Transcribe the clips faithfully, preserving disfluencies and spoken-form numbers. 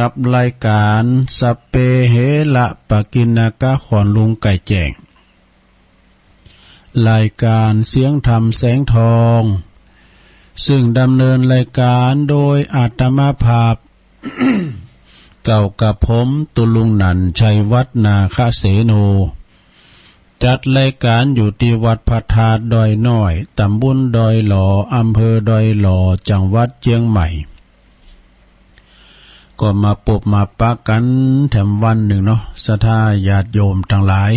กับรายการสัพเพเหระปกิณณกะ ของลุงไก่แจ้ง รายการเสียงธรรมแสงทอง ซึ่งดำเนินรายการโดยอาตมาภาพ เก่ากับผม ตุลุงหนั่น ชัยวัฒน์ นาคเสโน จัดรายการอยู่ที่วัดพระธาตุดอยน้อย ตำบลดอยหล่อ อำเภอดอยหล่อ จังหวัดเชียงใหม่ ก็มาปบมาปะกันแถมวันหนึ่งเนาะ ศรัทธาญาติโยมทั้งหลาย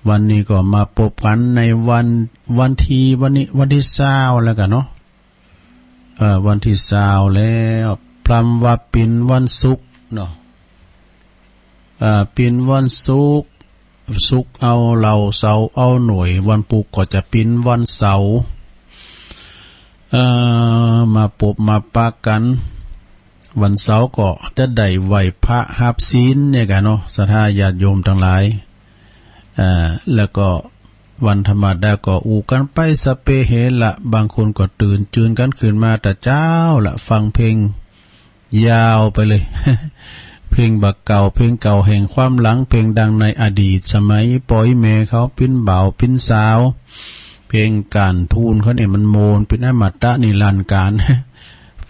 วันนี้ก็มาปบกันในวัน วันที่ วันนี้ วันที่ซาวแล้วกันเนาะ เอ่อ วันที่ซาวแล้ว พร่ำว่าเป๋นวันศุกร์เนาะ เอ่อ เป๋นวันศุกร์ ศุกร์เอาเหล้า เสาร์เอาหน่วย วันพุธก็จะเป๋นวันเสาร์ เอ่อ มาปบมาปะกัน วันเสาร์ก็จะได้ไหว้พระฮับศีลเนี่ยกันเนาะ ศรัทธาญาติโยมทั้งหลาย เอ่อ แล้วก็วันธรรมดาก็อู้กันไปสัพเพเหระ บางคนก็ตื่นจืนกันขึ้นมาแต่เช้าละ ฟังเพลงยาวไปเลย เพลงบ่าเก่า เพลงเก่าแห่งความหลัง เพลงดังในอดีต สมัยป้อแม่เขาเป๋นบ่าวเป๋นสาว เพลงการทูนเขาเนี่ยมันโมน เป๋นอมตะนิรันดร์กาล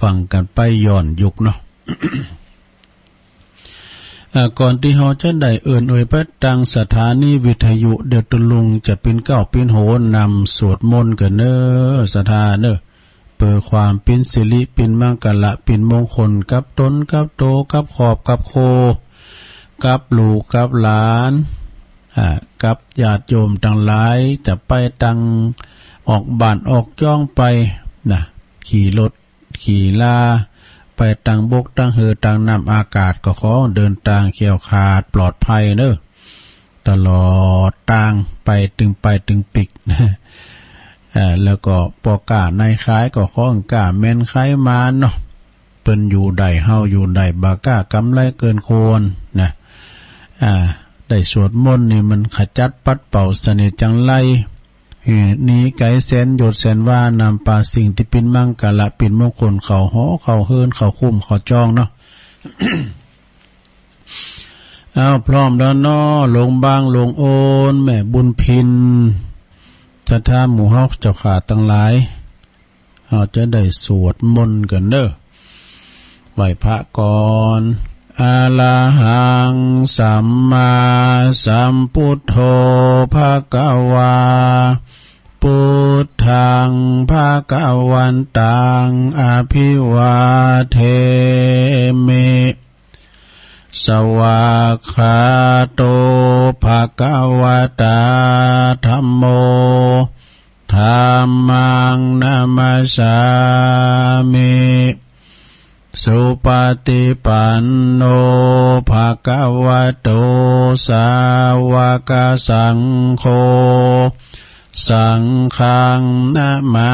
ฟังกันไปย้อนยุคเนาะ อ่า ก่อนตี้เฮาจะได้เอิ้นเอ่ยไปตังสถานีวิทยุ เดี๋ยวตุลุงจะเป๋นเก๊าเป๋นโหนนำสวดมนต์กันเน้อ ศรัทธาเน้อ เปื้อความเป๋นสิริเป๋นมังคละเป๋นมงคลกับตนกับโต กับครอบกับครัว กับลูกกับหลาน อ่า กับญาติโยมทั้งหลาย จะไปตังออกบ้านออกจ้องไปนะ ขี่รถ ขี่ลา ไปตังบกตังเฮือตังน้ำอากาศ ก็ขอเดินตางแคล้วคลาดปลอดภัยเน้อ ตลอดตาง ไปตึงปายตึงปิ๊ก เอ่อ แล้วก็ป้อก๊านายขายก็ขอก๊าแม่นขายหมานเนาะ เปิ้นอยู่ได้เฮาอยู่ได้ บ่าก๊ากำไรเกินควรนะ อ่า ได้สวดมนต์นี่มันขจัดปัดเป่าเสน่ห์จังไร เอ่อ หนีไกลแสนโยชน์แสนวา นำปาสิ่งตี้เป๋นมังคละเป๋นมงคลเข้าหอเข้าเฮือนเข้าคุ้มเข้าจ้องเนาะ อ้าว พร้อมแล้วเนาะ หลวงบาง หลวงโอน แม่บุญพิน ศรัทธาหมู่เฮาเจ้าข้าตังหลาย เฮาจะได้สวดมนต์กันเน้อ ไหว้พระก่อน อะระหัง สัมมาสัมพุทโธ ภะคะวา พุทธัง ภะคะวันตัง อะภิวาเทมิ สวากขาโต ภะคะวะตา ธัมโม ธัมมัง นะมัสสามิ สุปะฏิปันโน ภะคะวะโต สาวะกะสังโฆ สังฆัง นะมา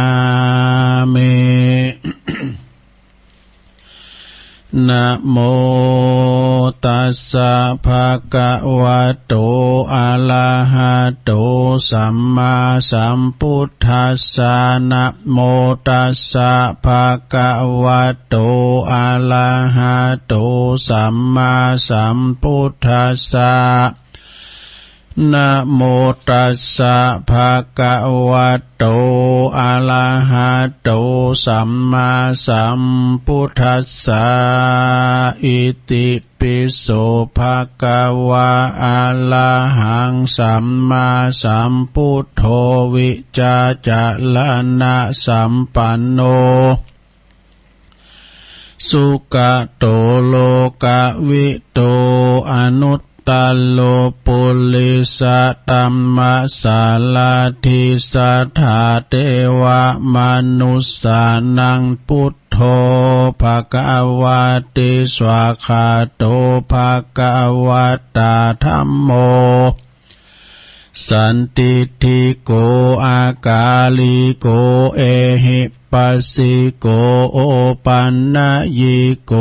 มิ นะโมตัสสะ ภะคะวะโต อะระหะโต สัมมาสัมพุทธัสสะ นะโมตัสสะ ภะคะวะโต อะระหะโต สัมมาสัมพุทธัสสะ นะโมตัสสะ ภะคะวะโต อะระหะโต สัมมาสัมพุทธัสสะ อิติปิโส ภะคะวะ อะระหัง สัมมาสัมพุทโธ วิชชาจารณสัมปันโน สุขะโต โลกะวิทู อนุตตะโร ปุริสะธัมมะสารถิ สัทธาเทวะมนุสสานัง พุทโธ ภะคะวะติ สวากขาโต ภะคะวะตา ธัมโม สันทิฏฐิโก อากาลิโก เอหิปัสสิโก โอปันนยิโก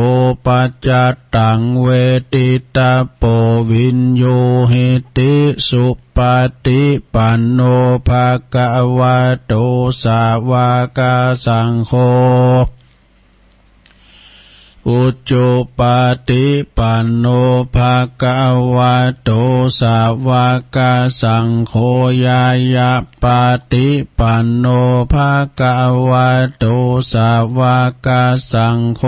ปัจจัตตัง เวทิตะโพ วิญญูหิติ สุปะฏิปันโน ภะคะวะโต สาวะกะสังโฆ อุจุปาทิปันโน ภะคะวะโต สาวกสังโฆ ญาญาปาทิปันโน ภะคะวะโต สาวกสังโฆ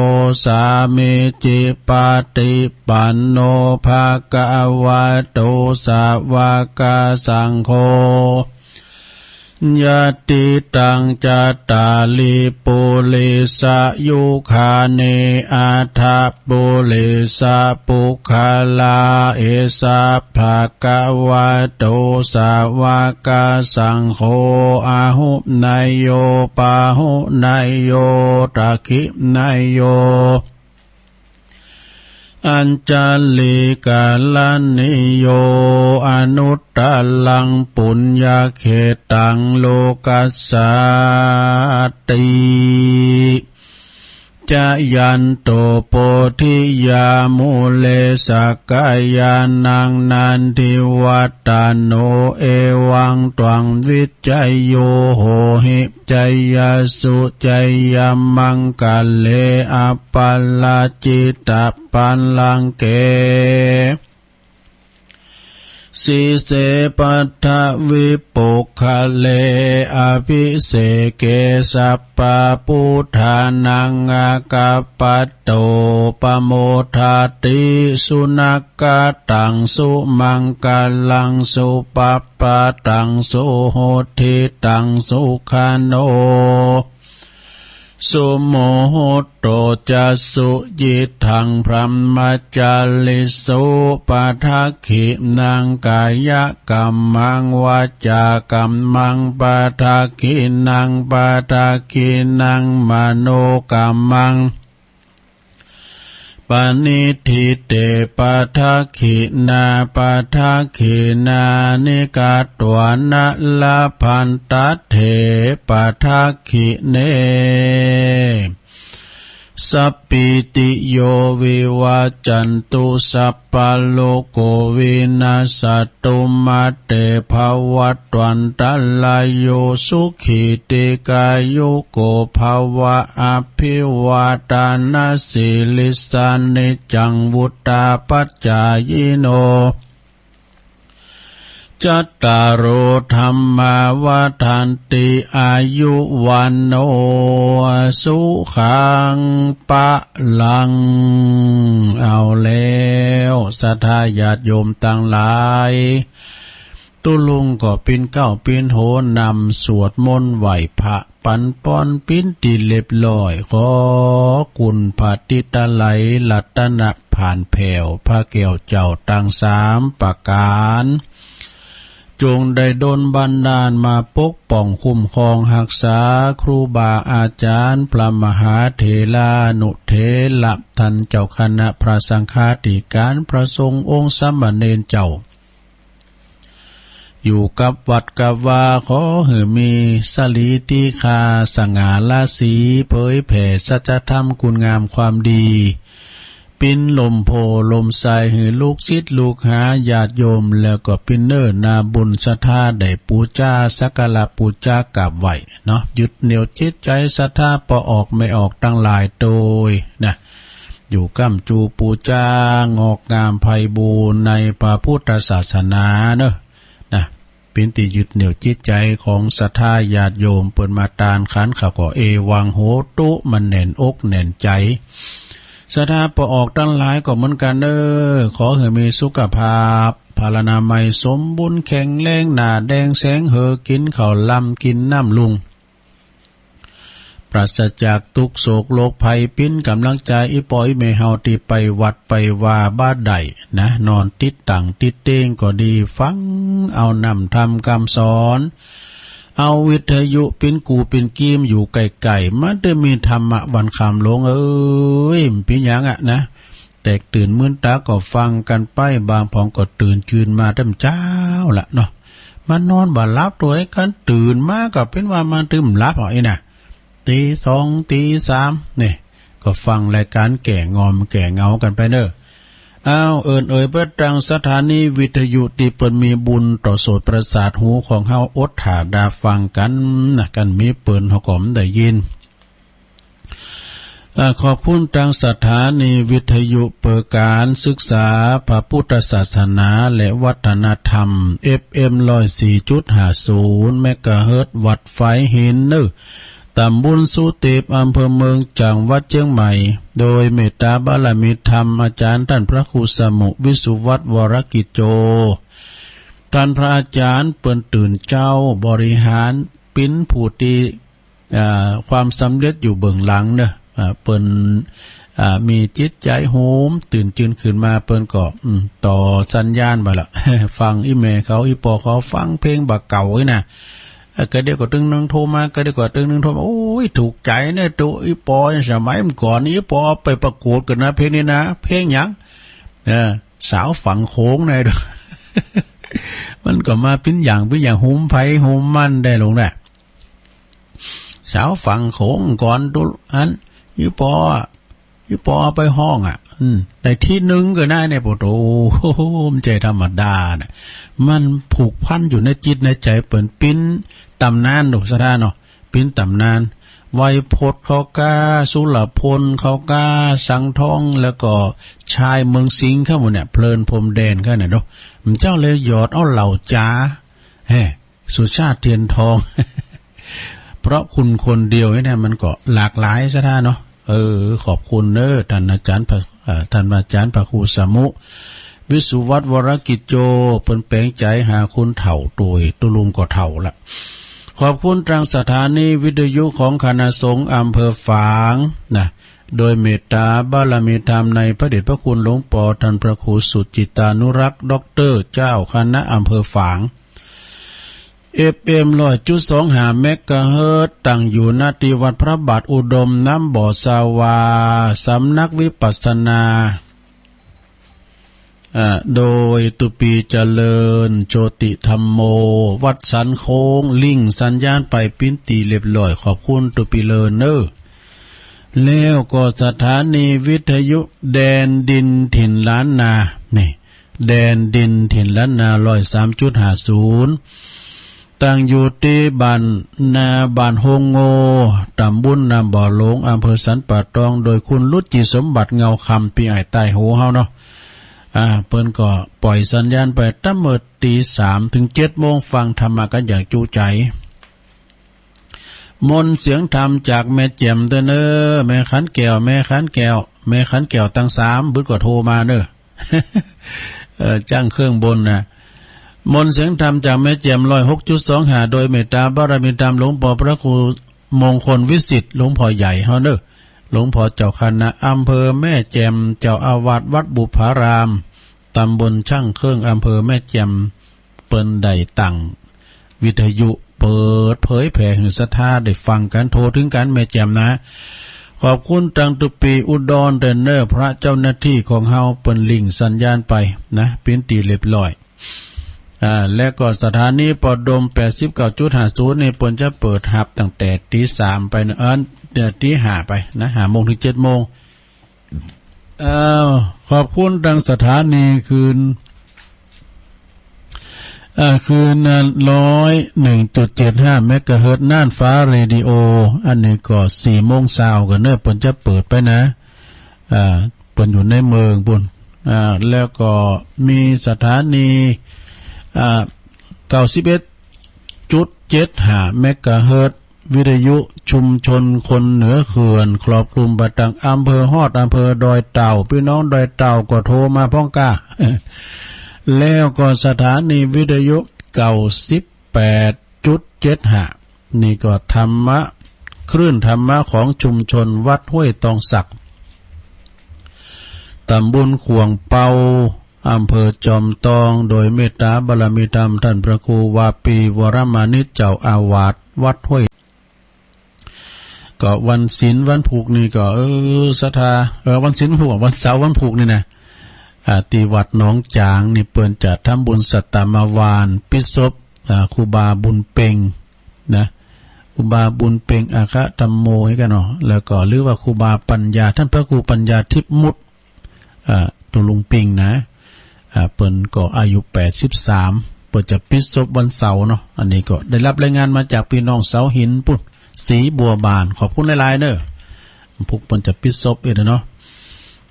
สามีจิปาทิปันโน ภะคะวะโต สาวกสังโฆ ยะติตัง จัตตาริ ปุริสะยุคานิ อัฏฐะปุริสะปุคคลา เอสะ ภะคะวะโต สาวกสังโฆ อะหุเนยโย ปะหุเนยโย ทักขิเนยโย อัญชลีกะระณีโย อนุตตรังปุญญะเขตตัง โลกัสสาติ จะยันโต โพธิยา มูเล สักกายานัง นันทิวัฏฏะโน เอวังตวัง วิจโย โหหิ จยสสุ จยมังคะเล อัปปะราจิตะปะลังเก สีเส ปัทวิปุคคเล อะภิเสเก สัพพะปุทธานัง อาคัปปะโต ปะโมทาติ สุนัก ขะตัง สุมังคะลัง สุปะปะทัง สุหุตถิตัง สุขะโน สุมุตโต จะ สุยิตถัง พรหมจาริสุ ปะทักขิณัง กายกัมมัง วาจากัมมัง ปะทักขิณัง ปะทักขิณัง มโนกัมมัง ปะนิฏฐิเต ปะทักขิณา ปะทักขิณานิ กัตวานะ ละพันตัตเถ ปะทักขิเณ สัพพีติโย วิวัจจันตุ สัพพะโรโค วินัสสะ ตุ มาเต ภวัตวันตะราโย สุขี ทีฆายุโก ภะวะ อะภิวาทะนะสีลิสสะ นิจจัง วุฑฒาปะจายิโน จัตตาโร ธัมมา วัฑฒันติ อายุ วัณโณ สุขัง พะลัง เอาแล้ว ศรัทธาญาติโยมตังหลาย ตุ๊ลุงก็ปิ้นเก๊าปิ้นโหนำสวดมนต์ไหว้พระปันปอนปิ้นตี้เรียบร้อย ขอคุณพระติตะไลยรัตนะผ่านแผ้วพระแก้วเจ้าตังสามประก๋าน จงได้ดลบันดาลมาปกป้องคุ้มครองฮักษาครูบาอาจารย์ พระมหาเถรานุเถระ ท่านเจ้าคณะพระสังฆาธิการ พระสงฆ์องค์สามเณรเจ้า อยู่กับวัดกับวา ขอหื้อมีสรีติคา สง่าราศี เผยแผ่สัจธรรมคุณงามความดี ปิ้นลมโพธิ์ลมไทรหื้อลูกศิษย์ลูกหาญาติโยม แล้วก็ปิ้นเน้อนาบุญศรัทธาได้ปู๋จาสักการะปู๋จากราบไหว้เนาะ ยึดเหนี่ยวจิตใจ๋ศรัทธาป้อออกแม่ออกตังหลายโตยนะ อยู่ก้ำจูปู๋จางอกงามไพบูลย์ในพระพุทธศาสนาเนาะ นะ ปิ้นตี้ยึดเหนี่ยวจิตใจ๋ของศรัทธาญาติโยม เปิ้นมาตานขันข้าวก็เอวังโหตุ มันแน่นอกแน่นใจ๋ ศรัทธาป้อออกตังหลายก็เหมือนกั๋นเน้อ ขอหื้อมีสุขภาพพลานามัยสมบูรณ์แข็งแรง หน้าแดงแสงเหือ กิ๋นข้าวลำกิ๋นน้ำลุ่ง ปราศจากตุ๊กข์โศกโรคภัย ปิ้นก๋ำลังใจ๋อี่ป้ออี่แม่เฮาตี้ไปวัดไปวาบ่ได้นะ นอนติดตั๋งติดเตียงก็ดี ฟังเอาน้ำธรรมกำสอน เอาวิทยุปิ้นกู้ปิ้นกีมอยู่ใก้ๆ มันจะมีธรรมะวันค่ำ หลวงเอ๋ย มันปิ้นหยังอะนะ แตกตื่นมื้นต๋าก็ฟังกั๋นไป บางผองก็ตื่นจืนมาแต่เจ๊าละเนาะ มันนอนบ่หลับตัวย คันตื่นมาก็เป๋นว่ามันตึมหลับเอาอี้นะ ตีสองตีสามนี่ ก็ฟังรายการแก้ง่อมแก้เหงากั๋นไปเน้อ อ้าว เอิ้นเอ่ยเปิดตั้งสถานีวิทยุตี้เปิ้นมีบุญต่อโสตประสาทหูของเฮา อดถ่าดาฟังกั๋นนะ คันมีเปิ้นเฮาก็บ่ได้ยิน อ่า ขอบคุณตางสถานีวิทยุเปิดการศึกษาพระพุทธศาสนาและวัฒนธรรม เอฟเอ็ม ร้อยสี่จุดห้าศูนย์ เมกะเฮิรตซ์ วัดฝายหินเนอ ตำบลสุเตป อำเภอเมือง จังหวัดเชียงใหม่ โดยเมตตาบารมีธรรมอาจารย์ท่านพระครูสมุ วิสุวัฒน์ วรกิจโจ ท่านพระอาจารย์เปิ้นตื่นเจ๊าบริหาร เปิ้นผู้ตี้ อ่า ความสำเร็จอยู่เบื้องหลังเนอะ อ่า เปิ้น อ่า มีจิตใจโฮมตื่นจืนขึ้นมา เปิ้นก็ อืม ต่อสัญญาณไปละ ฟังอีแม่เขาอีปอเขาฟังเพลงบ่าเก่าอี้นะ อ่ะ ก็เดี๋ยวก็ตึงหนึ่งโทรมา ก็เดี๋ยวก็ตึงหนึ่งโทรมา โอ้ย ถูกใจเนี่ย ตัวอีปอสมัยก่อน อีปอเอาไปประกวดกันนะ เพลงนี้นะ เพลงหยัง เออ สาวฝั่งโขงนะ มันก็มาปิ้นอย่างปิ้นอย่าง หุมไผหุมมันได้ลงนะ สาวฝั่งโขงก่อน ตุอัน อีปอ อีปอเอาไปฮ้องอ่ะ อืม ได้ที่หนึ่งก็ได้เนี่ย โอ้โห มันใจธรรมดาน่ะ มันผูกพันอยู่ในจิตในใจ เปิ้นปิ้นตำนานดูซะท่าเนาะ ปิ้นตำนาน ไวยพจน์เขาก้า สุรพลเขาก้า สังทอง แล้วก็ชายเมืองสิงห์เขาหมดเนี่ย เพลินพรหมแดนเขาเนี่ยเนาะ มันเจ้าเลยหยอดเอาเหล่าจ๋า แฮ่ สุชาติเทียนทอง เพราะคุณคนเดียวนี่นะ มันก็หลากหลายซะท่าเนาะ เออ ขอบคุณเนอะ ท่านอาจารย์พระ เอ่อ ท่านอาจารย์พระครูสมุ วิสุวัฒน์ วรกิจโจ เปิ้นแปลงใจหาคนเฒ่าโตย ตุลุงก็เฒ่าละ ขอบคุณทางสถานีวิทยุของคณะสงฆ์อำเภอฝางนะ โดยเมตตาบารมีธรรมในพระเดชพระคุณหลวงปอท่านพระครูสุจิตานุรักษ์ ด็อกเตอร์ เจ้าคณะอำเภอฝาง เอฟเอ็ม ร้อยจุดสองห้า เมกะเฮิรตซ์ ตั้งอยู่ ณ ที่วัดพระบาทอุดม น้ำบ่อสาวา สำนักวิปัสสนา อ่า โดยตุปีเจริญ โชติธัมโม วัดสันโค้ง ลิงก์สัญญาณไปปิ้นตี้เรียบร้อย ขอบคุณตุปีเลินเนอ แล้วก็สถานีวิทยุแดนดินถิ่นล้านนา นี่ แดนดินถิ่นล้านนา ร้อยสามจุดห้าศูนย์ ตั้งอยู่ตี้บ้านนา บ้านโฮงโง่ ตำบลน้ำบ่อหลวง อำเภอสันป่าตอง โดยคุณรุจิสมบัติ เงาคำ ปี้อ้ายใต้หูเฮาเนาะ อ่า เปิ้นก็ปล่อยสัญญาณไปตั้งเมื่อตีสามถึงเจ็ดโมง ฟังธรรมะกันอย่างจุใจ มนต์เสียงธรรมจากแม่แจ่มเด้อเนอ แม่ขันแก้ว แม่ขันแก้ว แม่ขันแก้วตังสาม บึดก็โทรมาเนอ เอ่อ จ้างเครื่องบนนะ มนต์เสียงธรรมจากแม่แจ่ม ร้อยหกจุดสองห้า โดยเมตตาบารมีธรรมหลวงปอพระครูมงคลวิสิทธิ์ หลวงพ่อใหญ่เฮาเนอ หลวงพ่อเจ้าคณะอำเภอแม่แจ่ม เจ้าอาวาสวัดบุพาราม ตำบลช่างเครื่อง อำเภอแม่แจ่ม เปิ้นได้ตั้งวิทยุเปิดเผยแผ่หื้อศรัทธาได้ฟังกัน โทรถึงกันแม่แจ่มนะ ขอบคุณตังตุปีอุดรเด้อเนอ พระเจ้าหน้าที่ของเฮาเปิ้นลิงก์สัญญาณไปนะ ปิ้นตี้เรียบร้อย อ่า แล้วก็สถานีปอดม แปดสิบเก้าจุดห้าศูนย์ นี่เปิ้นจะเปิดฮับตั้งแต่ตีสามไปเนอะ เอ่อ ตีห้าไปนะ ห้าโมงถึงเจ็ดโมง อ้าว ขอบคุณทางสถานีคืน อ่า คืน อ่า ร้อยหนึ่งจุดเจ็ดห้า เมกะเฮิรตซ์ น่านฟ้าเรดิโอ อันนี้ก็สี่โมงเช้าก็เนอะ เปิ้นจะเปิดไปนะ อ่า เปิ้นอยู่ในเมืองปุ้น อ่า แล้วก็มีสถานี อ่า เก้าสิบเอ็ดจุดเจ็ดห้า เมกะเฮิรตซ์ วิทยุชุมชนคนเหนือเขื่อน ครอบคลุมไปตั้งอำเภอฮอดอำเภอดอยเต่า พี่น้องดอยเต่าก็โทรมาพ้องก้า แล้วก็สถานีวิทยุ เก้าสิบแปดจุดเจ็ดห้า นี่ก็ธรรมะ คลื่นธรรมะของชุมชนวัดห้วยตองสัก ตำบลข่วงเปา อำเภอจอมตอง โดยเมตตาบารมีธรรมท่านพระครูวาปีวรมานิจ เจ้าอาวาสวัดห้วย ก็วันศีลวันพุธนี่ก็ เออ ศรัทธา เออ วันศีลวันพุธ วันเสาร์วันพุธนี่นะ อ่า ที่วัดหนองจางนี่เปิ้นจะทำบุญสัตตามาวานปิดศพ อ่า ครูบาบุญเพ็งนะ ครูบาบุญเพ็งอาคะธัมโม นี่กันเนาะ แล้วก็หรือว่าครูบาปัญญา ท่านพระครูปัญญาทิพย์มุต อ่า ตุลุงปิงนะ อ่า เปิ้นก็อายุแปดสิบสาม เปิ้นจะปิดศพวันเสาร์เนาะ อันนี้ก็ได้รับรายงานมาจากพี่น้องเสาหินปุ้น ศรีบัวบาน ขอบคุณหลายๆเนอะ พวกเปิ้นจะปิดศพอีกเนาะ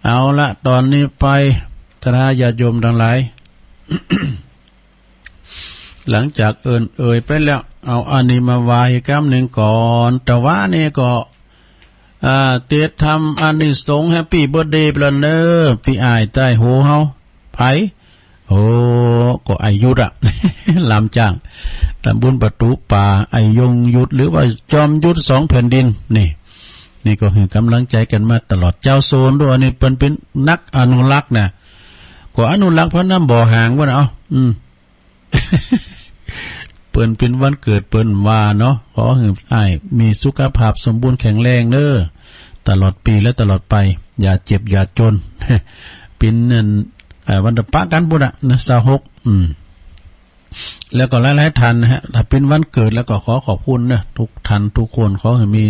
เอาละ ตอนนี้ไป ศรัทธาญาติโยมทั้งหลาย หลังจากเอิ้นเอ่ยไปแล้ว เอาอันนี้มาว่าอีกกำหนึ่งก่อน แต่ว่านี่ก็ อ่า ติดทำอานิสงส์ Happy Birthday ไปแล้วเนอะ ปี้อ้ายใต้หูเฮา ไผ โอ้ ก็อ้ายยุทธอะ ลำจ้าง ตำบลประตูป่า อ้ายยงยุทธ หรือว่าจอมยุทธสองแผ่นดิน นี่ นี่ก็หื้อกำลังใจกันมาตลอด เจ้าโซนด้วย อันนี้เปิ้นเป็นนักอนุรักษ์นะ ก็อนุรักษ์พระน้ำบ่อหางวะนะ เอ้า อืม เปิ้นเป็นวันเกิดเปิ้นว่าเนาะ ขอหื้ออ้ายมีสุขภาพสมบูรณ์แข็งแรงเนอะ ตลอดปีและตลอดไป อย่าเจ็บอย่าจน เป็นนั่น เอ่อ วันเดือนปะกันพุ้นน่ะนะ ซาวหก อืม แล้วก็หลายๆท่านนะฮะ ถ้าเป็นวันเกิดแล้วก็ขอขอบคุณนะ ทุกท่านทุกคน ขอให้มี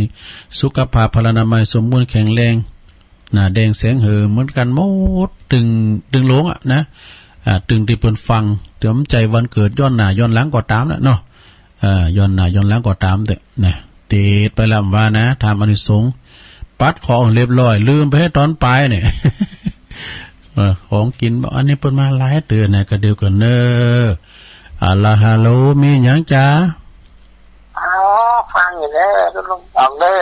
สุขภาพพลานามัยสมบูรณ์แข็งแรง หน้าแดงแสงเหิมเหมือนกันหมด ตึง ตึงโลงอะนะ อ่า ตึงตี้เปิ้นฟัง เตรียมใจวันเกิดย้อนหน้าย้อนหลังก็ตามนะเนาะ อ่า ย้อนหน้าย้อนหลังก็ตามเต๊อะนะ ติดไปแล้วว่านะ ทำอานิสงส์ ปัดของเรียบร้อย ลืมไปให้ตอนปลายเนี่ย เออ ของกิน อันนี้เปิ้นมาหลายเตื้อนะ ก็เดียวกันเนอะ อะลาฮัลโหล มีหยังจ๊ะ อ๋อ ฟังอยู่เด้อ ลุงป๋องเด้อ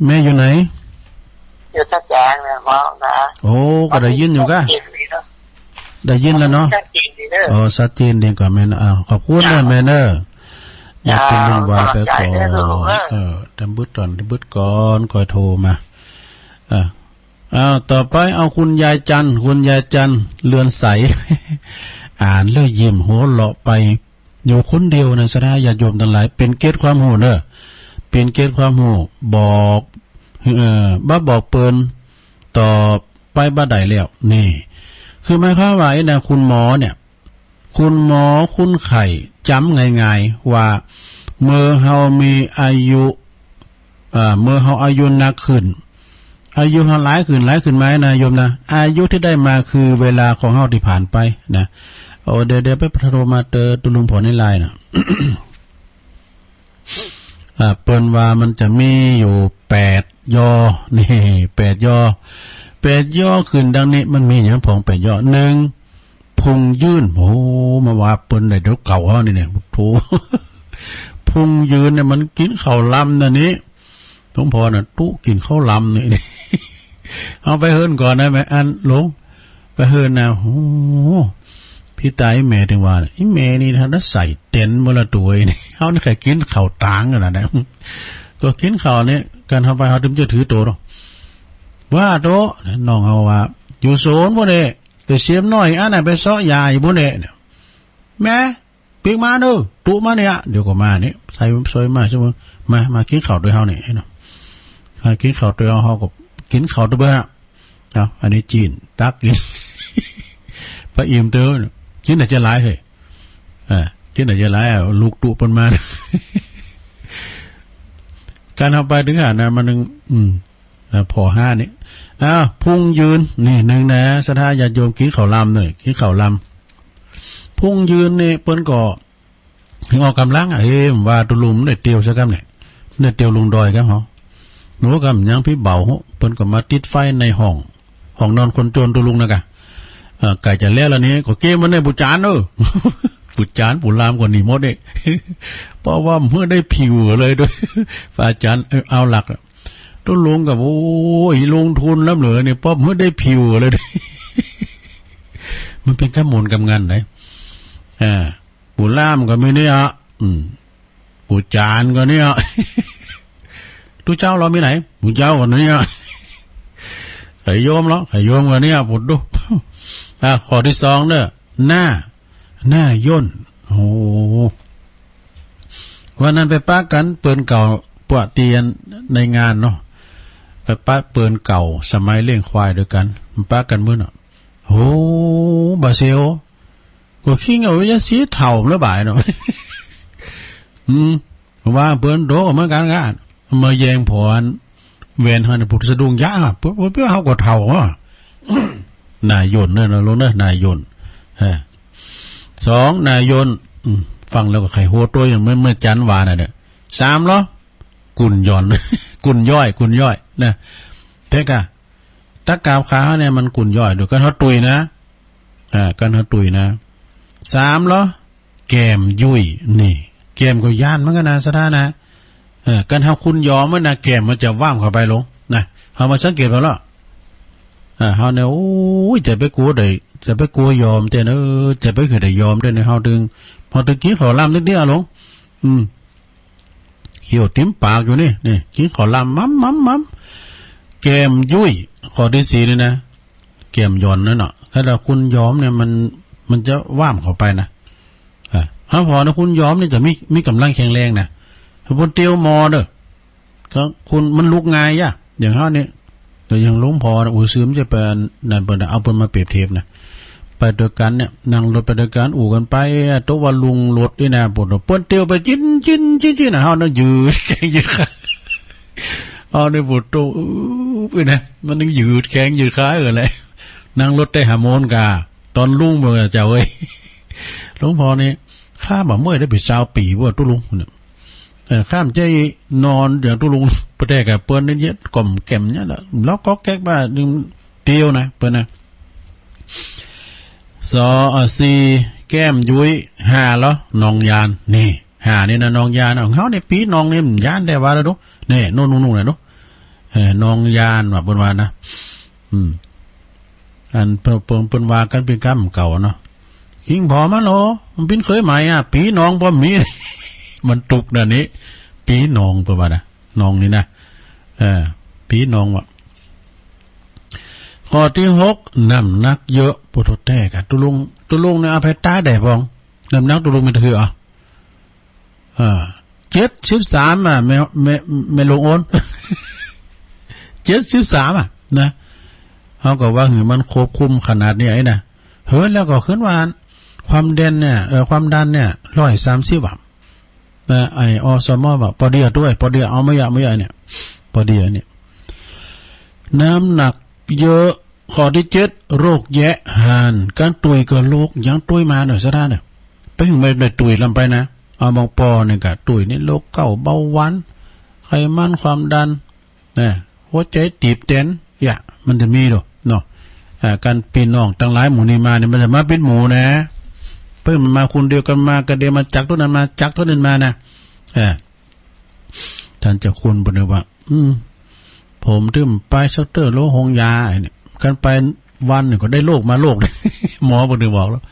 แม่อยู่ไหน อยู่ท่าแจงเนี่ย มองนะ โอ้ ก็ได้ยินอยู่กะ ชัดเจนดีเนาะ ได้ยินแล้วเนาะ ชัดเจนดีเด้อ โอ้ ชัดเจนดีกว่าแม่นะ อ่า ขอบคุณนะแม่เนอะ อย่าเป็นเรื่องว่าไปก่อน เออ ทำบึดก่อน ทำบึดก่อน ค่อยโทรมา เออ อ้าว ต่อไปเอาคุณยายจันทร์ คุณยายจันทร์ เรือนใส อ่านแล้วยิ้มหัวเราะไป อยู่คนเดียวนะ ศรัทธาญาติโยมทั้งหลาย เป็นเกร็ดความรู้เนอะ เป็นเกร็ดความรู้ บอก เอ่อ บ่บอกเปิ้น ต่อไปบ่ได้แล้ว นี่ คือหมายความว่าไอ้นะ คุณหมอเนี่ย คุณหมอ คนไข้ จ๋ำง่ายๆ ว่า เมื่อเฮามีอายุ อ่า เมื่อเฮาอายุนักขึ้น อายุเฮาหลายขึ้น หลายขึ้นมานะโยมนะ อายุที่ได้มาคือเวลาของเฮาที่ผ่านไปนะ โอ้ เดี๋ยว เดี๋ยวไปโทรมาเตอตุลุงผลในไลน์นะ อ่า เปิ้นว่ามันจะมีอยู่แปดยอ นี่ แปดยอ แปดยอขึ้นดังนี้ มันมีหยังพ่องแปดยอ หนึ่ง พุงยืน โอ้ มาว่าเปิ้นได้เดี๋ยวเก่าเฮานี่เนี่ย โธ่ พุงยืนเนี่ยมันกินข้าวลำนะนี่ หลวงพ่อน่ะ ตุ๊กินข้าวลำนี่ เอาไปเฮิรนก่อนได้ไหม อันหลวง ไปเฮิรนนะ โอ้ พี่ตายแม่ถึงว่าน่ะ อีแม่นี่ถ้าได้ใส่เต็นท์บ่ละตัวนี่ เฮานี่ใครกินข้าวตางกันนะเนี่ย ก็กินข้าวนี่ กันเฮาไปเฮาถึงจะถือตัวเนาะ ว่าโต น้องเฮาว่า อยู่โซนบ่ได้ แต่เสียมน้อยอันน่ะไปเซาะยาอยู่บ่ได้เนี่ย แม่ ปิ๊กมาเนอะ ตุ๊มาเนี่ย เดี๋ยวก็มานี่ ใส่ซอยมา ใช่ไหม มา มากินข้าวด้วยเฮานี่เนาะ มากินข้าวด้วยเฮา เฮาก็กินข้าวด้วยเบิ่งอะ เอา อันนี้จีน ตักกิน พออิ่มเตอ กินแต่จะหลายเฮ้ย อ่า กินแต่จะหลายอะ ลูกตุ๊เปิ้นมา การเอาไปถึงขนาดนั้นมันนึง อืม อ่า พอห้านี่ อ้าว พุงยืน นี่หนึ่งนะ ศรัทธาญาติโยม กินข้าวลำหน่อย กินข้าวลำ พุงยืนนี่เปิ้นก็ ถึงออกกำลังอะ เฮ้ย ว่าตุลุงได้เตียวซะกำเนี่ย ได้เตียวลงดอยกำเหรอ หนูกำยังพี่เบา เปิ้นก็มาติดไฟในห้อง ห้องนอนคนจนตุลุงนะกะ เอ่อ ใกล้จะแล้วละนี่ ก็เกมมันได้ผู้จานเออ ผู้จานผู้ลามก็หนีหมดเนี่ย เพราะว่าเมื่อได้ผิวเลยด้วย พระอาจารย์ เออ เอาหลักอะ ตุลุงกับ โอ้ย ลงทุนล้ำเหลือเนี่ย ป๊อบเมื่อได้ผิวเลย มันเป็นกำมนต์กำงานไหน อ่า ผู้ล่ามก็มีเนี่ย อืม ผู้จานก็เนี่ย ตู้เจ้าเรามีไหน ผู้เจ้าก็เนี่ย ไข่โยมเหรอ ไข่โยมก็เนี่ย ผมดู อ่า ข้อที่สองเนี่ย หน้า หน้าย่น โอ้ วันนั้นไปปะกันเปิ้นเก่า ปะเตียนในงานเนาะ ไปปะเปิ้นเก่า สมัยเลี้ยงควายด้วยกัน มันปะกันมื้อน่ะ โอ้ บาเซล ก็คิงเอายาสีเฒ่าแล้วบ่ายเนาะ อืม ว่าเปิ้นโดเหมือนกันกะ มาแย่งผอน แหวนหันผู้สะดุ้งยะ เปิ้น เปิ้น เปิ้นเฮาก็เฒ่าอะ หน้าย่นเนอะ ลงเนอะ หน้าย่น เออ สอง หน้าย่น อืม ฟังแล้วก็ไข้หัวโตอย่างเมื่อ เมื่อจันวาน่ะเนี่ย สามเหรอ กุ่นหย่อน กุ่นย่อย กุ่นย่อย นะ เต๊กอะ ตะกาบขาเฮาเนี่ยมันกุ่นย่อยดู กันเฮาตุยนะ อ่า กันเฮาตุยนะ สามเหรอ แก้มยุ้ย นี่ แก้มก็ย้านเหมือนกันนะ สะท้านะ เออ กันเฮาคุณยอมมันนะ แก้มมันจะว่ามเข้าไปลง นะ เฮามาสังเกตเอาแล้ว อ่า เฮาเนี่ย โอ้ย จะไปกลัวใด จะไปกลัวยอมเต้เนอะ จะไปคือได้ยอมเต้เนอะ เฮาถึง เฮาถึงกินข้าวลำนิดเดียวลง อืม เคี้ยวติ่มปากอยู่นี่ นี่ กินข้าวลำ มัม มัม มัม แก้มยุ้ย ข้อที่สี่นี่นะ แก้มหย่อนนั่นเนาะ ถ้าเราคุณยอมเนี่ย มัน มันจะว่ามเข้าไปนะ อ่า ถ้าพอนะ คุณยอมเนี่ยจะมี มีกำลังแข็งแรงนะ ถ้าคุณเตียวมอเด้อ ก็คุณ มันลุกง่ายยะ อย่างเฮานี่ แต่อย่างหลวงพ่อนะ โอ้ย ซื่อมันจะเป็นนั่นเปิ้นนะ เอาเปิ้นมาเปรียบเทียบนะ ไปด้วยกันเนี่ย นั่งรถไปด้วยกัน อู้กันไป ตกว่าลุงรถนี่นะ ปวดหัว เปิ้นเตียวไปจิ๊นจิ๊นจิ๊นจิ๊นนะ เฮานั่นยืดแข้งยืดขา เฮานี่ปวดตัว อึ๊บนี่นะ มันต้องยืดแข้งยืดขาเออแหละ นั่งรถได้ห้าโมงกา ตอนลุงเบิ่งอะเจ้าเอ้ย หลวงพ่อนี่ ข้าบ่เมื่อยได้ไปซาวปี๋บ่ตุ๊ลุงเนี่ย เออ ข้ามใจนอนอย่างตุ๊ลุง ประเทศกับเปิ้นนี่เย็ดก่อมแก่มเนี่ยแหละ แล้วก็แก๊กว่าเตียวนะ เปิ้นนะ สอง อ่ะ สี่ แก้มยุ้ย ห้า แล้ว น้องยาน นี่ ห้า นี่นะ น้องยาน ของเฮาเนี่ย ปี๋น้องนี่มันยานได้ว่าแล้วดู นี่ นู่นนู่นนู่นนะดู เออ น้องยานว่าเปิ้นว่านะ อืม อันเปิ้น เปิ้น เปิ้นว่ากันเป็นกำเก่าเนาะ คิงพอมันโหล มันเป็นเคยหมายอ่ะ ปี๋น้องบ่มี มันตุกข์นะนี่ ปี๋น้องเปิ้นว่านะ น้องนี่นะ เออ ปี๋น้องว่ะ ข้อที่หก น้ำหนักเยอะ โอ้โธ่ แต๊กอะ ตุ๊ลุง ตุ๊ลุงเนี่ยเอาไปตายได้บ้อง น้ำหนักตุ๊ลุงมีแต่คืออ่ะ อ่า เจ็ดสิบสาม อ่ะ แม่ แม่ แม่หลวงโอน เจ็ดสิบสาม อ่ะ นะ เฮาก็ว่าหือมันควบคุมขนาดนี้ไอ้นะ เฮ้ย แล้วก็ขึ้นว่า ความดันเนี่ย เออ ความดันเนี่ย ร้อยสามสิบ อ่ะ นะ ไอ้ อสม ว่า ปอดีอะด้วย ปอดีอะ เอาไม่อยาก ไม่อยากเนี่ย ปอดีอะเนี่ย น้ำหนักเยอะ ข้อที่เจ็ด โรคแยะห่าน การตุยก็โรค ยังตุยมาเนอะ สะท้าเนอะ ไปถึงไม่ได้ตุยลำไปนะ เอาบางปอเนี่ยก็ตุยนี่โรคเก้า เบาหวาน ไขมัน ความดัน นะ หัวใจตีบเต้น อย่า มันจะมีดูเนาะ อ่า การปี๋น้องตังหลายหมู่นี้มาเนี่ย มันจะมาเป็นหมู่นะ เปิ้นมันมาคนเดียวกันมา ก็เดียวมาจากตัวนั้นมา จากตัวนั้นมานะ อ่า ท่านเจ้าคุณเปิ้นว่า อืม ผมถื้มไปเซาเตอร์โลหงยาไอ้เนี่ย กันไปวันหนึ่งก็ได้โรคมาโรค หมอเปิ้นบอกแล้ว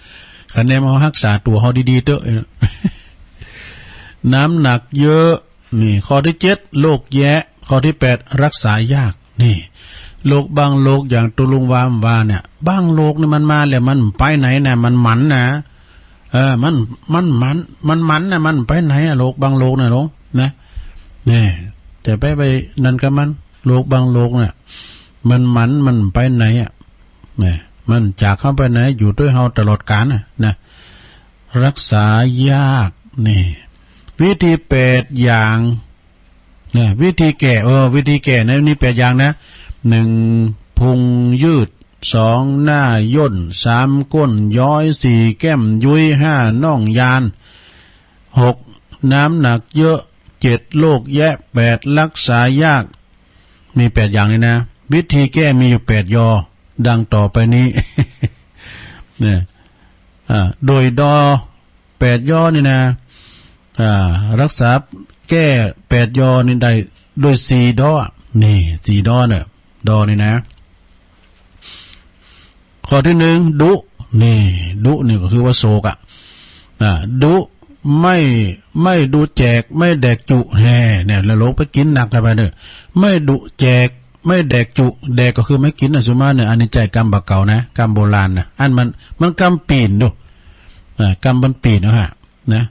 คะแนนเฮารักษาตัวเฮาดีๆ เต๊อะ น้ำหนักเยอะ นี่ ข้อที่เจ็ด โรคแยะ ข้อที่แปด รักษายาก นี่ โรคบางโรคอย่างตุ๊ลุงว่า ว่าเนี่ย บางโรคนี่มันมาแล้วมันไปไหนนะ มันหมันนะ เออ มัน มันหมัน มันหมันนะ มันไปไหนอะ โรคบางโรคนะลุง นะ นี่ จะไป ไปนั่นกับมัน โรคบางโรคน่ะ มันหมัน มันไปไหนอะ นี่ มันจากเฮาไปไหน อยู่ด้วยเฮาตลอดกาลน่ะ นะ รักษายาก นี่ วิธีแปดอย่าง นะ วิธีแก้ เออ วิธีแก้นะ นี่แปดอย่างนะ หนึ่ง พุงยืด สอง หน้าย่น สาม ก้นย้อย สี่ แก้มยุ้ย ห้า น่องยาน หก น้ำหนักเยอะ เจ็ด โรคแยะ แปด รักษายาก มีแปดอย่างนี้นะ วิธีแก้มีอยู่แปดยอ ดังต่อไปนี้ เนี่ย อ่า โดยดอ แปดยอนี่นะ อ่า รักษาแก้แปดยอนี่ได้ด้วยสี่ดอ นี่ สี่ดอเนี่ย ดอนี่นะ ข้อที่หนึ่ง ดุ นี่ ดุนี่ก็คือว่าโศกอะ อ่า ดุ ไม่ ไม่ดูแจก ไม่แดกจุ แฮ่ เนี่ย แล้วลงไปกินหนักแล้วไปเนี่ย ไม่ดุแจก ไม่แดกจุ แดกก็คือไม่กินนะ สุมาเนี่ย อันนี้ใจ้กำบ่าเก่านะ กำโบราณนะ อันมัน มันกำปี๋นดู อ่า กำมันปี๋นเนาะฮะ นะ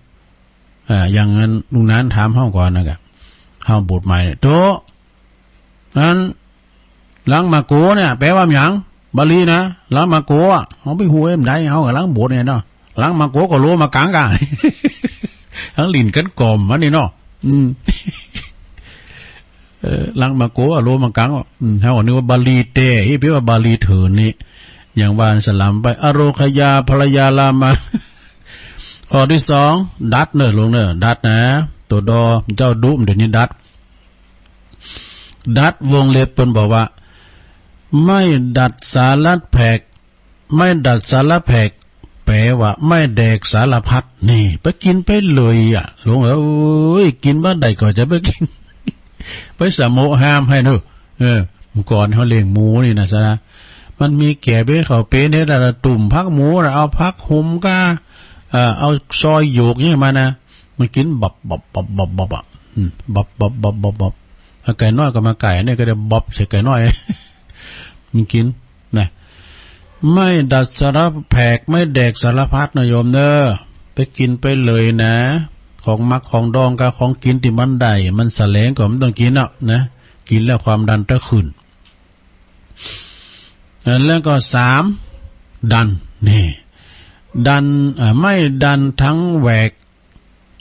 อ่า อย่างนั้นลุงนั้นถามเฮาก่อนนะกะ เฮาบวชใหม่เนี่ย โต อัน หลังหมากโกเนี่ย แปลว่าหยัง บาลีนะ หลังหมากโกอะ เฮาไปฮู้เอ็มใด เฮากำลังบวชเนี่ยเนาะ หลังหมากโกก็โลมากังกะ ทั้งหลิ้นกันก่อมอันนี้เนาะ อืม เออ หลังหมากโกอะโลมากังอ่ะ อืม เฮาก็นึกว่าบาลีแต๊ เฮ้ย แปลว่าบาลีเถินนี่ อย่างว่าสลัมไป อโรคยา ภรรยาลามา ข้อที่สอง ดัดเนอะ ลงเนอะ ดัดนะ ตัวดอ เจ้าดุ เดี๋ยวนี้ดัด ดัดวงเล็บเปิ้นบอกว่า ไม่ดัดสาระแผก ไม่ดัดสาระแผก แปลว่าไม่แดกสารพัด นี่ ไปกินไปเลยอะ หลวงเอ้ย กินบ่ได้ก็จะไปกิน ไปสะโมะห้ามให้เนอะ เออ เมื่อก่อนเขาเลี้ยงหมูนี่นะซะนะ มันมีแก่เบ้เขาเป๊ะเนี่ย แต่ละตุ่มผักหมูนะ เอาผักหุมก้า เอ่อ เอาซอยโยกเนี่ยมานะ มันกินบับบับบับบับบับอะ อืม บับบับบับบับบับ เอาไก่น้อยก็มาไก่ อันนี้ก็ได้บับใส่ไก่น้อย มันกิน นะ ไม่ดัดสารแผก ไม่แดกสารพัดนะโยมเนอะ ไปกินไปเลยนะ ของมักของดองกับของกินที่มันได้ มันแสลงก็ไม่ต้องกินเนาะนะ กินแล้วความดันจะขึ้น แล้วก็สาม ดัน นี่ ดัน อ่า ไม่ดันทั้งแหวก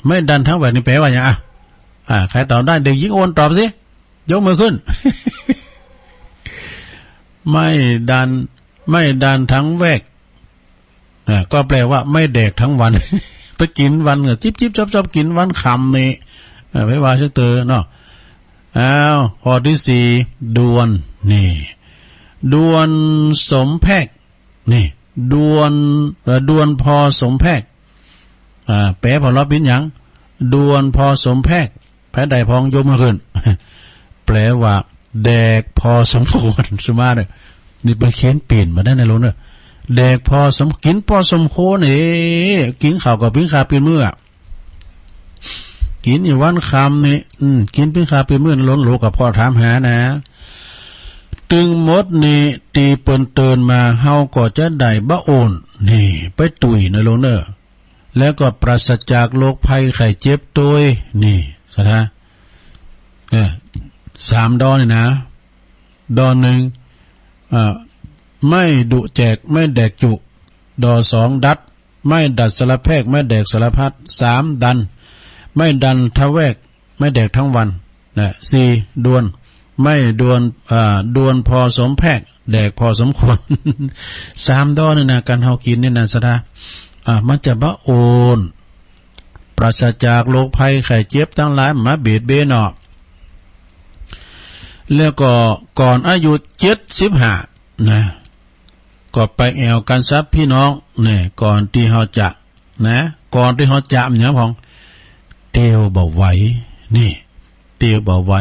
ไม่ดันทั้งแหวกนี่แปลว่าหยังอะ อ่า ใครตอบได้ เด็กหญิงโอนตอบสิ ยกมือขึ้น ไม่ดัน ไม่ดันทั้งแหวก อ่า ก็แปลว่าไม่แดกทั้งวัน ไปกินวันก็จิบจิบจอบจอบกินวันค่ำนี่ อ่า ไปว่าสักเตอเนาะ อ้าว ข้อที่สี่ ด่วน นี่ ด่วนสมแพก นี่ ด่วน เอ่อ ด่วนพอสมแพก อ่า แปลพอลอปินหยัง ด่วนพอสมแพก แปลได้พองยกมือขึ้น แปลว่า แดกพอสมควร สมาเนี่ย นี่เป็นเขียนเปลี่ยนมาได้ในโลกเนอะ แดกพอสม กินพอสมควร เอ้ กินข้าวกับปิ้นข้าวปิ้นมื้ออะ กินอยู่วันค่ำนี่ อืม กินปิ้นข้าวปิ้นมื้อ หลวงโลกกับพ่อถามหานะ ตึงหมดนี่ ตีเปิ้นเตินมา เฮาก็จะได้บ่โอน นี่ ไปตุ้ยนะโลกเนอะ แล้วก็ปราศจากโรคภัยไข้เจ็บโตย นี่ สะท้า เออ สามดอนี่นะ ดอหนึ่ง เอ่อ ไม่ดุแจก ไม่แดกจุ ดอสอง ดัด ไม่ดัดสารแพก ไม่แดกสารพัด สาม ดัน ไม่ดันทะแวก ไม่แดกทั้งวัน นะ สี่ ด่วน ไม่ด่วน อ่า ด่วนพอสมแพก แดกพอสมควร สามดอนี่นะ การเฮากินนี่นะ สะท้า อ่า มันจะบ่โอน ปราศจากโรคภัยไข้เจ็บทั้งหลายมาเบียดเบียนเนาะ แล้วก็ก่อนอายุเจ็ดสิบห้า นะ ก็ไปแอ่วกันซะพี่น้อง เนี่ย ก่อนที่เฮาจะ นะ ก่อนที่เฮาจะ มันหยังพ่อง เตียวบ่ไหว นี่ เตียวบ่ไหว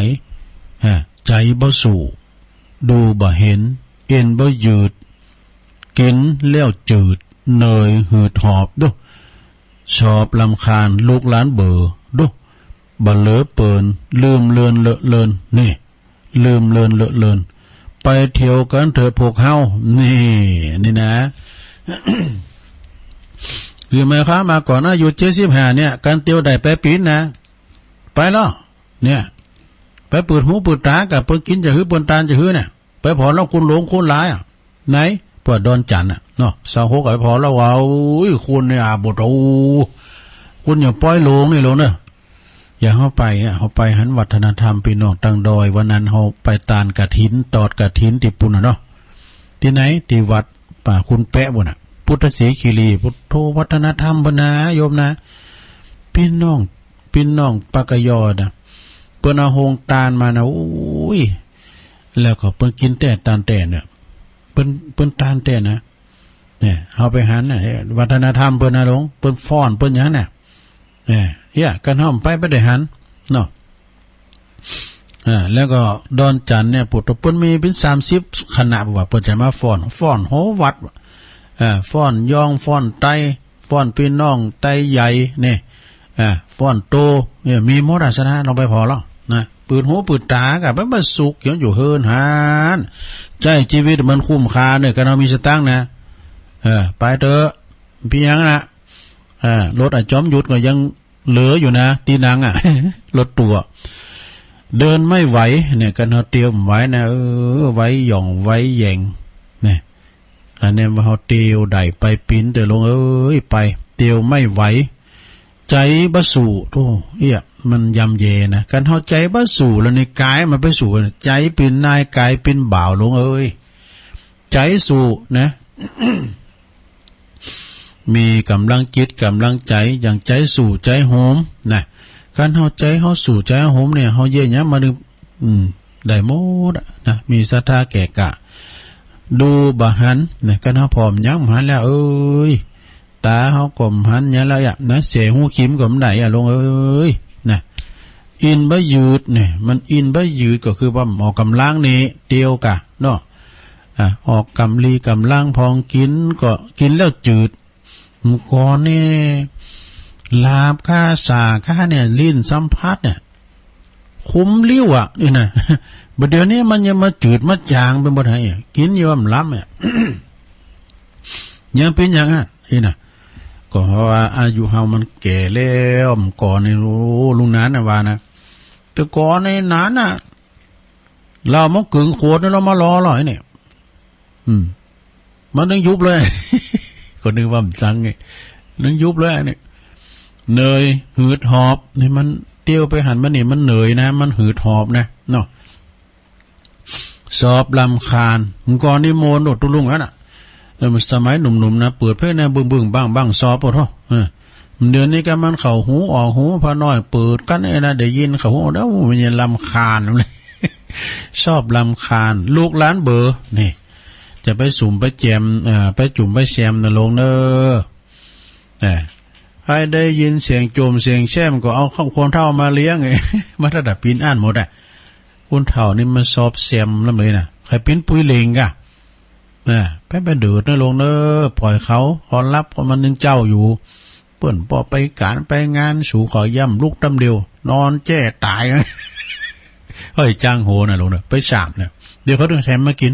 ฮะ ใจบ่สู้ ดูบ่เห็น เอ็นบ่ยืด กินแล้วจืด เหนื่อยหืดหอบ ดู ชอบรำคาญ ลูกหลานเบอร์ ดู บ่เหลือเปิน ลืมเลือนเลอะเลือน นี่ ลืมเลือนเลอะเลือน ไปเที่ยวกันเถอะพวกเฮา นี่ นี่นะ คือหมายความมาก่อนอายุเจ็ดสิบห้าเนี่ย การเตียวได้ไปปีนนะ ไปแล้ว เนี่ย ไปเปิดหูเปิดตากับเปิ้นกินจะหื้อเปิ้นตานจะหื้อเนี่ย ไปผ่อเล่าคนหลงคนหลายอะ ไหน พวกดอนจันทน์น่ะเนาะ ซาวหกก็ไปผ่อเล่าว่า โอ้ย คนเนี่ยอาบด โอ้ คนอย่างป้อยหลงนี่หลงเนอะ อย่างเฮาไปอะ เฮาไปหันวัฒนธรรมพี่น้องตังดอย วันนั้นเฮาไปตานกฐิน ตอดกฐินที่ปุ้นน่ะเนาะ ที่ไหน ที่วัดป่าคุณแป๊ะปุ้นน่ะ พุทธศรีคีรี พุทโธ วัฒนธรรมเปิ้นนะ โยมนะ พี่น้อง พี่น้องปากกยอนะ เปิ้นเอาโฮงตานมานะ โอ้ย แล้วก็เปิ้นกินแต๊ตานแต๊เนาะ เปิ้น เปิ้นตานแต๊นะ เนี่ย เฮาไปหันน่ะ วัฒนธรรมเปิ้นนะหลวง เปิ้นฟ้อน เปิ้นหยังน่ะ เนี่ย เฮีย กันเฮาไปบ่ได้หัน เนาะ อ่า แล้วก็ดอนจันทน์เนี่ย ปุโต เปิ้นมีเป๋นสามสิบคณะ ว่าเปิ้นจะมาฟ้อน ฟ้อนโฮวัด อ่า ฟ้อนยอง ฟ้อนไต ฟ้อนพี่น้องไตใหญ่ เนี่ย อ่า ฟ้อนโต เนี่ย มีหมดอะ สะท้า ลองไปผ่อเล่านะ เปิดหูเปิดตา ก็ไปบ่สุข อยู่เฮือนหั้น ใช้ชีวิตมันคุ้มค่าเนี่ย กันเฮามีสตางค์นะ เออ ไปเถอะ เปียงนะ อ่า รถอะจอมยุทธก็ยังเหลืออยู่นะ ตี้นั่งอะ รถตู้ เดินไม่ไหว เนี่ย กันเฮาเตียวบ่ไหวนะ เออ ไหวหย่องไหวแหย่ง เนี่ย อันนี้ว่าเฮาเตียวได้ไปปีนเต๊อะหลวงเอ้ย ไป เตียวไม่ไหว ใจบ่สู้ โธ่ เอี้ย มันย่ำแย่นะ กันเฮาใจบ่สู้แล้วนี่ กายมันไปสู้ ใจเป๋นนาย กายเป๋นบ่าว หลวงเอ้ย ใจสู้นะ มีกำลังจิตกำลังใจ อย่างใจสู้ใจโฮมนะ คันเฮาใจเฮาสู้ใจเฮาโฮมเนี่ย เฮาเยียะหยังมาดึง อืม ได้หมดอะนะ มีศรัทธาแก่กล้า ดูบ่หันนะ กันเฮาผอมยังบ่หันแล้วเอ้ย ตาเฮาก็บ่หันหยังแล้วอะนะ แสหูคิมก็บ่ได้อะลุงเอ้ยนะ อินบ่ยืดเนี่ย มันอินบ่ยืดก็คือว่าออกกำลังนี่เตียวกะเนาะ อ่ะ ออกกำลีกำลังพอง กินก็กินแล้วจืด เมื่อก่อนนี่ ลาบข้า สาข้าเนี่ย ลิ้นสัมผัสเนี่ย คุ้มลิ้วอะ นี่นะ บัดเดี๋ยวนี้มันยังมาจืดมาจางไปหมดไห้อะ กินอยู่ว่ามันล้ำเนี่ย ยังเป็นอย่างนั้น นี่นะ ก็เพราะว่าอายุเฮามันแก่แล้ว เมื่อก่อนนี่ โอ้ ลุงหนานน่ะว่านะ แต่ก่อนนี่หนานน่ะ เหล้ามาเกิงขวดนี่ เหล้ามารอร้อยนี่ อืม มันต้องยุบเลย ก็นึกว่ามันจังไง นึกยุบเลยอันนี้ เหนื่อย หืดหอบ นี่มันเตียวไปหันมานี่ มันเหนื่อยนะ มันหืดหอบนะ เนาะ สอบรำคาญ เมื่อก่อนนี่โมนโดดตุลุงนั่นน่ะ เออ มันสมัยหนุ่มๆนะ เปิดเพลงนะ บึ้งๆบ้างๆ สอบ โอ้โห เออ เดี๋ยวนี้ก็มันเข้าหูออกหู พอน้อยเปิดกันไอ้นะ ได้ยินเข้าหู แล้ว โอ้ มันยังรำคาญเลย ชอบรำคาญ ลูกหลานเบอ นี่ จะไปสุมไปแจม เอ่อ ไปจุ่มไปแซมนะลุงเนอะ เออ ให้ได้ยินเสียงจุ่มเสียงแซมก็เอาคนเฒ่ามาเลี้ยง มาตั้งแต่ปีนอ่านหมดอะ คนเฒ่านี่มันชอบแซมลำเลยนะ ใครปิ้นปุ้ยเหลงกะ อ่า ไป ไปเดือดนะลุงเนอะ ปล่อยเขา เขารับ เขามันยังเจ้าอยู่ เปิ้นบ่ไปการไปงาน สูเขาย่ำลุกตำเดียว นอนแจ้ตาย เฮ้ย จ้างโหนะลุงเนอะ ไปสามเนี่ย เดี๋ยวเขาถึงแถมมากิน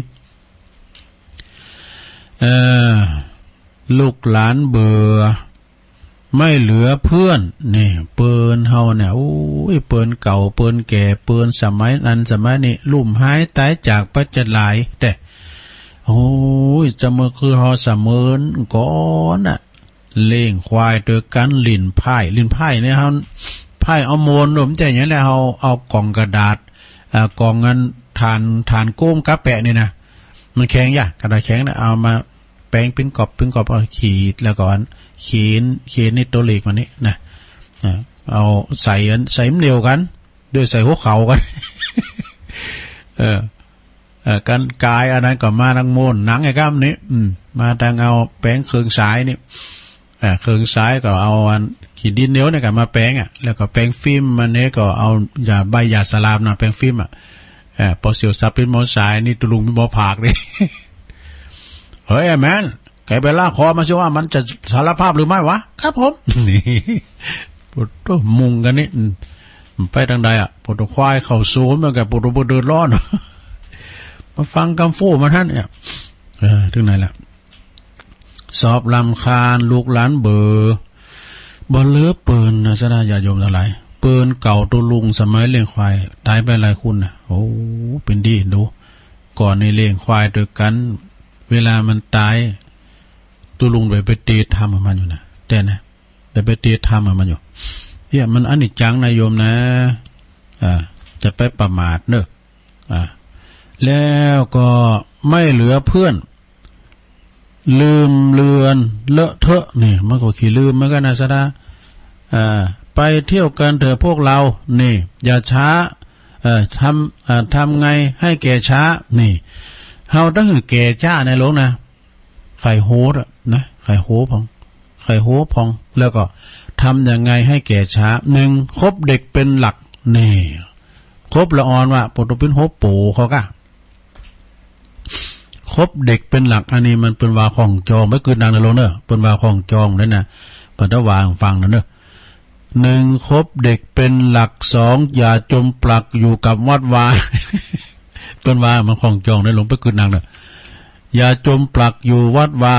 เออ ลูกหลานเบื่อ ไม่เหลือเพื่อน นี่ เปิ้นเฮาเนี่ย โอ้ย เปิ้นเก่า เปิ้นแก่ เปิ้นสมัยนั้นสมัยนี้ ลุ่มหายตายจากไปจะหลาย แต่ โอ้ย จะเมื่อคือเฮาเสมือนก่อนน่ะ เลี้ยงควายโดยการลิ่นไพ่ ลิ่นไพ่เนี่ยเฮา ไพ่เอาโมน โน้มใจอย่างนี้แหละ เฮาเอากล่องกระดาษ อ่า กล่องเงิน ถ่าน ถ่านโก้มกะแปะนี่นะ มันแข็งอย่ะ กระดาษแข็งนะ เอามา แปงปิ้นกรอบปิ้นกรอบ เอาขีด แล้วก็อันเขียน เขียนในตัวเลขมันนี่นะ นะ เอาใส่อัน ใส่มันเดียวกัน โดยใส่หัวเข่ากัน เออ เออ กันกายอันนั้นก็มาทางโมน หนังไอ้ก้ามนี่ อืม มาทางเอาแปงเครื่องสายนี่ เออ เครื่องสายก็เอาอันขีดดินเหนียวเนี่ยก็มาแปงอ่ะ แล้วก็แปงฟิล์มมันนี่ก็เอายาใบยาสลามนะ แปงฟิล์มอ่ะ เออ พอเสียวสับปิ้นหมอสายนี่ ตุลุงปิ้นหมอผากนี่ เฮ้ย ไอ้แมน แกไปลากคอมาสิว่ามันจะสารภาพหรือไม่วะ ครับผม นี่ ปวดตัวมุงกันนี่ อืม ไปทางใดอ่ะ ปวดตัวควายเข้าโซมแล้วแกปวดตัวเดือดร้อน มาฟังกำฟูมันท่านเนี่ย เออ ถึงไหนละ สอบรำคาญ ลูกหลานเบอ บ่เหลือเปิ้นนะ สะดาญาติโยมทั้งหลาย เปิ้นเก่าตุลุงสมัยเลี้ยงควาย ตายไปหลายคนนะ โอ้ เป็นดีดู ก่อนนี่เลี้ยงควายด้วยกัน เวลามันตาย ตุลุงไป ไปเตะทำกับมันอยู่นะ แต่นะ แต่ไปเตะทำกับมันอยู่ เนี่ย มันอนิจจังนะโยมนะ อ่า จะไปประมาทเนอะ อ่า แล้วก็ไม่เหลือเพื่อน ลืมเลือนเลอะเทอะ นี่ มันก็ขี้ลืมเหมือนกันนะ สะดา อ่า ไปเที่ยวกันเถอะพวกเรา นี่ อย่าช้า เอ่อ ทำ เอ่อ ทำไงให้แก่ช้า นี่ เฮาต้องหื้อแก่ช้าในโลกนะ ไข่โฮดอะนะ ไข่โฮพอง ไข่โฮพอง แล้วก็ทำยังไงให้แก่ช้า หนึ่ง คบเด็กเป็นหลัก นี่ คบละอ่อนว่ะ ปวดตัวปิ้นโฮโปเขากะ คบเด็กเป็นหลัก อันนี้มันเปิ้นว่าของจอง ไปกึ๊ดหนังนะโลกเนอะ เปิ้นว่าของจองนั่นนะ เปิ้นจะว่าให้ฟังนะเนอะ หนึ่ง คบเด็กเป็นหลัก สอง อย่าจมปลักอยู่กับวัดวา เปิ้นว่ามันของจองได้ลงไปกึ๊ดหนังเนอะ อย่าจมปลักอยู่วัดวา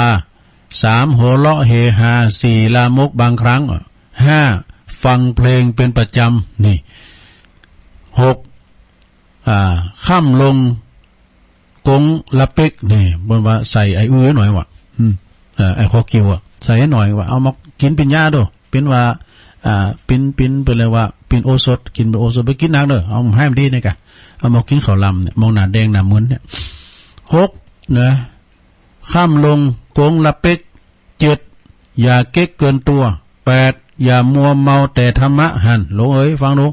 สาม หัวเราะเฮฮา สี่ ลามกบางครั้ง ห้า ฟังเพลงเป็นประจำ นี่ หก อ่า ค่ำลง กงละเป๊ก นี่ เปิ้นว่าใส่ไอ้อื้อหน่อยว่ะ อืม เอ่อ ไอ้ข้อกิ่วอะ ใส่ให้หน่อยว่ะ เอามากินเป็นยาดู เป็นว่า อ่า เป็น เป็น เปิ้นเรียกว่า เป็นโอสถ กินเป็นโอสถ ไปกินหนักเด้อ เอาให้มันดีนี่กะ เอามากินข้าวลำเนี่ย มองหน้าแดงหน้ามึนเนี่ย หก นะ ค่ำลง กงละเป๊ก เจ็ด อย่าเก๊กเกินตัว แปด อย่ามัวเมาแต่ธรรมะ หั่น หลวงเอ๋ย ฟังดู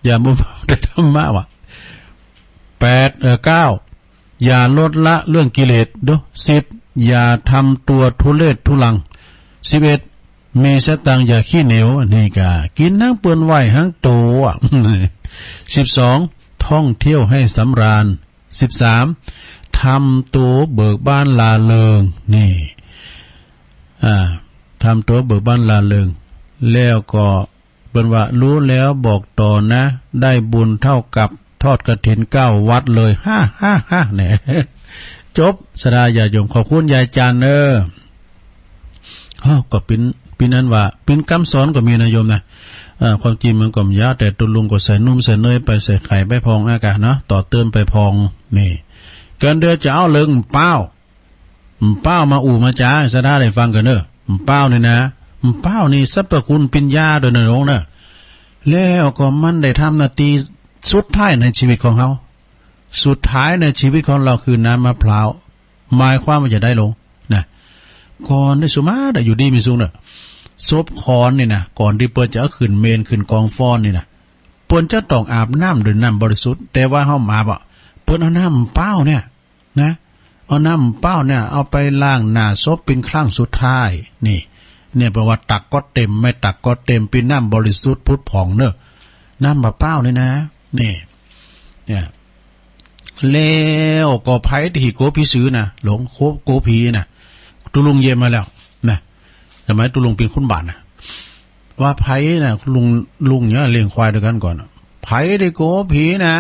อย่ามัวเมาแต่ธรรมะว่ะ แปด เอ่อ เก้า อย่าลดละเรื่องกิเลส ดู สิบ อย่าทำตัวทุเรศทุรัง สิบเอ็ด มีสตางค์อย่าขี้เหนียว นี่ก็กินทั้งเปิ้นไหว้ทั้งตัว สิบสอง ท่องเที่ยวให้สำราญ สิบสาม ทำตัวเบิกบานร่าเริง นี่ อ่า ทำตัวเบิกบานร่าเริง แล้วก็เปิ้นว่า รู้แล้วบอกต่อนะ ได้บุญเท่ากับทอดกฐินเก้าวัดเลย ฮ่าฮ่าฮ่า เนี่ย จบ สดาญาติโยม ขอบคุณยายจันเนอะ อ้าว ก็เป็น เป็นอันว่า เป็นกำสอนก็มีนะโยมนะ เอ่อ ความจริงมันก็บ่ยาว แต่ตุ๊ลุงก็ใส่นุ่มใส่เนยไป ใส่ไข่ไปพองอากาศเนาะ ต่อเติมไปพอง นี่ กันเดียวจะเอาเรื่องเป้า เป้ามาอู้มาจ๋า สดาได้ฟังกันเนอะ เป้านี่นะ เป้านี่สรรพคุณเป็นยาโดยนะหลวงเนอะ แล้วก็มันได้ทำหน้าที่สุดท้ายในชีวิตของเรา สุดท้ายในชีวิตของเราคือน้ำมะพร้าว หมายความว่าจะได้หลวงนะ ก่อนที่สุมาได้อยู่ดีมีสุขเนอะ ศพขอนนี่นะ ก่อนที่เปิ้นจะเอาขึ้นเมนขึ้นกองฟอนนี่นะ เปิ้นจะต้องอาบน้ำด้วยน้ำบริสุทธิ์ แต่ว่าเฮามาบ่ เปิ้นเอาน้ำเปล่าเนี่ยนะ เอาน้ำเปล่าเนี่ย เอาไปล้างหน้าศพเป็นครั้งสุดท้าย นี่ เนี่ยแปลว่าตักก็เต็ม ไม่ตักก็เต็ม เป็นน้ำบริสุทธิ์ผุดผ่องเนอะ น้ำมะพร้าวนี่นะ นี่ เนี่ย แล้วก็ไผที่โกผีสือนะ หลวง โก โกผีนะ ตุ๊ลุงเยี่ยมมาแล้วนะ สมัยตุ๊ลุงเป็นคนบ้านนะ ว่าไผนะ ลุง ลุงเนี่ยเลี้ยงควายด้วยกันก่อน ไผได้โกผีนะ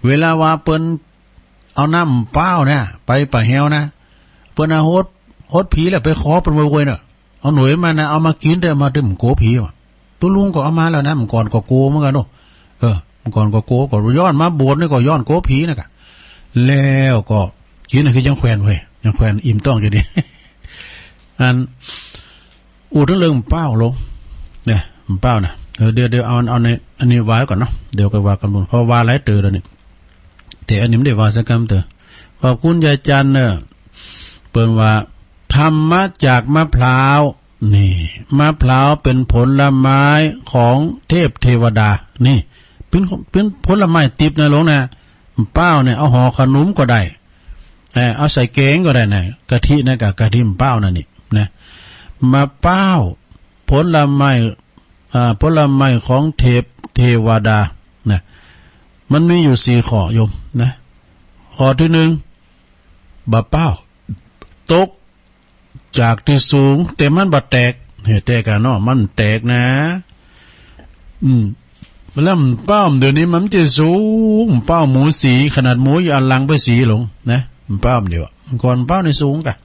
เวลาว่าเปิ้นเอาน้ำเปล่าเนี่ย ไปป่าแฮวนะ เปิ้นเอาหด หดผีแล้วไปขอเปิ้นเว้ยๆเนอะ เอาหน่วยมานะ เอามากินแต่มาดื่มโกผีว่ะ ตุ๊ลุงก็เอามาแล้วนะ เมื่อก่อนก็โกเหมือนกันเนาะ เออ เมื่อก่อนก็โก ก็ย้อนมาโบสถ์นี่ก็ย้อนโกผีนะกะ แล้วก็กินน่ะคือยังแขวนเว้ย ยังแขวนอิ่มท้องอยู่ดี อัน อู้ถึงเรื่องเป้าลง เนี่ย เป้านะ เออ เดี๋ยว เดี๋ยวเอา เอาใน อันนี้ไว้ก่อนเนาะ เดี๋ยวก็ว่ากันบน เพราะว่าหลายเตือแล้วนี่ แต่อันนี้ไม่ได้ว่าสักคำเตือ ขอบคุณยายจันเนอะ เปิ้นว่า ทำมาจากมะพร้าว นี่ มะพร้าวเป็นผลไม้ของเทพเทวดา นี่ เป็น เป็นผลไม้ติบนะหลวงนะ เป้าเนี่ย เอาห่อขนมก็ได้ เอ่อ เอาใส่แกงก็ได้นะ กะทินะ กับกะทิเป้านั่นนี่นะ มะพร้าว ผลไม้ อ่า ผลไม้ของเทพเทวดานะ มันมีอยู่สี่ข้อโยมนะ ข้อที่หนึ่ง บ่าเป้า ตกจากตี้สูง แต่มันบ่แตก เฮ้ย แตกอะเนาะ มันแตกนะ อืม แล้วเป้าเดี๋ยวนี้มันจะสูง เป้าหมูสี ขนาดหมูอยู่อันหลังไปสีหลงนะ เป้าเดียว ก่อนเป้านี่สูงกะ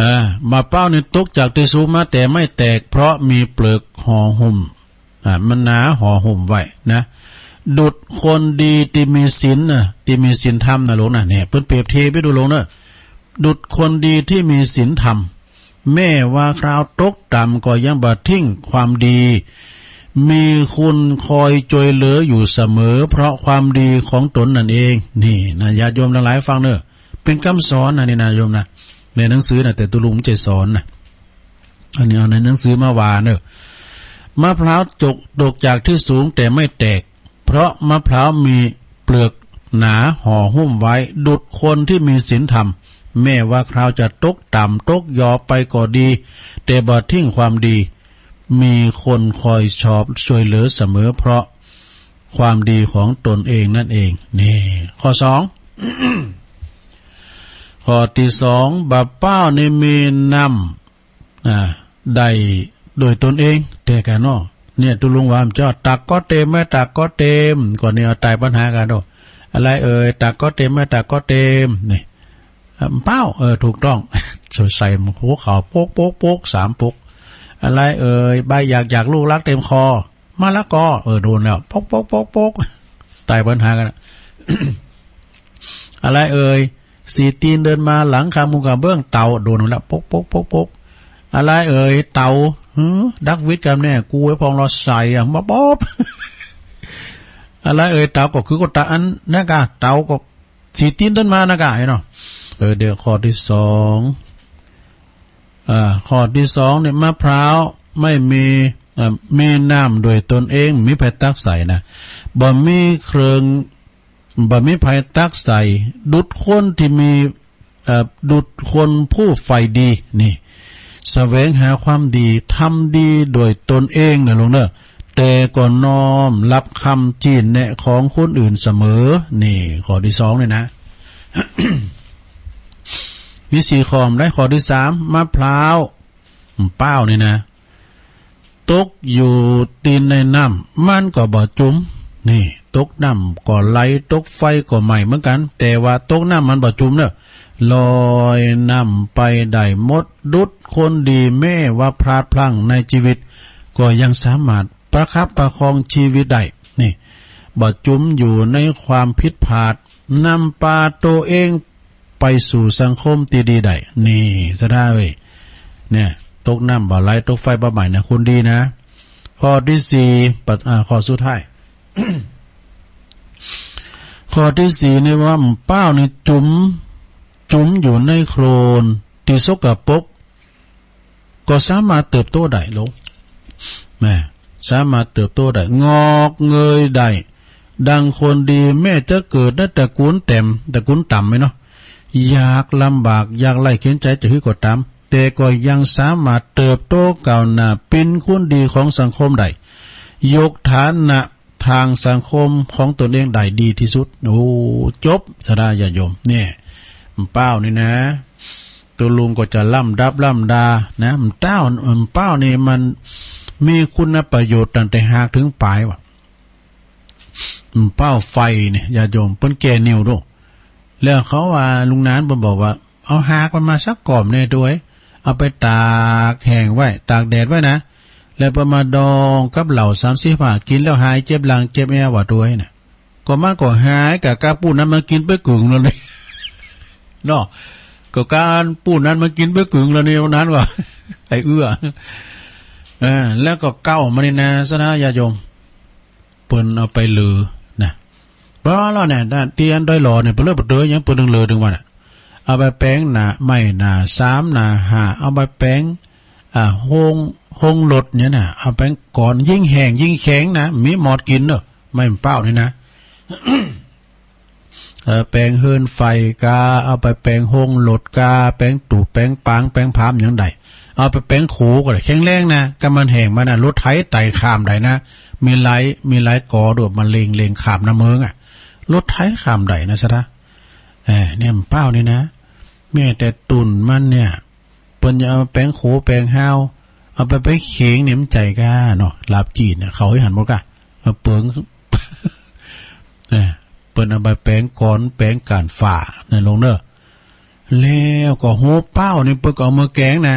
อ่า บ่าเป้านี่ตกจากตี้สูงมาแต่ไม่แตก เพราะมีเปลือกห่อหุ้ม อ่า มันหนาห่อหุ้มไว้นะ ดุจคนดีที่มีศีลนะ ที่มีศีลธรรมนะหลวงนะ เนี่ย เปิ้นเปรียบเทียบให้ดูหลวงเนอะ ดุจคนดีที่มีศีลธรรม แม้ว่าคราวตกต่ำก็ยังบ่ทิ้งความดี มีคนคอยช่วยเหลืออยู่เสมอ เพราะความดีของตนนั่นเอง นี่นะ ญาติโยมทั้งหลายฟังเนอะ เป็นคำสอนนะนี่นะโยมนะ ในหนังสือนะ แต่ตุ๊ลุงบ่ใจ้สอนนะ อันนี้เอาในหนังสือมาว่าเนอะ มะพร้าวจก ตกจากตี้สูงแต่ไม่แตก เพราะมะพร้าวมีเปลือกหนาห่อหุ้มไว้ ดุจคนที่มีศีลธรรม แม้ว่าคราวจะตกต่ำตกหยอไปก็ดี แต่บ่ทิ้งความดี มีคนคอยชอบช่วยเหลือเสมอ เพราะความดีของตนเองนั่นเอง นี่ ข้อสอง ข้อที่สอง บ่าเป้านี่มีน้ำ อ่า ได้โดยตนเอง แต่กะเนาะ เนี่ย ตุ๊ลุงว่ามันจะตักก็เต็ม ไม่ตักก็เต็ม ก่อนนี้เอาตายปัญหากันเนาะ อะไรเอ่ย ตักก็เต็ม ไม่ตักก็เต็ม นี่ อ่า เป้า เออ ถูกต้อง ใส่หัวเข่าโป๊ก โป๊ก โป๊ก โป๊ก สามปก อะไรเอ่ย ใบหยาก หยาก ลูกรักเต็มคอ มะละกอ เออ โดนแล้ว โป๊ก โป๊ก โป๊ก โป๊ก ตายปัญหากันอะ อะไรเอ่ย สี่ตีนเดินมาหลังคามุงกระเบื้อง เต่า โดนแล้ว โป๊ก โป๊ก โป๊ก โป๊ก อะไรเอ่ย เต่า หือ ดักวิดกันแน่ กูไอ้พองรอใส่อะ มาป๊อบ อะไรเอ่ย เต่าก็คือก็ตาอันนั้นกะ เต่าก็สี่ตีนเดินมานะกะ เห็นเนาะ เออ เดี๋ยวข้อที่สอง อ่า ข้อที่สองเนี่ย มะพร้าวไม่มี เอ่อ มีน้ำโดยตนเอง มีไผตักใส่นะ บ่มีเครื่อง บ่มีไผตักใส่ ดุจคนที่มี เอ่อ ดุจคนผู้ใฝ่ดี นี่ แสวงหาความดี ทำดีด้วยตนเองนะลุงเนอะ แต่ก็น้อมรับคำชี้แนะของคนอื่นเสมอ นี่ ข้อที่สองนี่นะ มีสี่ข้อ ได้ข้อที่สาม มะพร้าว เป้านี่นะ ตกอยู่ตีนในน้ำ มันก็บ่จุ่ม นี่ ตกน้ำก็ไหล ตกไฟก็ไหม้เหมือนกัน แต่ว่าตกน้ำมันบ่จุ่มเนอะ ลอยน้ำไปได้หมด ดุจคนดี แม้ว่าพลาดพลั้งในชีวิต ก็ยังสามารถประคับประคองชีวิตได้ นี่ บ่จุ่มอยู่ในความผิดพลาด นำพาตัวเองไปสู่สังคมที่ดีได้ นี่ ศรัทธาเอ้ย เนี่ย ตกน้ำบ่ไหล ตกไฟบ่ไหม้นะ คนดีนะ ข้อที่สี่ ปัด อ่า ข้อสุดท้าย ข้อที่สี่นี่ว่า เป้านี่จุ่ม จุ่มอยู่ในโคลนที่สกปรก ก็สามารถเติบโตได้ลง แม่ สามารถเติบโตได้ งอกเงยได้ ดังคนดี แม้จะเกิดในตระกูลแต้ม ตระกูลต่ำไหมเนาะ ยากลำบาก ยากไร้เข็ญใจจะหื้อก็ตาม แต่ก็ยังสามารถเติบโตก้าวหน้า เป็นคนดีของสังคมได้ ยกฐานะทางสังคมของตนเองได้ดีที่สุด โอ้ จบ ศรัทธาญาติโยม เนี่ย เป้านี่นะ ตัวลุงก็จะล่ำดับล่ำดานะ เป้า เป้านี่มันมีคุณประโยชน์ตั้งแต่ฮากถึงป๋ายว่ะ เป้าไฟเนี่ย ญาติโยม เปิ้นแก่นิ่วโด แล้วเขาว่าลุงนานเปิ้นบอกว่า เอาฮากมันมาสักก่อมแน่ด้วย เอาไปตากแห้งไว้ ตากแดดไว้นะ แล้วเปิ้นมาดองกับเหล้าสามสิบห้า กินแล้วหายเจ็บหลังเจ็บแอวว่าด้วยนะ ก็มันก็หายกับกาปู้นั้นมากินไปกึ่งแล้วนี่ เนาะ ก็กาปู้นั้นมากินไปกึ่งแล้วนี่ วันนั้นว่า ไอ้เอื้อ เออ แล้วก็เก้ามานี่นะ ศรัทธาญาติโยม เปิ้นเอาไปเหลือนะ บ่แล้วเนี่ย เตียนดอยหล่อเนี่ย เปิ้นเลิกบ่เตยหยัง เปิ้นถึงเหลือถึงวันน่ะ เอาไปแป๋งหน้าไม้หน้าสามหน้าห้า เอาไปแป๋ง อ่า โฮง โฮงรถเนี่ยนะ เอาแป๋งก่อน ยิ่งแห้งยิ่งแข็งนะ มีหมอดกินเนอะ ไม้เป้านี่นะ เออ แป๋งเฮือนไฟกา เอาไปแป๋งโฮงรถกา แป๋งตู้แป๋งปาง แป๋งผามหยังได้ เอาไปแป๋งโขก็ได้ แข็งแรงนะ ก็มันแห้งมานะ รถไถไต่ข้ามได้นะ มีหลาย มีหลายกอด้วย มันเลง เลงข้ามน้ำเมืองอะ รถไถข้ามได้นะ ศรัทธา เออ เนี่ย เป้านี่นะ แม้แต่ตุ่นมันเนี่ย เปิ้นจะเอาแป๋งโขแป๋งฮาว เอาไป ไปเข็งเนี่ยมันใจ๋ก้าเนาะ ลาบจีนเนี่ย เขาให้หันหมดก้า มาเปิง เออ เปิ้นเอาไปแป๋งกอน แป๋งก้านฟ้า นั่นลงเนอะ แล้วก็หัวเป้านี่เปิ้นก็เอามาแก๋งนะ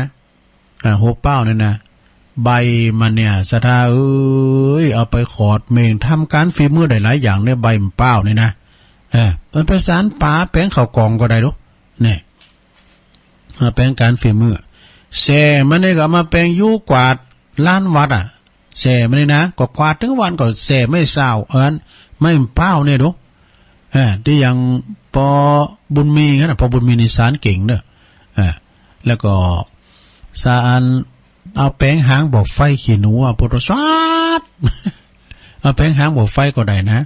อ่า หัวเป้านี่นะ ใบมันเนี่ย ศรัทธาเอ้ย เอาไปขอดเม่ง ทำการฝีมือได้หลายอย่างเนี่ย ใบเป้านี่นะ เออ มันไปสานปลาแป๋งข้าวกล่องก็ได้ลูก เนี่ย มาแป๋งการฝีมือ แส้มันนี่ก็เอามาแป๋งยู้กวาดลานวัดอะ แส้มันนี่นะ ก็กวาดตึงวันก็แส้ไม้ซาว เอิ้น ไม้เป้าเนี่ยดู เออ ตี้ยังปอบุญมีหั้นน่ะ ปอบุญมีนี่สานเก่งเนอะ เออ แล้วก็สาน เอาแป๋งหางบ่อไฟขี้หนูอะ ปวดสาด เอาแป๋งหางบ่อไฟก็ได้นะ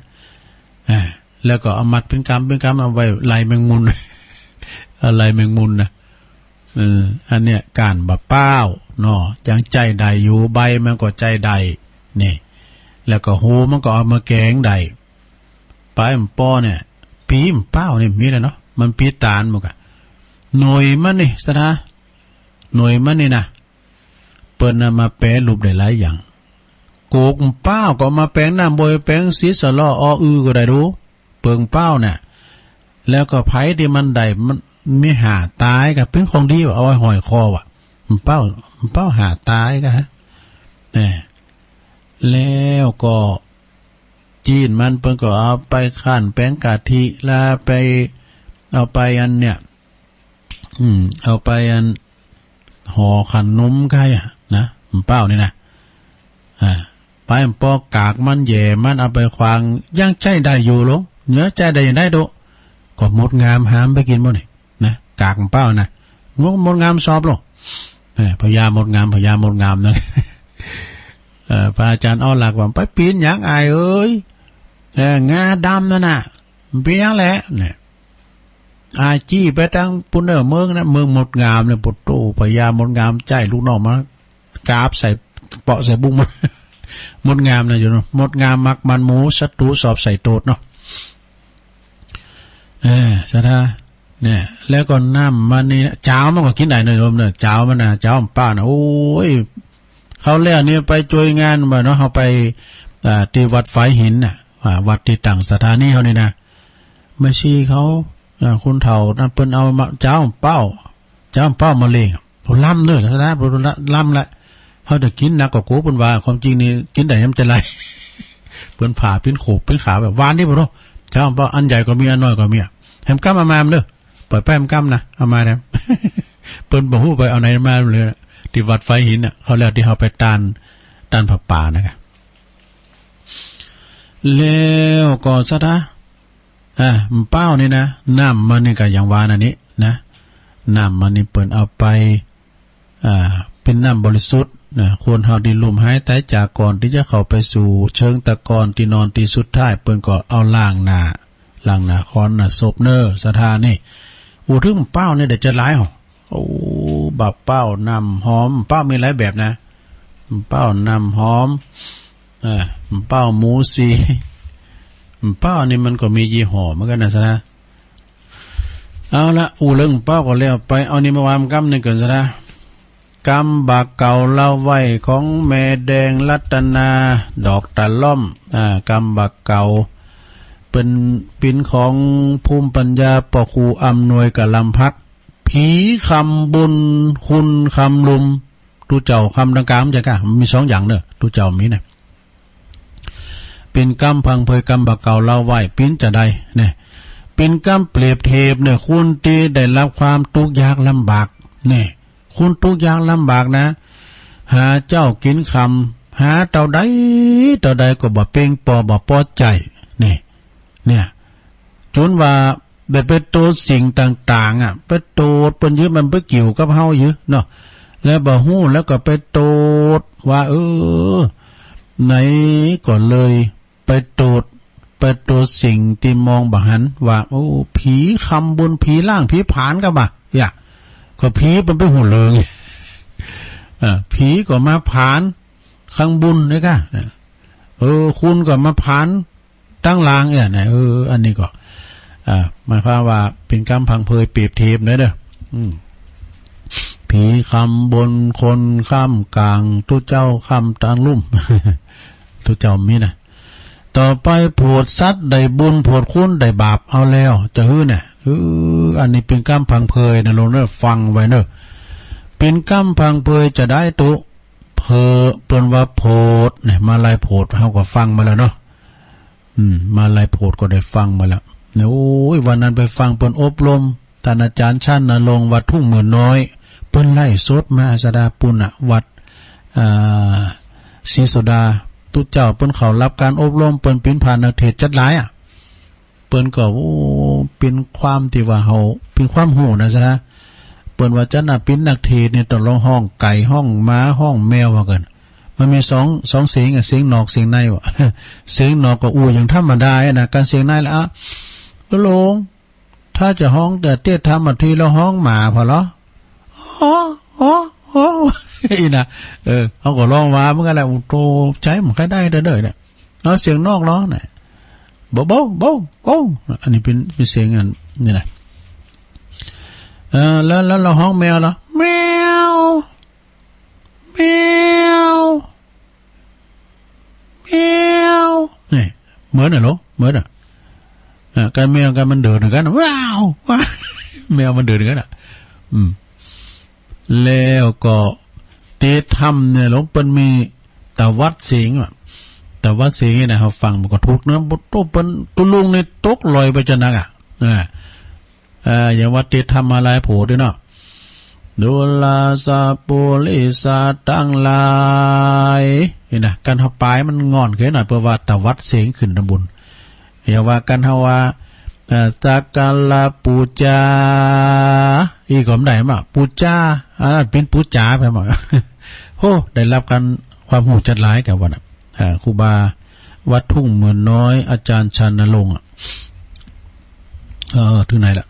เออ แล้วก็เอามัดเป็นกำเป็นกำ เอาไว้ไล่แมงมุม เอาไล่แมงมุมนะ เออ อันเนี้ยก้านบ่าเป้าเนาะ ยังใจ๊ได้อยู่ ใบมันก็ใจ๊ได้ นี่ แล้วก็หัวมันก็เอามาแก๋งได้ ปลายมันปอเนี่ย ปี๋มันเป้านี่มีแล้วเนาะ มันปี๋ตานหมดอะ หน่วยมันนี่ ศรัทธา หน่วยมันนี่นะ เปิ้นเอามาแปรรูปได้หลายอย่าง โกกเป้าก็เอามาแป๋งน้ำบ่อย แป๋งสีสะเลาะอออือก็ได้ดู เปิงเป้าเนี่ย แล้วก็ไผที่มันได้ มันมีห้าตายก็เป็นของดีว่ะ เอาไว้ห้อยคอว่ะ เป้า เป้าห้าตายก็ฮะ เนี่ย แล้วก็จีนมันเปิ้นก็เอาไปขั่นแป๋งกะทิ แล้วไป เอาไปอันเนี่ย อืม เอาไปอัน ห่อขนมไก่อะนะ มันเป้านี่นะ อ่า ไปมันปอกกากมันแหย่มันเอาไปขว้าง ยังใจ๊ได้อยู่ลง เนื้อใจ๊ได้ยังได้โด ก็มดงามหามไปกินบ่นี่ นะ กากมันเป้านะ มด มดงามสอบลง เออ พญามดงาม พญามดงามนะ เออ พระอาจารย์เอาหลักว่า ไปปีนหยังอ้ายเอ้ย เออ งาดำนั่นน่ะ เปียงแหละเนี่ย อาจี้ไปตังปุ้นเนอ เมืองนะ เมืองมดงามเนี่ย ปุโต พญามดงามใจ้ลูกน้องมากราบใส่ เปาะใส่บุ้งมัน มดงามนะอยู่เนาะ มดงามมักมันหมู ศัตรูสอบใส่โตดเนาะ เออ สะท้า เนี่ย แล้วก็น้ำมันนี่นะ เจ้ามันก็กินได้เนอะโยมเนอะ เจ้ามันนะ เจ้ามันป้านะ โอ้ย เขาแล้วนี่ไปช่วยงานมาเนาะ เขาไป อ่า ที่วัดฝายหินน่ะ อ่า วัดที่ตั้งสถานีเขานี่นะ แม่ชีเขา อ่า คนเฒ่านั่นเปิ้นเอามา เจ้าเป้า เจ้าเป้ามาเลี้ยง โอ้ ล้ำเนอะ สะท้า ล้ำละ เขาจะกินหนักกว่ากูเปิ้นว่า ความจริงนี่กินได้ มันจะไร เปิ้นผ่าปิ้นโขบปิ้นขาแบบหวานนี่บ่เนาะ เจ้าเป้า อันใหญ่ก็มี อันน้อยก็มีอะ แหมกำเอามาเด้อ ปล่อยไปแหมกำนะ เอามาแหม เปิ้นบ่ฮู้ไปเอาไหนมาเลยนะ ที่วัดฝายหินน่ะ เขาแล้วที่เขาไปต้าน ต้านผ้าป่านะครับ แล้วก็สะท้า อ่า เป้านี่นะ น้ำมันนี่ก็อย่างว่านั่นนี่นะ น้ำมันนี่เปิ้นเอาไป อ่า เป็นน้ำบริสุทธิ์นะ คนเฮาที่ลุ่มหายตายจากก่อนที่จะเข้าไปสู่เชิงตะกอนที่นอนที่สุดท้าย เปิ้นก็เอาล้างหน้า ล้างหน้าคอนหน้าศพเนอ สะท้านี่ อู้ ถึงเป้านี่ได้จะหลายหรอ โอ้ บาเป้าน้ำหอม เป้ามีหลายแบบนะ เป้าน้ำหอม เออ เป้าหมูสี เป้านี่มันก็มียี่ห้อเหมือนกันนะสะท้า เอาละ อู้เรื่องเป้าก็แล้วไป เอานี่มาว่ากันกำหนึ่งก่อนสะท้า กำบ่าเก่าเล่าไว้ของแม่แดงรัตนา ดอกตะล่อม อ่า กำบ่าเก่า เป็นปิ้นของภูมิปัญญาป้อครูอำนวยกะลำพัก ผีคำบุญคุณคำลุม ตุ๊เจ้าคำดังกล่าวมันจะกะ มีสองอย่างเนอะ ตุ๊เจ้ามีนะ เป็นกำพังเพยกำบ่าเก่าเล่าไว้ ปิ้นจะได้เนี่ย เป็นกำเปรียบเทียบเนี่ย คนที่ได้รับความทุกข์ยากลำบากเนี่ย คนทุกข์ยากลำบากนะ หาเจ้ากินค่ำ หาเต้าใด เต้าใดก็บ่เป่งปอ บ่ปอใจ เนี่ย เนี่ย จนว่าได้ไปโตษสิ่งต่างๆ อ่ะ ไปโตษเปิ้นยึดมันไปเกี่ยวกับเฮาอยู่เนาะ แล้วบ่ฮู้แล้วก็ไปโตษว่า เออ ไหนก็เลยไปโตษ ไปโตษสิ่งที่มองบ่หันว่า โอ้ ผีคำบุญ ผีล่าง ผีผานก็บ่า อย่า ก็ผีมันไปฮู้เรื่อง อ่า ผีก็มาผาน คำบุญนี่กะ เออ คุณก็มาผาน ตั้งลางเนี่ยนะ เออ อันนี้ก็ อ่า หมายความว่าเป็นกำพังเพยเปรียบเทียบนะเด้อ อืม ผีคำบนคนข้ามกลาง ตุ๊เจ้าข้ามตางลุ่ม ตุ๊เจ้ามีนะ ต่อไปโผดสัตว์ได้บุญ โผดคนได้บาป เอาแล้ว จะหื้อเนี่ย เออ อันนี้เป็นกำพังเพยนะ ลงเด้อ ฟังไว้เนอะ เป็นกำพังเพยจะได้ตุ เพอ เปิ้นว่าโผดเนี่ย มาลัยโผด เฮาก็ฟังมาแล้วเนาะ อืม มาลัยโผดก็ได้ฟังมาแล้วเนี่ย โอ้ย วันนั้นไปฟังเปิ้นอบรม ท่านอาจารย์ชั้นนรงค์ วัดทุ่งหมื่นน้อย เปิ้นไลฟ์สดมา สะท้า ปุ้นน่ะ วัด อ่า ศรีโสดา ตุ๊เจ้าเปิ้นเข้ารับการอบรม เปิ้นปิ้นผ่านนักเทศน์จัดหลายอ่ะ เปิ้นก็ โอ้ เป็นความที่ว่าเฮา เป็นความฮู้นะ สะท้า เปิ้นว่าจะน่ะเป็นนักเทศน์เนี่ย ต้องลองฮ้องไก่ ฮ้องหมา ฮ้องแมวว่ากัน มันมีสอง สองเสียงอะ เสียงนอก เสียงในวะ เสียงนอกก็อู้อย่างธรรมดาอะนะ การเสียงในละอะ แล้วลง ถ้าจะฮ้องแต่เทศน์ธรรมะที แล้วฮ้องหมาพอเหรอ อ๋อ อ๋อ อ๋อ อีนะ เออ เขาก็ร้องว่าเหมือนกันแหละ โอ้โธ่ ใจมันใครได้เด้อเนี่ย เอาเสียงนอกร้องเนี่ย โบ้ โบ้ โบ้ โบ้ อันนี้เป็น เป็นเสียงอันนี่นะ เออ แล้ว แล้วเราฮ้องแมวเหรอ แมว แมว แมว นี่ เหมือนน่ะเหรอ เหมือนน่ะ อ่า การแมวกันมันเดินเหมือนกันน่ะ ว้าว ว้าว แมวมันเดินเหมือนกันน่ะ อืม แล้วก็เตธรรมเนี่ย หลวงเปิ้นมีตวัดเสียงอะ ตวัดเสียงเนี่ยนะ เฮาฟังมันก็ถูกเนาะ โอ้ เปิ้น ตุ๊ลุงนี่ตกลอยไปจะนักอะ อ่า เอ่อ อย่างว่าเตธรรมมาลัยโผดนี่เนาะ ดูราสะปุริสะตังหลาย นี่นะ การเฮาปายมันง่อนขึ้นหน่อย เปิ้นว่าตวัดเสียงขึ้นตำบล อย่าว่ากันเฮาว่า เอ่อ สักการะปูจา อีกก็บ่ได้มา ปูจา อันนั้นเป็นปูจาไปหมด โอ้ ได้รับการความฮู้จัดหลายกันวันน่ะ อ่า ครูบาวัดทุ่งหมื่นน้อย อาจารย์ชันนรงค์อะ เออ ถึงไหนละ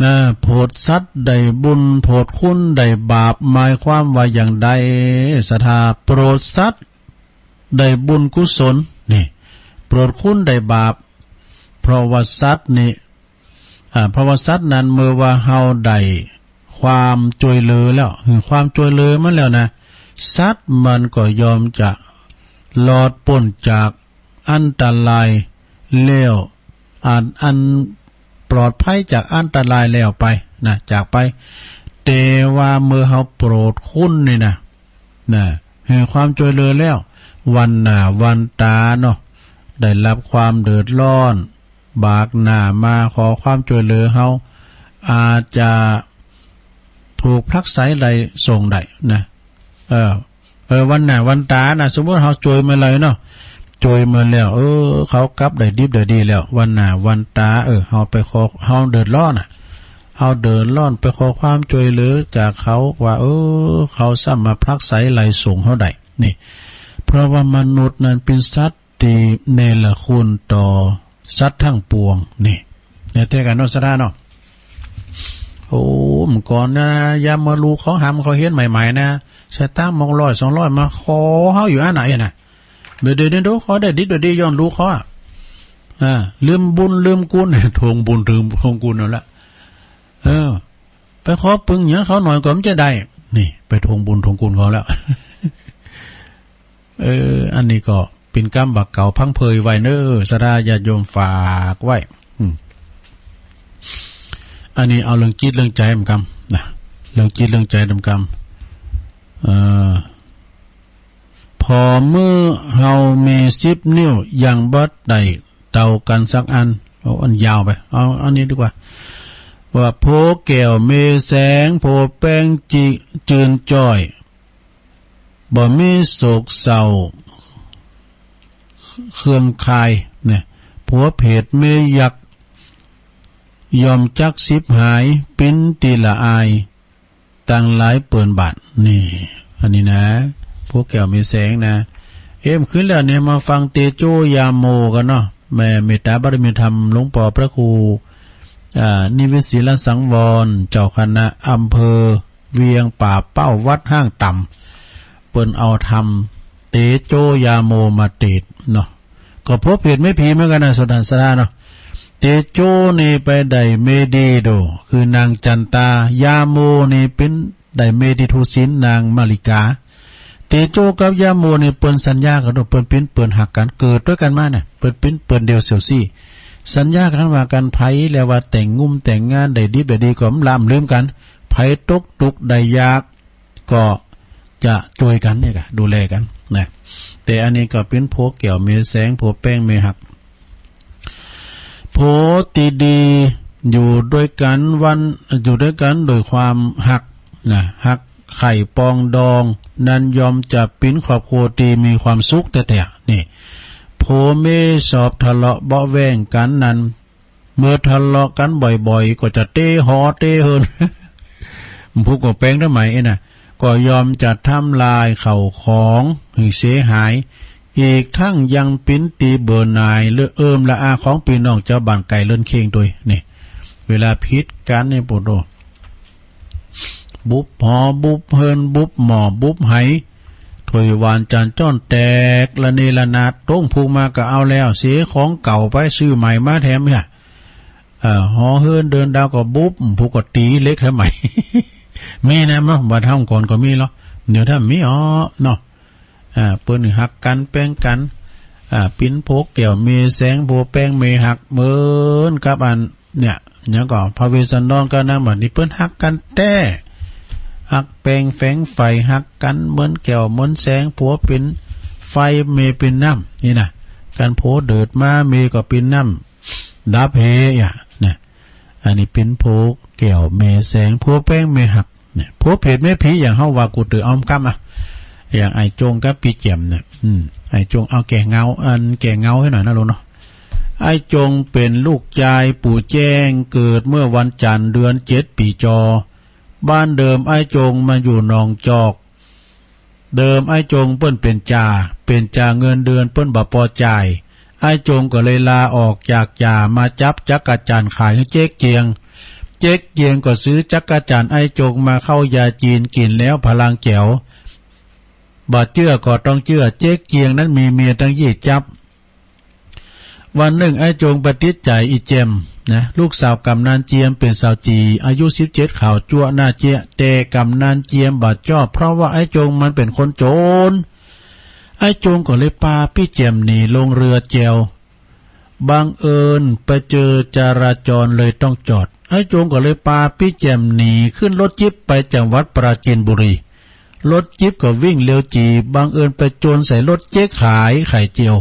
นะ โผดสัตว์ได้บุญ โผดคุณได้บาป หมายความว่าอย่างใด ศรัทธา โผดสัตว์ได้บุญกุศล นี่ โผดคุณได้บาป เพราะว่าสัตว์นี่ อ่า เพราะว่าสัตว์นั้นเมื่อว่าเฮาได้ความช่วยเหลือแล้ว คือความช่วยเหลือมันแล้วนะ สัตว์มันก็ยอมจะรอดพ้นจากอันตรายแล้ว อัน อันปลอดภัยจากอันตรายแล้วไปนะ จากไป แต่ว่าเมื่อเฮาโผดคุณนี่นะ นะ ให้ความช่วยเหลือแล้ว วันหน้าวันตาเนาะ ได้รับความเดือดร้อน บากหน้ามาขอความช่วยเหลือเฮา อาจจะถูกผลักไสไล่ส่งได้นะ เออ เออ วันหน้าวันตานะ สมมุติเฮาช่วยมาเลยเนาะ ช่วยมาแล้ว เออ เขากลับได้ดิบได้ดีแล้ว วันหน้าวันตา เออ เฮาไปขอ เฮาเดือดร้อนน่ะ เฮาเดือดร้อนไปขอความช่วยเหลือจากเขาว่า เออ เขาสามารถผลักไสไล่ส่งเฮาได้ นี่ เพราะว่ามนุษย์นั้นเป็นสัตว์ที่เนรคุณต่อสัตว์ทั้งปวง นี่ เนี่ย แต่กันเนาะ ศรัทธาเนาะ โอ้ เมื่อก่อนนะ ยามเมื่อลูกเขาหำเขาเฮียนใหม่ๆ นะ ใส่ตังค์หมกร้อยสองร้อยมาขอเฮาอยู่อันไหนอะนะ เดี๋ยวเดี๋ยวเดี๋ยวเขาได้ดิบได้ดีย้อนลูกเขาอะ อ่า ลืมบุญลืมคุณ ทวงบุญทวงคุณเอาละ เออ ไปขอปึงหยังเขาหน่อยก็มันจะได้ นี่ ไปทวงบุญทวงคุณเขาแล้ว เออ อันนี้ก็เป็นกำบ่าเก่าพังเพยไว้เน้อ ศรัทธาญาติโยมฝากไว้ อืม อันนี้เอาเรื่องจิตเรื่องใจนำกำนะ เรื่องจิตเรื่องใจนำกำ เอ่อ พอมือเฮามีสิบนิ้วยังบ่ได้เท่ากันสักอัน เอาอันยาวไป เอาอันนี้ดีกว่า ว่าโผแก้วเมแสง โผแป้งจิ จืนจ้อย บ่มีโศกเศร้าเครื่องคาย เนี่ย ผัวเพศเมยักษ์ ย่อมจักสิบหาย ปิ้นตีละอาย ต่างหลายเปิ้นบาด นี่ อันนี้นะ โผแก้วเมแสงนะ เอ็มขึ้นแล้วเนี่ย มาฟังเตโจยาโมกันเนาะ แม่เมตตาบารมีธรรม หลวงปอพระครู อ่า นิวิตศิลสังวร เจ้าคณะอำเภอเวียงป่าเป้าวัดห้างต่ำ เปิ้นเอาธรรมเตโจยาโมมาเตศน์เนาะ ก็ผัวเพศเมผีเหมือนกันนะ ศรัทธาเนาะ เตโจนี่ไปได้เมดีโด คือนางจันตา ยาโมนี่เป็นได้เมดีทุศิล นางมาริกา เตโจกับยาโมนี่เปิ้นสัญญากันโด เปิ้นปิ้นเปิ้นฮักกัน เกิดด้วยกันมาเนี่ย เปิ้นปิ้นเปิ้นเดียวเสี่ยวซี่ สัญญากันว่ากัน ไผแล้วว่าแต่งงุ่มแต่งงานได้ดีแบบดีก็บ่ลำลืมกัน ไผตกทุกข์ได้ยาก ก็จะช่วยกันเนี่ยกะ ดูแลกันนะ แต่อันนี้ก็เป็นโผแก้วเมแสง โผแป้งเมฮัก โผที่ดีอยู่ด้วยกันวัน อยู่ด้วยกันโดยความฮักนะ ฮักใคร่ปองดอง นั้นย่อมจะเป็นครอบครัวที่มีความสุขแท้ๆ นี่ โผเมชอบทะเลาะเบาะแว้งกันนั้น เมื่อทะเลาะกันบ่อยๆ ก็จะเตะหอเตะเฮือน ผู้ก่อแป้งทำไมเอ็นะ ก็ยอมจะทำลายข้าวของให้เสียหาย อีกทั้งยังปิ้นตีเบื่อหน่ายเลือเอิมละอาของพี่น้องเจ้าบ้านไกลเลินเคียงด้วย นี่ เวลาผิดกันนี่ โผโด บุบหอ บุบเฮือน บุบหม้อ บุบไห ถ้วยหวานจานจ้อนแตกระเนระนาด โต้งผูกมาก็เอาแล้ว เสียของเก่าไปซื้อใหม่มาแถมเนี่ย เอ่อ หอเฮือนเดินดาวก็บุบ ผูกก็ตีเหล็กทำไม มีนะเนาะ บ้านเฮาก่อนก็มีเหรอ เดี๋ยวถ้ามีอ๋อเนาะ อ่า เปิ้นฮักกันแป้งกัน อ่า ปิ้นโผแก้วเมแสง โผแป้งเมฮัก เหมือนกับอัน เนี่ย หยังก็พระเวสสันดรกับนางบัดนี้เปิ้นฮักกันแท้ ฮักแป้งแฝงใฝ่ ฮักกันเหมือนแก้วเหมือนแสง ผัวเป็นไฟ เมเป็นน้ำ นี่นะ กันผัวเดือดมา เมก็เป็นน้ำดับเหตุ เนี่ย อันนี้ปิ้นโผแก้วเมแสง โผแป้งเมฮัก เนี่ย ผัวเพศเมผีอย่างเฮาว่ากูเตอเอากำอะ อย่างไอ้จงกับปีเจียมเนี่ย อืม ไอ้จงเอาแก้เหงา อันแก้เหงาให้หน่อยนะลูกเนาะ ไอ้จงเป็นลูกจายปู่แจ้ง เกิดเมื่อวันจันทร์เดือนเจ็ดปีจอ บ้านเดิมไอ้จงมาอยู่หนองจอก เดิมไอ้จงเปิ้นเป็นจ่า เป็นจ่าเงินเดือนเปิ้นบ่ปอจ่าย ไอ้จงก็เลยลาออกจากจ่ามาจับจักจั่นขายให้เจ๊กเจียง เจ๊กเจียงก็ซื้อจักจั่นไอ้จงมาเข้ายาจีนกินแล้วพลังแจ๋ว บ่เจื้อก็ต้องเจื้อ เจ๊กเจียงนั้นมีเมียตั้งยี่จั๊บ วันหนึ่งไอ้จงไปติดใจ๋อีแจ่มนะ ลูกสาวกำนันเจียมเป็นสาวจี๋ อายุสิบเจ็ด ขาวจั๊วะหน้าเจี๊ยะ แต่กำนันเจียมบ่ชอบ เพราะว่าไอ้จงมันเป็นคนโจ๋น ไอ้จงก็เลยปาปี้แจ่มหนีลงเรือแจว บังเอิญไปเจอจราจรเลยต้องจอด ไอ้จงก็เลยปาปี้แจ่มหนีขึ้นรถจิ๊บไปจังหวัดปราจีนบุรี รถจิ๊บก็วิ่งเร็วจี๋ บังเอิญไปโจนใส่รถเจ๊กขายไข่เจียว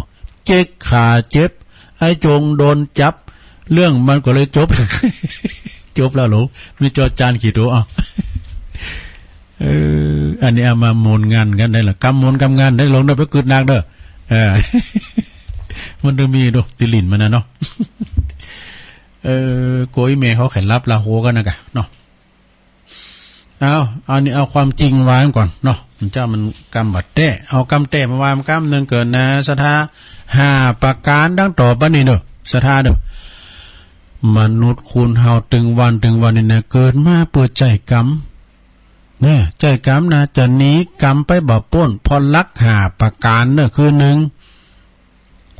เจ๊กขาเจ็บ ไอ้จงโดนจับ เรื่องมันก็เลยจบ จบแล้วหลง มีจอจานขีดตัว อ้าว เออ อันนี้เอามาหมุนงานกันได้ละ กำหมุนกำงานได้หลงเด้อ ไปกึดหนักเด้อ เออ มันต้องมีดูติลินมันนะเนาะ เออ โกยแม่เขาไขลับลาโหกันนะกะเนาะ เอา อันนี้เอาความจริงวางก่อนเนาะ มันจะมันกำบัดแต้ เอากำแต้มาวางกำหนึ่งเกิดนะ ศรัทธา ห้าประการดังต่อไปนี้เด้อ ศรัทธาเด้อ มนุษย์คนเฮาตึงวันตึงวันนี่นะ เกิดมาเปื้อใจ๊กรรม เนี่ย ใจ๊กรรมนะ จะหนีกรรมไปบ่ป๊น เพราะหลักห้าประการเนี่ยคือ หนึ่ง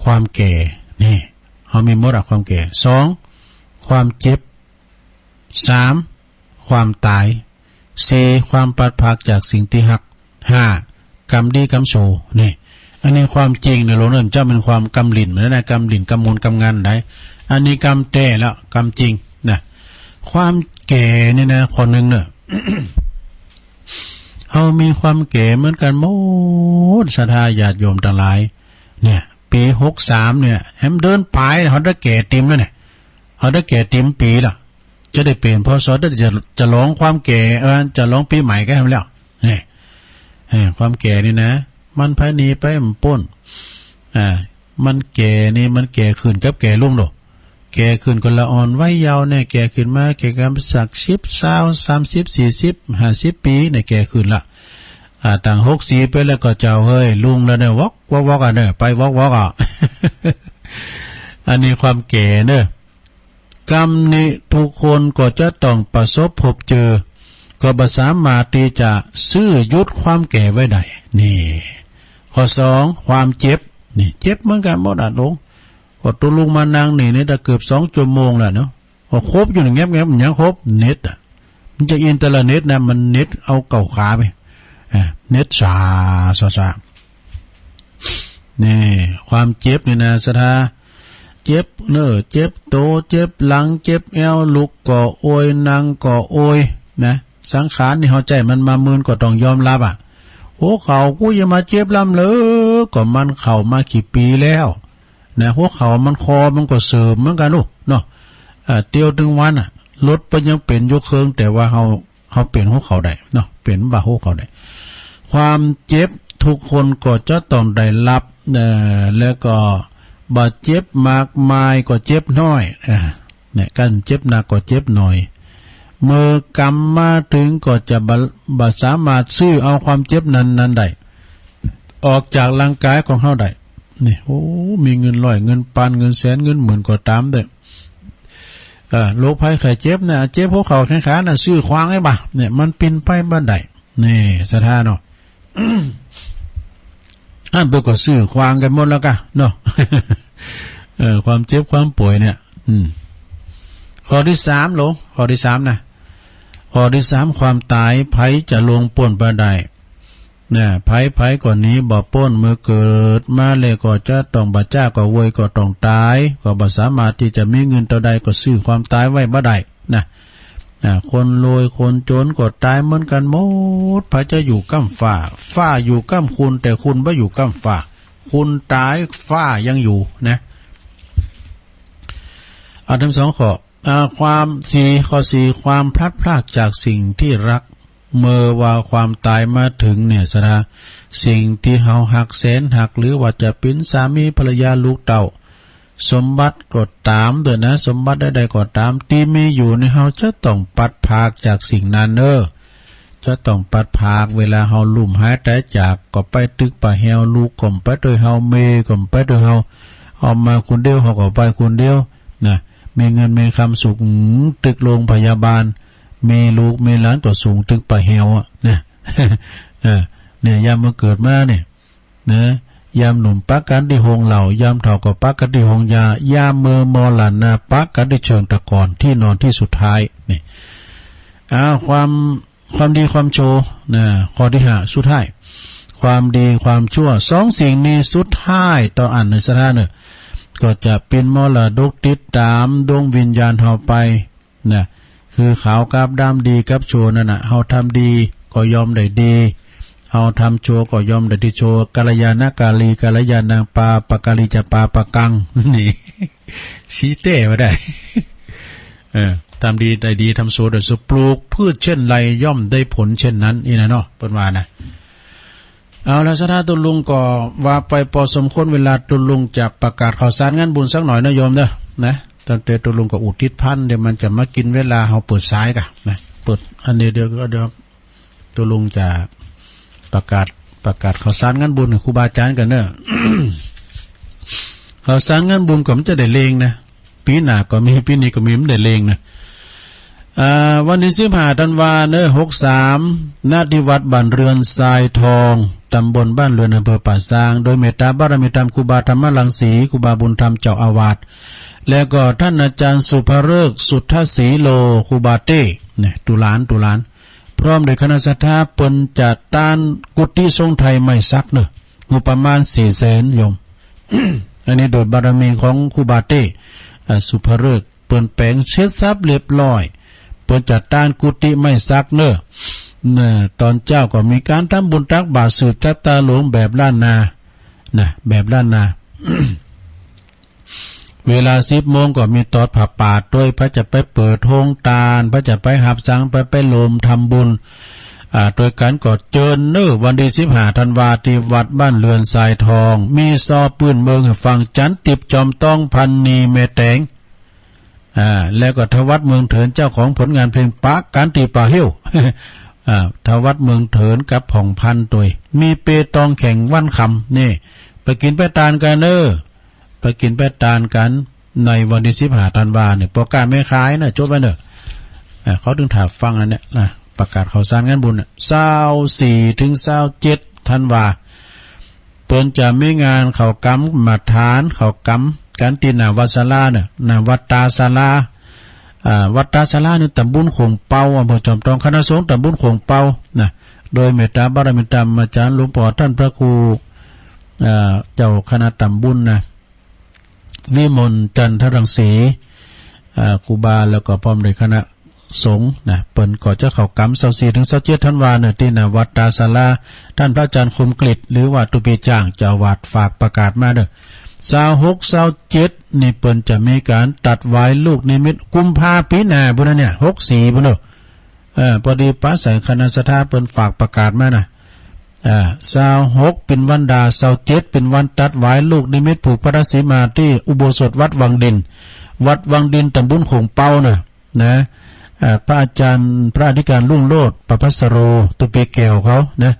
ความแก่ นี่ เฮามีหมดอะความแก่ สอง ความเจ็บ สาม ความต๋าย สี่ ความพลัดพรากจากสิ่งตี้ฮัก ห้า กรรมดีกรรมชั่ว นี่ อันนี้ความจริงนะหลวงเด้อ เจ้าเป็นความกำหลิ้นเหมือนนะ กำหลิ้นกำหมุนกำงานได้ อันนี้กำแต้แล้ว กำจริงนะ ความแก่นี่นะ ข้อหนึ่งเนอะ เฮามีความแก่เหมือนกันหมด ศรัทธาญาติโยมตังหลาย เนี่ย ปี๋หกสาม เนี่ย แหมเดินป๋าย เฮาได้แก่เต็มแล้วเนี่ย เฮาได้แก่เต็มปี๋ละ จะได้เป๋น พ.ศ. ได้จะ จะฉลองความแก่ เออ จะฉลองปี๋ใหม่ก็แหมแล้ว เนี่ย เออ ความแก่นี่นะ มันไผหนีไปบ่ป๊น อ่า มันแก่นี่ มันแก่ขึ้นกับแก่ลงโด แก่ขึ้นก็ละอ่อนวัยเยาว์เนี่ย แก่ขึ้นมา แก่กันสักสิบ ซาว สามสิบ สี่สิบ ห้าสิบปี๋เนี่ย แก่ขึ้นละ อ่า ตั้งหกสิบไปแล้วก็เจ้าเฮ้ย ลุงแล้วเนี่ย วอกวอกวอกอ่ะเนี่ย ไปวอกวอกอ่ะ อันนี้ความแก่เนอะ กรรมนี้ทุกคนก็จะต้องประสบพบเจอ ก็บ่สามารถที่จะซื้อหยุดความแก่ไว้ได้ นี่ ข้อสอง ความเจ็บ นี่ เจ็บเหมือนกันหมดอะหลวง ก็ตัวลุงมานั่งนี่ นี่ได้เกือบสองชั่วโมงแล้วเนาะ ก็ครบอยู่นี่ แงบแงบ มันยังครบ เน็ตอะ มันจะอินเทอร์เน็ตนะ มันเน็ตเอาเก้าขาไป อ่ะ เน็ตสา สา สา นี่ ความเจ็บนี่นะ ศรัทธา เจ็บเนื้อ เจ็บโต เจ็บหลัง เจ็บแอว ลุกก็โอย นั่งก็โอย นะ สังขารนี่เฮาใจ๊มันมาเมินก็ต้องยอมรับอะ หัวเข่ากูยังมาเจ็บลำเลย ก็มันเข้ามากี่ปี๋แล้ว นะ หัวเข่ามันคอมันก็เสื่อมเหมือนกันลูกเนาะ เอ่อ เตียวตึงวันอะ รถเปิ้นยังเป๋นอยู่เคิง แต่ว่าเฮา เฮาเป๋นหัวเข่าได้เนาะ เป๋นบ่าหัวเข่าได้ ความเจ็บทุกคนก็จะต้องได้รับ เอ่อ แล้วก็บ่เจ็บมากมายก็เจ็บน้อย อ่า เนี่ย คันเจ็บหนักก็เจ็บน้อย เมื่อกรรมมาถึงก็จะบ่ บ่สามารถซื้อเอาความเจ็บนั้นๆ ได้ ออกจากร่างกายของเฮาได้ นี่ โอ้ มีเงินร้อย เงินพัน เงินแสน เงินหมื่นก็ต๋ามเต๊อะ เอ่อ โรคภัยไข้เจ็บเนี่ย เจ็บหัวเข่าแข้งขาน่ะ ซื้อขวางไว้บ่า เนี่ย มันเป๋นไปบ่ได้ นี่ ศรัทธาเนาะ อันเปิ้นก็ซื้อขวางกันหมดแล้วกะเนาะ เออ ความเจ็บความป่วยเนี่ย อืม ข้อตี้สามหลวง ข้อตี้สามนะ ข้อตี้สาม ความต๋าย ไผจะล่วงป๊นไปได้ นะ ไผๆ ก็หนีบ่ป๊น เมื่อเกิดมาแล้วก็จะต้องบ่าจ๊าก็โวยก็ต้องต๋าย ก็บ่สามารถตี้จะมีเงินเต้าใดก็ซื้อความต๋ายไว้บ่ได้นะ อ่า คนรวยคนจนก็ต๋ายเหมือนกันหมด ไผจะอยู่ก้ำฟ้า ฟ้าอยู่ก้ำคุณ แต่คุณบ่อยู่ก้ำฟ้า คุณต๋ายฟ้ายังอยู่นะ เอาทั้งสองข้อ อ่า ความสี่ ข้อสี่ ความพลัดพรากจากสิ่งที่รัก เมื่อว่าความต๋ายมาถึงเนี่ย ศรัทธา สิ่งตี้เฮาฮักแสนฮัก หรือว่าจะเป๋นสามีภรรยาลูกเต้า สมบัติก็ต๋ามเต๊อะนะ สมบัติใดๆ ก็ต๋าม ตี้มีอยู่นี่ เฮาจะต้องพลัดพรากจากสิ่งนั้นเน้อ จะต้องพลัดพราก เวลาเฮาลุ่มหายต๋ายจาก ก็ไปตึกไปแฮว ลูกก็บ่ไปตวยเฮา แม่ก็บ่ไปตวยเฮา เอามาคนเดียว เขาก็ไปคนเดียวนะ มีเงินมีคำสูงตึกโรงพยาบาล มีลูกมีหลานก็สูงตึกป่าแหวอะนะ เออ เนี่ย ยามมันเกิดมาเนี่ย นะ ยามหนุ่มปะกันตี้โฮงเหล้า ยามเฒ่าก็ปะกันตี้โฮงยา ยามเมื่อมรณะปะกันตี้เชิงตะกอน ตี้นอนตี้สุดท้าย นี่ อ่า ความ ความดีความชั่ว นะ ข้อตี้ห้า สุดท้าย ความดีความชั่ว สองสิ่งนี้สุดท้าย ต่ออันในสถานะ ก็จะเป็นมรดกติดตามดวงวิญญาณเฮาไป นะ คือขาวกับดำ ดีกับชั่วนั่นน่ะ เฮาทำดีก็ย่อมได้ดี เฮาทำชั่วก็ย่อมได้ตี้ชั่ว กัลยาณกาลี กัลยาณังปาปะกาลีจะปาปะกัง นี่ ชี้แต้ว่าได้ เออ ทำดีได้ดี ทำชั่วได้ชั่ว ปลูกพืชเช่นไรย่อมได้ผลเช่นนั้น นี่นะเนาะ เปิ้นว่านะ เอาละ สถานะตุ๊ลุงก็ว่าไปพอสมควรเวลา ตุ๊ลุงจะประกาศข่าวสารงานบุญสักหน่อยนะโยมเด้อ นะ ตั้งแต่ตุ๊ลุงก็อุทิศภัณฑ์ เดี๋ยวมันจะมากินเวลาเฮาเปิดสายกะนะ เปิดอันนี้ เดี๋ยวก็ เดี๋ยวตุ๊ลุงจะประกาศ ประกาศข่าวสารงานบุญให้ครูบาอาจารย์กันเด้อ ข่าวสารงานบุญก็มันจะได้เลงนะ ปีหน้าก็มี ปีนี้ก็มี มันได้เลงนะ อ่า วันตี้สิบห้าธันวาเนอะ หกสาม ณ ที่วัดบ้านเรือนทรายทอง ตำบลบ้านเรือน อำเภอป่าซาง โดยเมตตาบารมีธรรมครูบาธรรมรังสี ครูบาบุญธรรมเจ้าอาวาส แล้วก็ท่านอาจารย์สุภฤกษ์ สุทธศรีโล ครูบาเต้ เนี่ย ตุหลาน ตุหลาน พร้อมด้วยคณะศรัทธา เปิ้นจะต้านกุฏิทรงไทยไม้สักเนอะ งบประมาณสี่แสนโยม อันนี้โดยบารมีของครูบาเต้ อ่า สุภฤกษ์ เปิ้นแป๋งเสร็จสับเรียบร้อย เปิ้นจะต้านกุฏิไม้สักเนอะ เนอะ ตอนเจ๊าก็มีการทำบุญตักบาตรสืบชะตาหลวงแบบล้านนา นะ แบบล้านนา เวลาสิบโมงก็มีตอดผ้าป่าโดย พระจะไปเปิดโฮงตาน พระจะไปหับสั่ง ไป ไปรวมทำบุญ อ่า โดยกันก็เจิญเนอะ วันตี้สิบห้าธันวา ที่วัดบ้านเรือนทรายทอง มีซอปื้นเมืองให้ฟัง จันติบ จอมต้อง พันนี แม่แตง อ่า แล้วก็ทวัดเมืองเถิน เจ้าของผลงานเพลงปะกันตี้ป่าเฮ้ว อ่า ทวัดเมืองเถินกับผ่องพันธุ์ตวย มีเปตองแข่งวันค่ำ นี่ ไปกินไปตานกันเนอะ ไปกินไปตานกัน ในวันตี้สิบห้าธันวาเนี่ย พ่อค้าแม่ขายนะ จดไว้เนอะ อ่า เขาถึงถ่าฟังอันเนี้ยนะ ประกาศข่าวสารงานบุญน่ะ ซาวสี่ถึงซาวเจ็ดธันวา เปิ้นจะมีงานเข้ากรรมฐาน เข้ากรรมกันตี้หน้าวัดศาลาเนอะ หน้าวัดตาศาลา อ่า วัดตาศาลานี่ตำบลโขงเปา อำเภอจอมทอง คณะสงฆ์ตำบลโขงเปานะ โดยเมตตาบารมีธรรมอาจารย์หลวงพ่อท่านพระครู อ่า เจ้าคณะตำบลนะ วิมลจันทรังสี อ่า ครูบา แล้วก็พร้อมด้วยคณะสงฆ์นะ เปิ้นก็จะเข้ากรรมซาวสี่ถึงซาวเจ็ดธันวาเนอะ ตี้หน้าวัดตาศาลา ท่านพระอาจารย์คมกฤษ หรือว่าตุ๊ปีจ่าง เจ้าอาวาสฝากประกาศมาเนอะ ซาวหก ซาวเจ็ดนี่เปิ้นจะมีการตัดหวายลูกนิมิต กุมภาปีหน้าพุ้นนะเนี่ย หกสี่พุ้นเนอะ เออ พอดีปะใส่คณะศรัทธาเปิ้นฝากประกาศมานะ อ่า ซาวหก เป็นวันดา ซาวเจ็ด เป็นวันตัดหวายลูกนิมิตผูกพระสีมาที่อุโบสถวัดวังดิน วัดวังดิน ตำบลโขงเปาเนอะ นะ อ่า พระอาจารย์พระอธิการรุ่งโรจน์ ประภัสสโร ตุ๊ปีแก้วเขานะ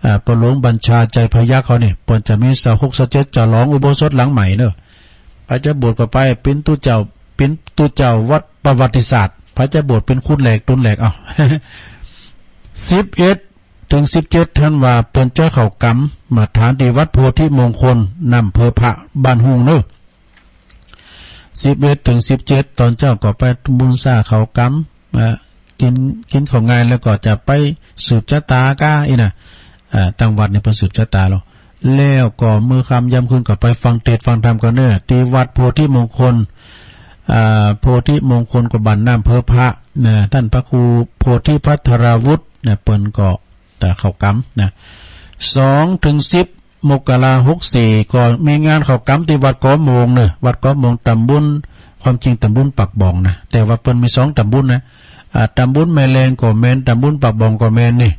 อ่า พ่อหลวงบัญชาใจพยัคฆ์เขานี่ เปิ้นจะมีซาวหก ซาวเจ็ด ฉลองอุโบสถหลังใหม่เนอะ พระเจ้าโบสถ์ก็ไป เป็นตุ๊เจ้า เป็นตุ๊เจ้าวัดประวัติศาสตร์ พระเจ้าโบสถ์เป็นคุดแหลกตุนแหลก เอ้า สิบเอ็ดถึงสิบเจ็ดธันวา เปิ้นจะเข้ากรรมฐานตี้วัดโพธิมงคล อำเภอพระ บ้านหุ่งเนอะ สิบเอ็ดถึงสิบเจ็ด ตอนเจ๊าก็ไปบุญซ่าเข้ากรรม อ่า กิน กินข้าวงายแล้วก็จะไปสืบชะตาก้าอี้นะ อ่า ตั้งวัดนี่เปิ้นสืบชะตาแล้ว แล้วก็มื้อค่ำยามคืนก็ไปฟังเทศน์ฟังธรรมกันเนอะ ตี้วัดโพธิมงคล อ่า โพธิมงคลก็บ้านน้ำอำเภอพระนะ ท่านพระครูโพธิภัทราวุฒินะ เปิ้นก็ แต่เข้ากรรมนะ สองถึงสิบ มกรา หกสี่ ก็มีงานเข้ากรรมตี้วัดกอมงเนอะ วัดกอมง ตำบล ความจริงตำบลปากบ่องนะ แต่ว่าเปิ้นมีสองตำบลนะ อ่า ตำบลแม่แลงก็แม่น ตำบลปากบ่องก็แม่นนี่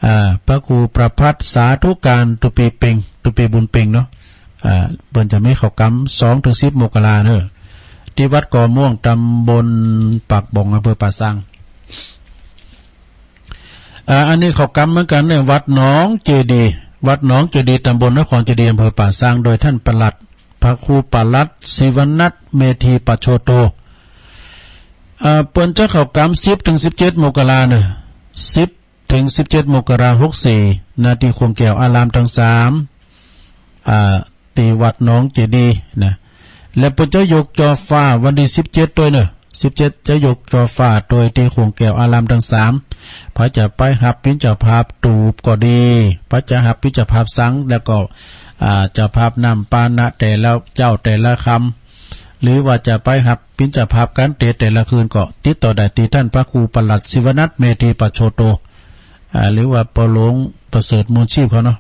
อ่า พระครูประภัสสาธุการ ตุ๊ปีเป็ง ตุ๊ปีบุญเป็งเนาะ อ่า เปิ้นจะมีเข้ากรรม สองถึงสิบ มกราเนอะ ตี้วัดกอมง ตำบลปากบ่อง อำเภอป่าซาง อ่า อันนี้เข้ากรรมเหมือนกันเนี่ย วัดหนองเจดีย์ วัดหนองเจดีย์ ตำบลนครเจดีย์ อำเภอป่าซาง โดยท่านปลัด พระครูปลัดศิวนัท เมธีปัจโชโต เอ่อ เปิ้นจะเข้ากรรมสิบถึงสิบเจ็ดมกราเนอะ สิบถึงสิบเจ็ดมกราหกสี่ ณ ที่โขงแก้วอารามตังสาม อ่า ที่วัดหนองเจดีย์นะ และเปิ้นจะยกจ่อฟ้าวันที่สิบเจ็ดด้วยเนอะ สิบเจ็ดจะยกจ่อฟ้าโดยที่โขงแก้วอารามตังสาม ไผจะไปฮับเป๋นเจ้าภาพตูบก็ดี ไผจะฮับเป๋นเจ้าภาพสัง แล้วก็ อ่า เจ้าภาพน้ำปานะแต่ละเจ้าแต่ละคำ หรือว่าจะไปฮับเป๋นเจ้าภาพการเตสน์แต่ละคืนก็ติดต่อได้ที่ท่านพระครูปลัดศิวนัท เมธีปัจโชโต อ่า หรือว่าปอหลวงประเสริฐมูลชีพเขาเนาะ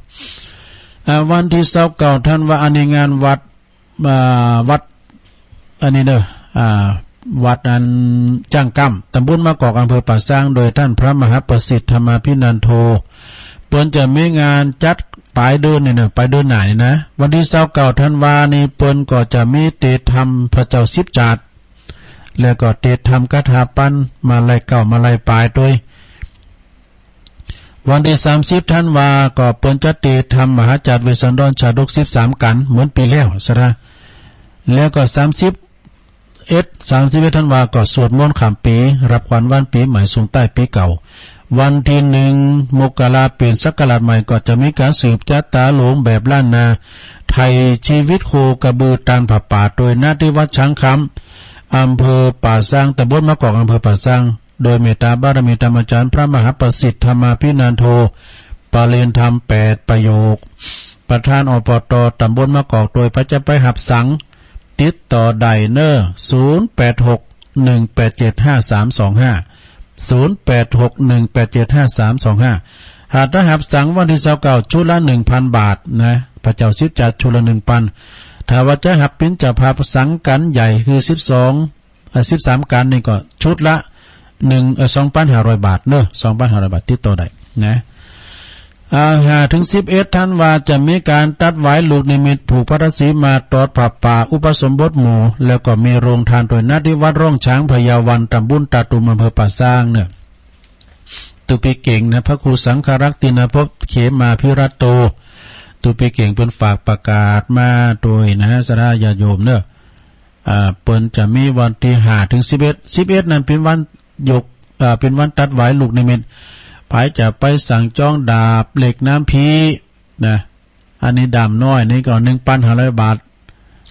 อ่า วันที่ซาวเก้าธันวา อันนี้งานวัด อ่า วัด อันนี้เนอะ อ่า วัดอันจ้างกำ ตำบลมะกอก อำเภอป่าซาง โดยท่านพระมหาประสิทธิ์ธรรมาภินันโท เปิ้นจะมีงานจัดปลายเดือนนี่เนอะ ปลายเดือนหน้านี่นะ วันที่ซาวเก้าธันวานี่ เปิ้นก็จะมีเตสน์ธรรมพระเจ้าสิบจาด แล้วก็เตสน์ธรรมคาถาปันมาลัยเก้ามาลัยปลายด้วย วันที่สามสิบธันวาก็เปิ้นจะเตสน์ธรรมมหาจาดเวสสันดรชาดกสิบสามกัณฑ์เหมือนปีแล้วซะนะ แล้วก็สามสิบเอ็ด สามสิบเอ็ดธันวาก็สวดมนต์ข้ามปี รับขวัญวันปีใหม่ส่งท้ายปีเก่า วันที่หนึ่งมกราเป๋นศักราชใหม่ ก็จะมีการสืบชะตาหลวงแบบล้านนา ไถ่ชีวิตโคกระบือตานผ้าป่า โดย ณ ที่วัดช้างคำ อำเภอป่าซาง ตำบลมะกอก อำเภอป่าซาง โดยเมตตาบารมีธรรมอาจารย์พระมหาประสิทธิ์ธรรมาภินันโท ประเรียนธรรมแปดประโยค ประธาน อปต ตำบลมะกอก โดยไผจะไปฮับสัง ติดต่อได้เนอะ ศูนย์แปดหก หนึ่งแปดเจ็ด ห้าสามสองห้า ศูนย์แปดหก หนึ่งแปดเจ็ด ห้าสามสองห้า หากจะฮับสังวันที่ซาวเก้า ชุดละหนึ่งพันบาทนะ พระเจ้าสิบจาดชุดละหนึ่งพัน ถ้าว่าจะฮับเป๋นเจ้าภาพสังกัณฑ์ใหญ่คือสิบสอง เอ่อ สิบสามกัณฑ์นี่ก็ชุดละหนึ่ง เอ่อ สองพันห้าร้อยบาทเนอะ สองพันห้าร้อยบาท ติดต่อได้นะ อ่า ห้าถึงสิบเอ็ดธันวาจะมีการตัดหวายลูกนิมิตผูกพระธาตุสีมา ตอดผ้าป่า อุปสมบทหมู่ แล้วก็มีโรงทานด้วยนะ ที่วัดร่องช้างพญาวัน ตำบลตาตุ่ม อำเภอป่าซางเนอะ ตุ๊ปีเก๋งนะ พระครูสังฆรักษ์ ติณภพ เขมาภิรัตโต ตุ๊ปีเก๋งเปิ้นฝากประกาศมาโดยนะ ศรัทธาญาติโยมเนอะ อ่า เปิ้นจะมีวันที่ห้าถึงสิบเอ็ด สิบเอ็ดนั้นเป๋นวันยก อ่า เป๋นวันตัดหวายลูกนิมิต ไผจะไปสั่งจองดาบเหล็กน้ำพีนะ อันนี้ด้ามน้อยนี่ก็หนึ่งพันห้าร้อยบาท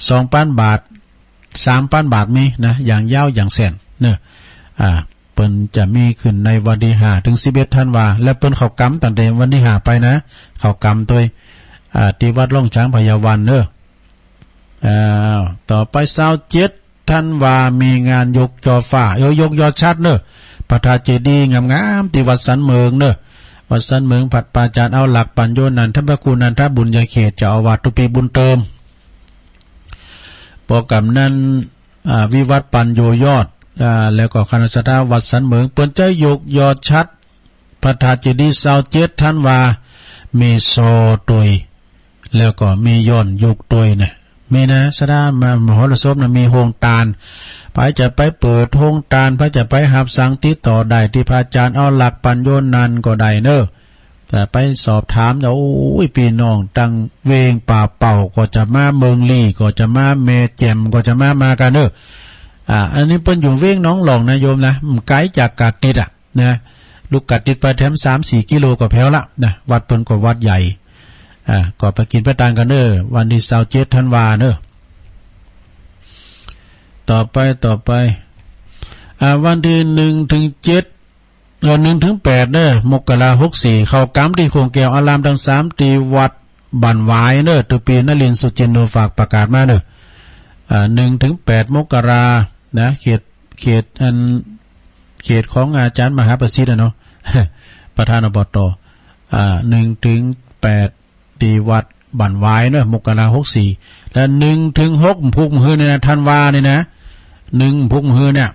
สองพันบาท สามพันบาทมีนะ อย่างยาวอย่างแสนเนอะ อ่า เปิ้นจะมีขึ้นในวันที่ห้าถึงสิบเอ็ดธันวา และเปิ้นเข้ากรรมตั้งแต่วันที่ห้าไปนะ เข้ากรรมโดย อ่า ที่วัดร่องช้างพญาวันเนอะ อ้าว ต่อไปซาวเจ็ดธันวา มีงานยกจ่อฟ้า เออ ยกยอดฉัตรเนอะ พระธาตุเจดีย์งามๆ ที่วัดสันเหมิงเนอะ วัดสันเหมิง พัดปาจารย์เอาหลักปัญโญนันท พระครูนันทบุญญาเขต เจ้าอาวาส ตุ๊ปีบุญเติม ปอกำนั้น อ่า วิวัฒน์ปัญโญยอด อ่า แล้วก็คณะศรัทธาวัดสันเหมิง เปิ้นจะยกยอดฉัตร พระธาตุเจดีย์ซาวเจ็ดธันวา มีซอโตย แล้วก็มีย้อนยุคโตยนะ มีนะ ศรัทธามหรสพนะ มีโฮงตาน ไผจะไปเปิดโฮงตาน ไผจะไปฮับสัง ติดต่อได้ที่พระอาจารย์เอาหลักปัญโญนันก็ได้เนอะ แต่ไปสอบถามนะ โอ้ย พี่น้องตังเวงป่าเป่าก็จะมา เมืองลี้ก็จะมา แม่แจ่มก็จะมา มากั๋นเนอะ อ่า อันนี้เปิ้นอยู่เวงหนองหล่องนะโยมนะ มันไกลจากกาดติดอะ นะ ลุกกาดติดไปแถมสามสี่กิโลก็แผวละนะ วัดเปิ้นก็วัดใหญ่ อ่า ก็ไปกิ๋นไปตานกั๋นเนอะ วันที่ซาวเจ็ดธันวาเนอะ ต่อไป ต่อไป อ่า วันที่หนึ่งถึงเจ็ด เออ หนึ่งถึงแปดเนอะ มกราหกสี่ เข้ากรรมที่โขงแก้วอารามตังสาม ที่วัดบ้านหวายเนอะ ตุ๊ปีนลินทร์ สุจินโน ฝากประกาศมาเนอะ อ่า หนึ่งถึงแปดมกรานะ เขต เขตอัน เขตของอาจารย์มหาประสิทธิ์อะเนาะ ประธาน อปต อ่า หนึ่งถึงแปด ที่วัดบ้านหวายเนอะ มกราหกสี่ และหนึ่งถึงหกพุกมื้อนี่นะ ธันวานี่นะ หนึ่งพุกมื้อเนี่ย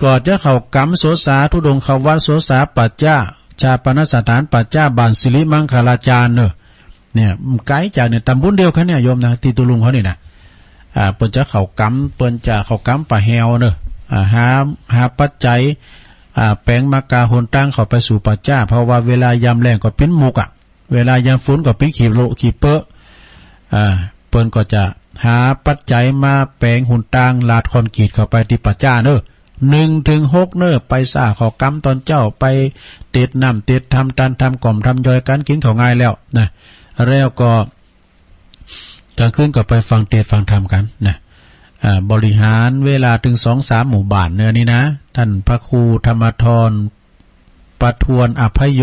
ก็จะเข้ากรรมโสสาธุดงค์ เข้าวัดโสสาปัจจะ ชาปนสถานปัจจะ บ้านสิริมังคลาจารย์เนอะ เนี่ย มันไกลจากเนี่ย ตำบลเดียวกั๋นเนี่ยโยมนะ ที่ตุลุงเขานี่นะ อ่า เปิ้นจะเข้ากรรม เปิ้นจะเข้ากรรมป่าแฮวเนอะ อ่า หา หาปัจจัย อ่า แป๋งมากาหนตางเข้าไปสู่ปัจจะ เพราะว่าเวลายามแล้งก็เป๋นหมุกอะ เวลายามฝนก็เป๋นขี้โละขี้เปอะ อ่า เปิ้นก็จะ หาปัจจัยมาแป๋งหนตาง ลาดคอนกรีตเข้าไปตี้ป่าจ๊าเนอะ หนึ่งเถิงหกเนอะ ไปสร้างข้าวกำตอนเจ๊า ไปเตรียมน้ำเตรียมทำตานทำกล่อมทำยอยกัน กินข้าวง่ายแล้วนะ แล้วก็ กลางคืนก็ไปฟังเตสน์ฟังธรรมกันนะ อ่า บริหารเวลาเถิงสองสามหมู่บ้านเนอะนี่นะ ต้านพระครูธรรมธร ประทวนอภัยโย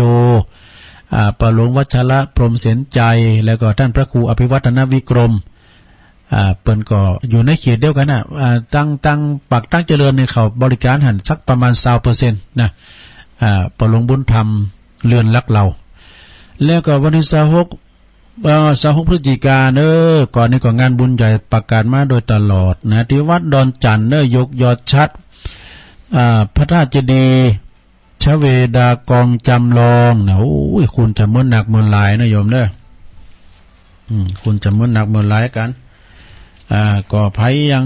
อ่า ป้าหลวงวัชระพรหมเสนชัย แล้วก็ต้านพระครูอภิวัฒนวิกรม อ่า เปิ้นก็อยู่ในเขตเดียวกั๋นนะ อ่า ตัง ตังปากตังเจริญนี่เขาบริการหั้นสักประมาณซาวเปอร์เซ็นต์นะ อ่า ป้าหลวงบุญธรรม เรือนหลักเหล่า แล้วก็วันตี้ซาวหก เอ่อ ซาวหกพฤศจิกาเนอะ ก่อนนี้ก็งานบุญใหญ่ประกาศมาโดยตลอดนะ ตี้วัดดอนจั่นเนอะ ยกยอดฉัตร อ่า พระธาตุเจดีย์ชเวดากองจำลองนะ โอ้ย คนจะเหมือนนักเหมือนหลายนะโยมเนอะ อืม คนจะเหมือนนักเหมือนหลายกั๋น อ่า ก็ใผยัง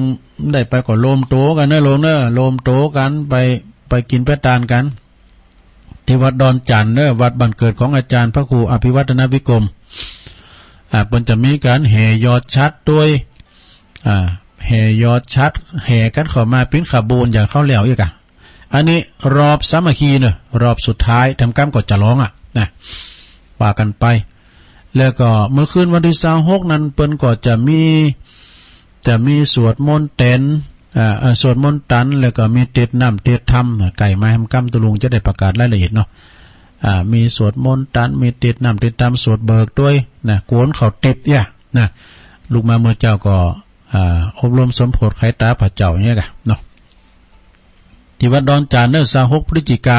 ได้ไปก็รวมตั๋วกั๋นเนอะโยมเนอะ รวมตั๋วกั๋นไป ไปกิ๋นไปตานกั๋น ตี้วัดดอนจั่นเนอะ วัดบ้านเกิดของอาจารย์พระครูอภิวัฒนวิกรม อ่า เปิ้นจะมีก๋านแห่ยอดฉัตรตวย อ่า แห่ยอดฉัตร แห่กั๋นเข้ามาปิ้นขบวนอย่างเข้าแล้วอีกอะ อันนี้รอบสามัคคีเนอะ รอบสุดท้าย ทำกรรมก็จะร้องอะนะ ว่ากั๋นไป แล้วก็เมื่อคืนวันตี้ซาวหกนั้น เปิ้นก็จะมี จะมีสวดมนต์แตน อ่า อ่า สวดมนต์ตัน แล้วก็มีเตสน์น้ำเตสน์ธรรม ใกล้มาแหมกำ ตุ๊ลุงจะได้ประกาศรายละเอียดเนาะ อ่า มีสวดมนต์ตัน มีเตสน์น้ำเตสน์ธรรม สวดเบิกตวยนะ โกนข้าวติ๊บเอี้ยนะ ลุกมาเมื่อเจ๊าก็ อ่า อบรมสมโภชไขตาพระเจ้าอย่างเงี้ยกะเนาะ ตี้วัดดอนจั่นเนอะ ซาวหกพฤศจิกา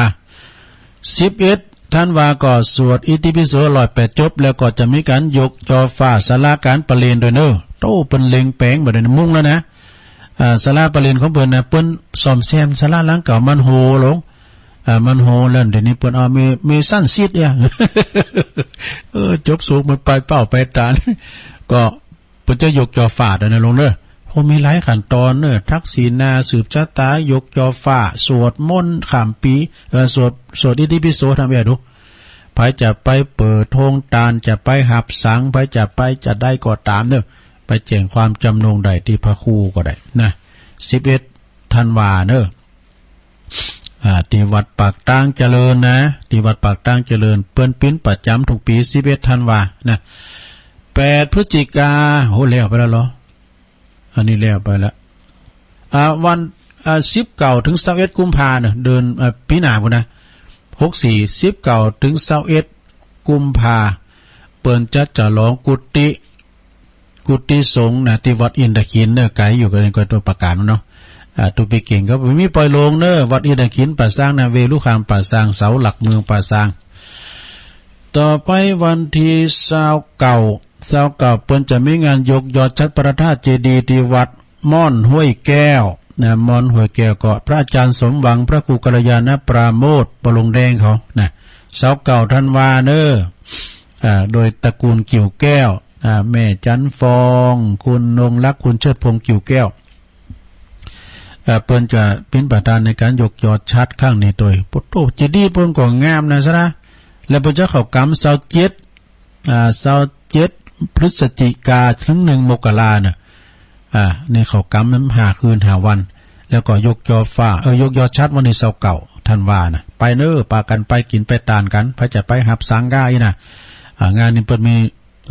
สิบเอ็ดธันวาก็สวดอิติปิโสร้อยแปดจบ แล้วก็จะมีก๋านยกจอฟ้าศาลาก๋านประเรียนด้วยเนอะ โต้เปิ้นเล็งแป๋งบ่าเดี่ยวนี้มุ่งแล้วนะ อ่า ศาลาประเรียนของเปิ้นนะ เปิ้นซ่อมแซมศาลาหลังเก่ามันโหวลง อ่า มันโหวแล้ว เดี๋ยวนี้เปิ้นเอาเม เมซันซีทเนี่ย เออ จบสูงเหมือนปลายเป้าปลายตาน ก็ เปิ้นจะยกจอฟ้าด้วยนะโยมเนอะ โอ้ มีหลายขั้นตอนเนอะ ทักษิณา สืบชะตา ยกจอฟ้า สวดมนต์ข้ามปี๋ เอ่อ สวด สวดอิติปิโส ทำแบบดู ใผจะไปเปิดโฮงตาน จะไปหับสัง ใผจะไปจะได้ก็ต๋ามเนอะ ไปแจ้งความจำนงได้ตี้พระครูก็ได้นะ สิบเอ็ดธันวาเนอะ อ่า ตี้วัดปากตางเจริญนะ ตี้วัดปากตางเจริญ เปิ้นปิ้นประจ๋ำทุกปี๋ สิบเอ็ดธันวานะ แปดพฤศจิกา โห แล้วไปแล้วเหรอ อันนี้แล้วไปแล้ว อ่า วัน อ่า สิบเก้าเถิงซาวเอ็ดกุมภาเนอะ เดือน อ่า ปี๋หน้าพู้นนะ หกสี่ สิบเก้าเถิงซาวเอ็ดกุมภา เปิ้นจะฉลองกุฏิ กุฏิสงฆ์นะ ตี้วัดอินทขิลเนอะ ไกลอยู่กั๋นก็ตัวประกาศเนาะ อ่า ตุ๊กปี๋เก่งก็มีปอยโลงเนอะ วัดอินทขิลป่าซางนะ เวลุคามป่าซาง เสาหลักเมืองป่าซาง ต่อไปวันตี้ซาวเก้า ซาวเก้าเปิ้นจะมีงานยกยอดฉัตรพระธาตุเจดีย์ตี้วัดม่อนห้วยแก้วนะ ม่อนห้วยแก้วก็พระอาจารย์สมหวัง พระครูกัลยาณปราโมทย์ ปะหลงแดงเขานะ ซาวเก้าธันวาเนอะ อ่า โดยตระกูลกิ่วแก้ว อ่า แม่จันทร์ฟอง คุณนงรัก คุณเชิดพงษ์ กิ่วแก้ว อ่า เปิ้นจะปิ้นประธานในก๋านยกยอดฉัตรครั้งนี้ตวย โอ้โห เจดีย์เปิ้นก็งามนะซะนะ แล้วเปิ้นจะเข้ากรรมซาวเจ็ด อ่า ซาวเจ็ดพฤศจิกาเถิงหนึ่งมกราเนอะ อ่า นี่เข้ากรรมห้าคืนห้าวัน แล้วก็ยกจอฟ้า เออ ยกยอดฉัตรวันตี้ซาวเก้าธันวานะ ไปเนอะ ปากั๋นไปกิ๋นไปตานกั๋น ใผจะไปหับสังก็อี้นะ อ่า งานนี้เปิ้นมี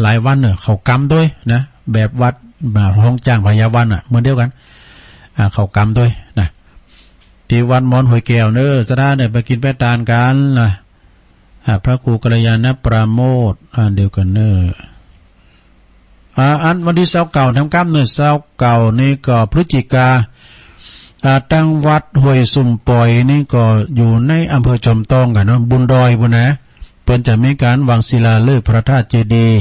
หลายวันเนอะ เข้ากรรมตวยนะ แบบวัด อ่า ฮ้องจ้างพญาวันน่ะ เหมือนเดียวกั๋น อ่า เข้ากรรมตวยนะ ตี้วัดม่อนห้วยแก้วเนอะ ศรัทธาเนอะ ไปกิ๋นไปตานกั๋นนะ อ่า พระครูกัลยาณปราโมทย์ อ่า เดี๋ยวก่อนเนอะ อ่า อันวันตี้ซาวเก้าทำกรรมเนอะ ซาวเก้านี่ก็พฤศจิกา อ่า ตังวัดห้วยส้มป่อยนี่ก็อยู่ในอำเภอจอมตองกั๋นเนาะ บุญดอยพู้นนะ เปิ้นจะมีก๋านวางศิลาฤกษ์พระธาตุเจดีย์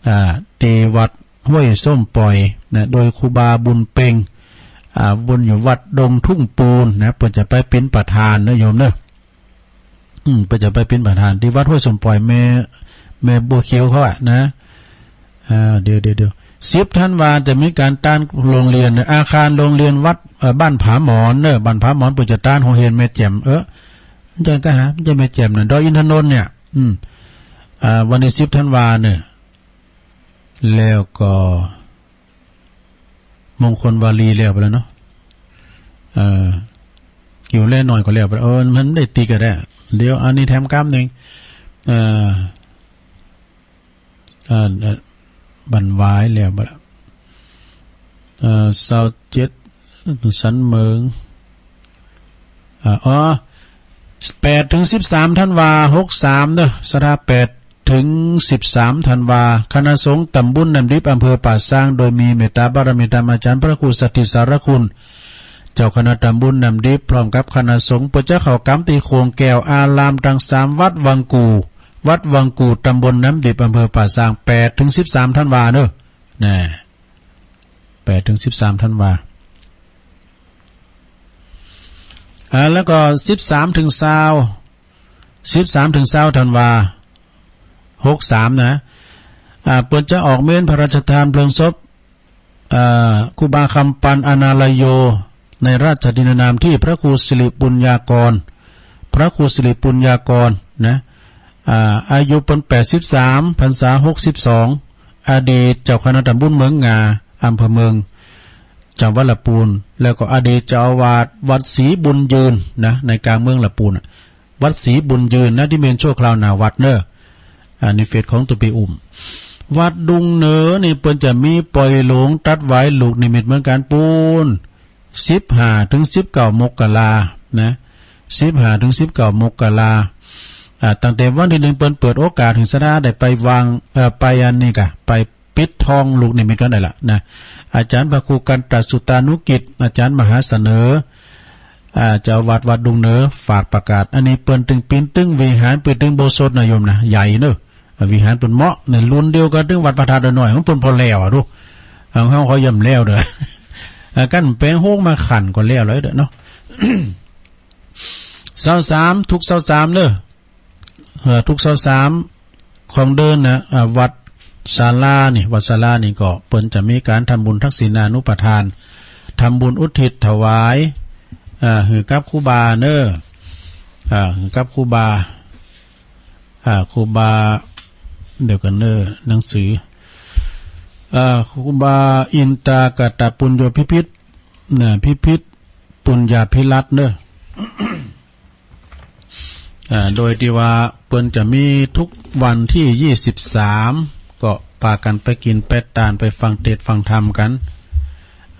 อ่า ตี้วัดห้วยส้มป่อยนะ โดยครูบาบุญเพ็ง อ่า เปิ้นอยู่วัดดงทุ่งปูนนะ เปิ้นจะไปปิ้นประธานนะโยมเนอะ อืม เปิ้นจะไปปิ้นประธานตี้วัดห้วยส้มป่อย แม่ แม่บัวเขียวเขาอะนะ อ่า เดี๋ยว เดี๋ยว เดี๋ยว สิบธันวาจะมีก๋านตานโฮงเฮียนนะ อาคารโฮงเฮียนวัด เอ่อ บ้านผาหมอนเนอะ บ้านผาหมอนเปิ้นจะตานโฮงเฮียนแม่แจ่ม เออ มันจะก็หา มันจะแม่แจ่มน่ะ ดอยอินทนนท์เนี่ย อืม อ่า วันตี้สิบธันวาเนอะ แล้วก็ มงคลวลีแล้วไปแล้วเนาะ เอ่อ กิ่วแร่น้อยก็แล้วไปแล้ว เออ มันได้ติดกันแล้ว เดี๋ยวอันนี้แถมกำนึ่ง เอ่อ เอ่อ เอ่อ บันวายแล้วไปแล้ว เอ่อ ซาวเจ็ด สันเหมิง อ่า อ๋อ แปดถึงสิบสามธันวา หกสาม เด้อ ศรัทธา แปดถึงสิบสามธันวา คณะสงฆ์ตำบลน้ำดิบ อำเภอป่าซาง โดยมีเมตตาบารมีธรรมอาจารย์พระครูสถิตสารคุณ เจ้าคณะตำบลน้ำดิบ พร้อมกับคณะสงฆ์ เปิ้นจะเข้ากรรมตี้โขงแก้วอารามตังสามวัดวังกู่ วัดวังกู่ ตำบลน้ำดิบ อำเภอป่าซาง แปดถึงสิบสามธันวาเนอะ นะ แปดถึงสิบสามธันวา อ่า แล้วก็สิบสามถึงซาว สิบสามถึงซาวธันวา หกสาม นะ อ่า เปิ้นจะออกเมรุพระราชทานเพลิงศพ อ่า ครูบาคำปันอนาลโย ในราชทินนามที่พระครูสิริปุญญากร พระครูสิริปุญญากร นะ อ่า อายุเปิ้น แปดสิบสาม พรรษา หกสิบสอง อดีตเจ้าคณะตำบลเมืองงา อำเภอเมือง จังหวัดลำพูน แล้วก็อดีตเจ้าอาวาสวัดศรีบุญยืนนะ ในกลางเมืองลำพูนน่ะ วัดศรีบุญยืนนะ ตี้เมนชั่วคราวหน้าวัดเนอะ อ่า ในเฟซของตุ๊เปอุ้ม วัดดุงเหนือนี่เปิ้นจะมีปล่อยหลวงตัดหวายลูกนิมิตเหมือนกันปูน สิบห้าถึงสิบเก้ามกรานะ สิบห้าถึงสิบเก้ามกรา อ่า ตั้งแต่วันที่หนึ่งเปิ้นเปิดโอกาสให้ศรัทธาได้ไปวาง เอ่อ ไปอันนี้กะ ไปปิดทองลูกนิมิตก็ได้ละนะ อาจารย์พระครูกันตสุตานุกิจ อาจารย์มหาเสนอ อ่า เจ้าวัดวัดดุงเหนือ ฝากประกาศ อันนี้เปิ้นตึงปิ้นตึงวิหาร เปิ้นตึงอุโบสถนะโยมนะ ใหญ่เนอะ วิหารเปิ้นเหมาะในรุ่นเดียวกันตึงวัดพระธาตุน้อยของเปิ้นพอแล้วอะดู ของเฮาเขาย่ำแล้วเด้อ อ่า กันแปลงโฮงมาขันก็แล้วเลยเด้อเนาะ ซาวสาม ทุกซาวสามเด้อ เอ่อ ทุกซาวสามของเดือนนะ อ่า วัดศาลานี่ วัดศาลานี่ก็เปิ้นจะมีการทำบุญทักษิณานุปทาน ทำบุญอุทิศถวาย อ่า หือกับครูบาเนอะ อ่า หือกับครูบา อ่า ครูบา เดี๋ยวกันเนอะ หนังสือ อ่า ครูบาอินตากตปุญโญพิพิธ นะ พิพิธปุญญาภิรัตน์เนอะ อ่า โดยที่ว่าเปิ้นจะมีทุกวันที่ยี่สิบสาม ก็ปากันไปกินไปตาน ไปฟังเทศน์ฟังธรรมกัน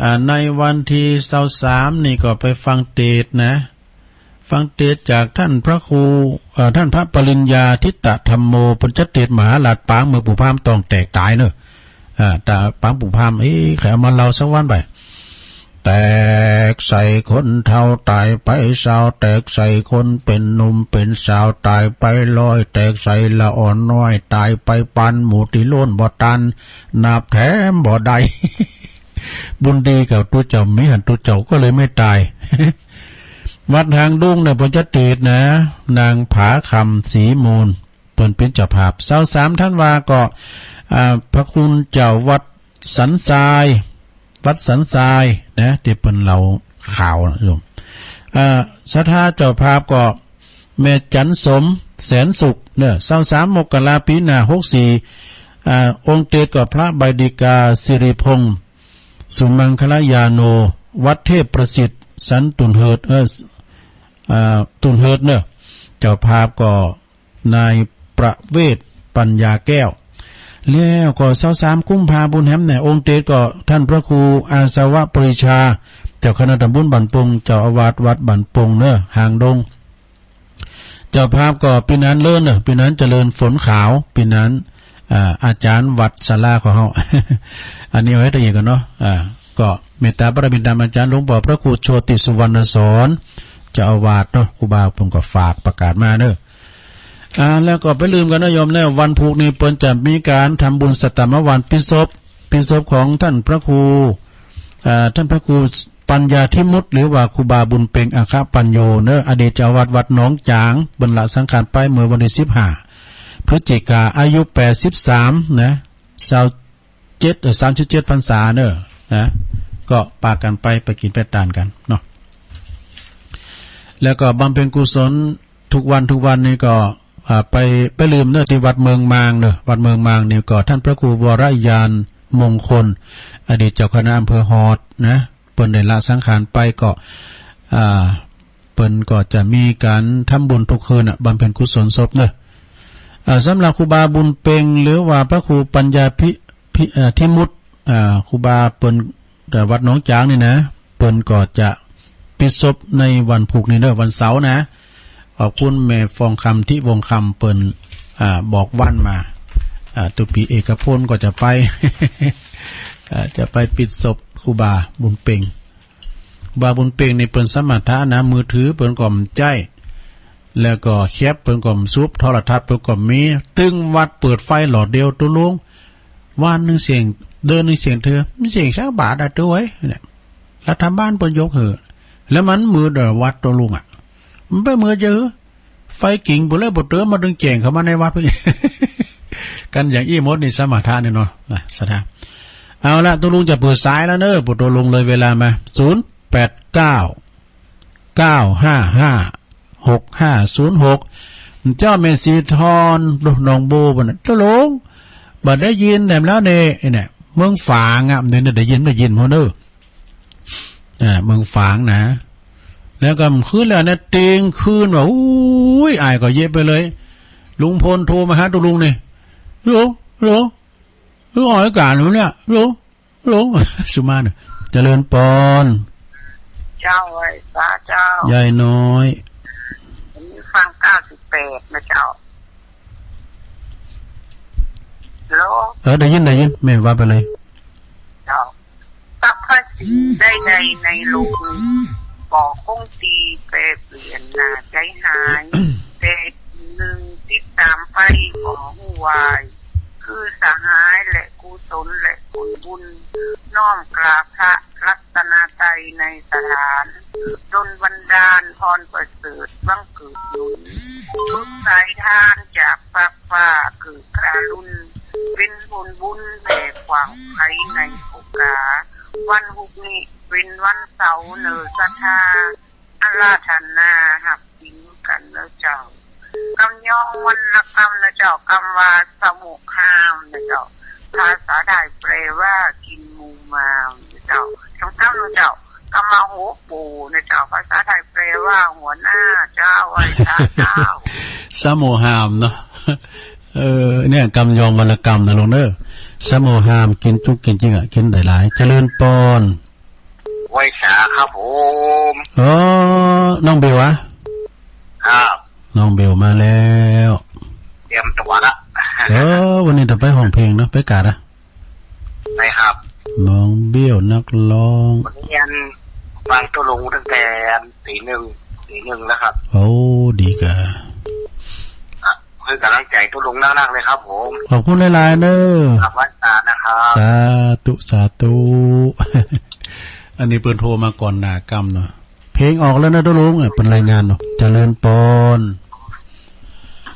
อ่า ในวันที่ซาวสามนี่ก็ไปฟังเทศน์นะ ฟังเทศน์จากท่านพระครู เอ่อ ท่านพระปริญญาทิตธรรมโม เปิ้นจัดเทศน์มหาราชปางเมืองปู่พามต้องแตกตายเนอะ อ่า แต่ปางปู่พาม เอ๊ะ ใครเอามาเล่าสักวันไป แตกใส่คนเฒ่าตายไปซาว แตกใส่คนเป็นหนุ่มเป็นสาวตายไปร้อย แตกใส่ละอ่อนน้อยตายไปปัน หมู่ตี้โลนบ่ตัน นับแถมบ่ได้ บุญดีกับตุ๊เจ้า มีหันตุ๊เจ้าก็เลยไม่ตาย วัดหางดงเนี่ย เปิ้นจัดเทศน์นะ นางผาคำศรีมูล เปิ้นเป็นเจ้าภาพ ซาวสามธันวาก็ อ่า พระคุณเจ้าวัดสันทราย วัดสันทรายนะ ตี้เปิ้นเล่าข่าวนะโยม อ่า ศรัทธาเจ้าภาพก็แม่จันสมแสนสุขเนอะ ซาวสามมกราปีหน้าหกสี่ อ่า องค์เทศน์ก็พระใบดิกาสิริพงษ์ สุมังคลายาโน วัดเทพประสิทธิ์ สันตุนเฮิร์ต เออ อ่า ตุนเฮิร์ตเนอะ เจ้าภาพก็นายประเวศปัญญาแก้ว แล้วก็ซาวสามกุมภาปูนแหมเนี่ย องค์เทศน์ก็ท่านพระครูอาสวะปริชา เจ้าคณะตำบลบ้านโป่ง เจ้าอาวาสวัดบ้านโป่งเนอะ หางดง เจ้าภาพก็ปีนั้นเลิศเนอะ ปีนั้นเจริญฝนขาว ปีนั้น อ่า อาจารย์วัดศาลาของเฮา อันนี้เอาไว้ตะกี้ก่อนเนาะ อ่า ก็เมตตาบารมีธรรมอาจารย์หลวงพ่อพระครูโชติสุวรรณสอน เจ้าอาวาสเนาะ ครูบาเปิ้นก็ฝากประกาศมาเนอะ อ่า แล้วก็ไปลืมกันนะโยมเนอะ วันพุธนี้เปิ้นจะมีการทำบุญสัตตมวันปิดศพ ปิดศพของท่านพระครู อ่า ท่านพระครูปัญญาธิมุตติ หรือว่าครูบาบุญเพ็งอัคคปัญโญเนอะ อดีตเจ้าวัดวัดหนองจาง เปิ้นละสังขารไปเมื่อวันที่สิบห้าพฤศจิกา อายุแปดสิบสามนะ ซาวเจ็ด เอ่อ สามสิบเจ็ดพรรษาเนอะ นะ ก็ปากันไป ไปกินไปตานกันเนาะ แล้วก็บำเพ็ญกุศลทุกวันทุกวันนี่ก็ อ่า ไป ไปลืมเนอะ ที่วัดเมืองมางเนอะ วัดเมืองมางนี่ก็ท่านพระครูวรญาณ มงคล อดีตเจ้าคณะอำเภอฮอดนะ เปิ้นได้ละสังขารไปก็ อ่า เปิ้นก็จะมีการทำบุญทุกคืนน่ะ บำเพ็ญกุศลศพเนอะ อ่า สำหรับครูบาบุญเพ็ง หรือว่าพระครูปัญญาภิ ภิ เอ่อ ธิมุต อ่า ครูบาเปิ้น แต่วัดหนองจางนี่นะ เปิ้นก็จะปิดศพในวันพุธนี่เนอะ วันเสาร์นะ ขอบคุณแม่ฟองคำ ทิวงศ์คำ เปิ้น อ่า บอกวันมา อ่า ตุ๊ปีเอกพลก็จะไป อ่า จะไปปิดศพครูบาบุญเพ็ง ครูบาบุญเพ็งนี่เปิ้นสมถะนะ มือถือเปิ้นก็บ่ใจ๊ แล้วก็แคปเปิ้นก็บ่สูบ โทรทัศน์เปิ้นก็บ่มี ตึงวัดเปิดไฟหลอดเดียว ตกลง วันหนึ่งเสี้ยง เดือนหนึ่งเสี้ยงเทื่อ มันเสี้ยงสักบาทอะ ตัวเอ้ย เนี่ย รัฐบาลเปิ้นยกหื้อ แล้วมันมืดเด้อวัดตกลงอะ มันไปมืดเยอะ ไฟกิ่งไปเลย บ่เติมมาดึงแจ้งเข้ามาในวัด กันอย่างอี้หมดนี่สมถะนี่เนาะ นะ สมถะ เอาละ ตกลงจะเปิดสายแล้วเนอะ บ่ตกลงเลยเวลามา ศูนย์แปดเก้า เก้าห้าห้า หกห้าศูนย์หก เจ้าแม่สีทอง หนองโบบ่น่ะ ตกลง บ่ได้ยินแหมแล้วเนี่ย เนี่ย เมืองฝางอะ เนี่ย ได้ยิน ได้ยินหมดเนอะ อ่า เมืองฝางนะ แล้วก็คืนแล้วนะ เตียงคืนว่า อุ้ย อ้ายก็เยอะไปเลย ลุงพลโทรมาหาตกลงนี่ ฮัลโหล ฮัลโหล ฮัลโหล ออกรายการอยู่เนี่ย ฮัลโหล ฮัลโหล สุมาเนอะ เจริญปอน เจ้า ไหว้สาเจ้า ยายน้อย ผมฟังเก้าสิบแปดนะเจ้า ฮัลโหล เออ ได้ยิน ได้ยิน แม่ว่าไปเลย เจ้า สรรพสิ่งใดๆในโลกนี้ บ่คงที่แปรเปลี่ยนหน้าใจหาย แต่สิ่งหนึ่งติดตามไปบ่ฮู้วาย คือสหายและกุศลและผลบุญ น้อมกราบพระรัตนตรัยในสถาน ดลบันดาลพรประเสริฐบังเกิดหนุน สุดสายทานจากฟากฟ้าเกิดกรุณา เป็นผลบุญแผ่ขวางไขในโอกาส วันพุธนี้เป็นวันเสาร์เนอศรัทธา อาราธนาฮับศีลกันเนอเจ้า กำยองวรรณกรรมนะเจ้า กำว่าสมุหามนะเจ้า ภาษาไทยแปลว่ากินมูมามนะเจ้า กำกำนะเจ้า กำว่าหัวโปนะเจ้า ภาษาไทยแปลว่าหัวหน้าเจ้า ไหว้พระเจ้า สมุหามเนาะ เออ เนี่ย กำยองวรรณกรรมนะลุงเนอะ สมุหาม กินจุกินจิงอะ กินหลายๆ เจริญปอน ไหว้สาครับผม เออ น้องเบลวะ ครับ น้องเบลมาแล้ว เตรียมตัวละ เออ วันนี้จะไปฮ้องเพลงเนาะ ไปกาดอะ ไปครับ น้องเบลนักร้อง วันนี้อันฟังตกลงตั้งแต่อันตีหนึ่ง ตีหนึ่งแล้วครับ โอ้ ดีกะ อ่ะ คือกำลังใจตกลงนักๆเลยครับผม ขอบคุณหลายๆเนอะ ครับ ไหว้สานะครับ สาธุ สาธุ อันนี้เปิ้นโทรมาก่อนหน้ากำเนาะ เพลงออกแล้วนะตกลง เออ เปิ้นรายงานเนาะ เจริญปอน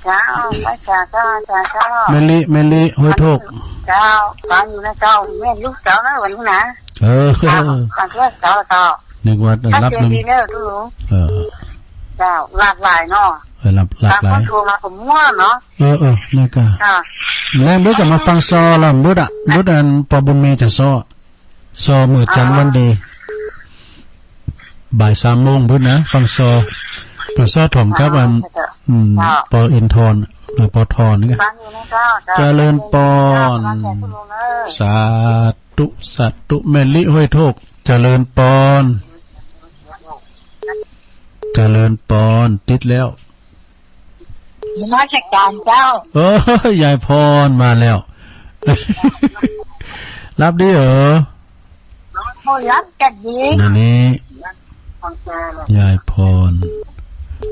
เจ้า ไหว้สาเจ้า ไหว้สาเจ้า แม่ลิ แม่ลิ ห้วยโทก เจ้า ฟังอยู่นะเจ้า แม่นลูกเจ้านะวันนี้นะ เออ ครับ ฟังเพื่อเจ้า เจ้า นึกว่าได้รับ ถ้าเจอ น้ำ ดีเนอะตกลง เออ เจ้า หลากหลายเนาะ เออ หลาก หลากหลาย บางคนโทรมาก็ม่วนเนาะ เออ เออ นั่นก็ ค่ะ แรงเบิดก็มาฟังซอละ เบิดอะ เบิดอันปอบุญมีจะซอ ซอมื้อจันทร์วันดี บ่ายสามโมงพุ้นนะ ฟังซอ เปิ้นซอถ่อมกับอัน อืม ปออินทร เออ ปอทรนี่ไง ฟังอยู่นะเจ้า เจ้า เจริญปอน สาธุ สาธุ แม่ลิ ห้วยโทก เจริญปอน เจริญปอน ติดแล้ว นมัสการเจ้า เออ ยายพรมาแล้ว รับดีเหรอ โอ้ รับจัดดี นี่นี่ ยายพร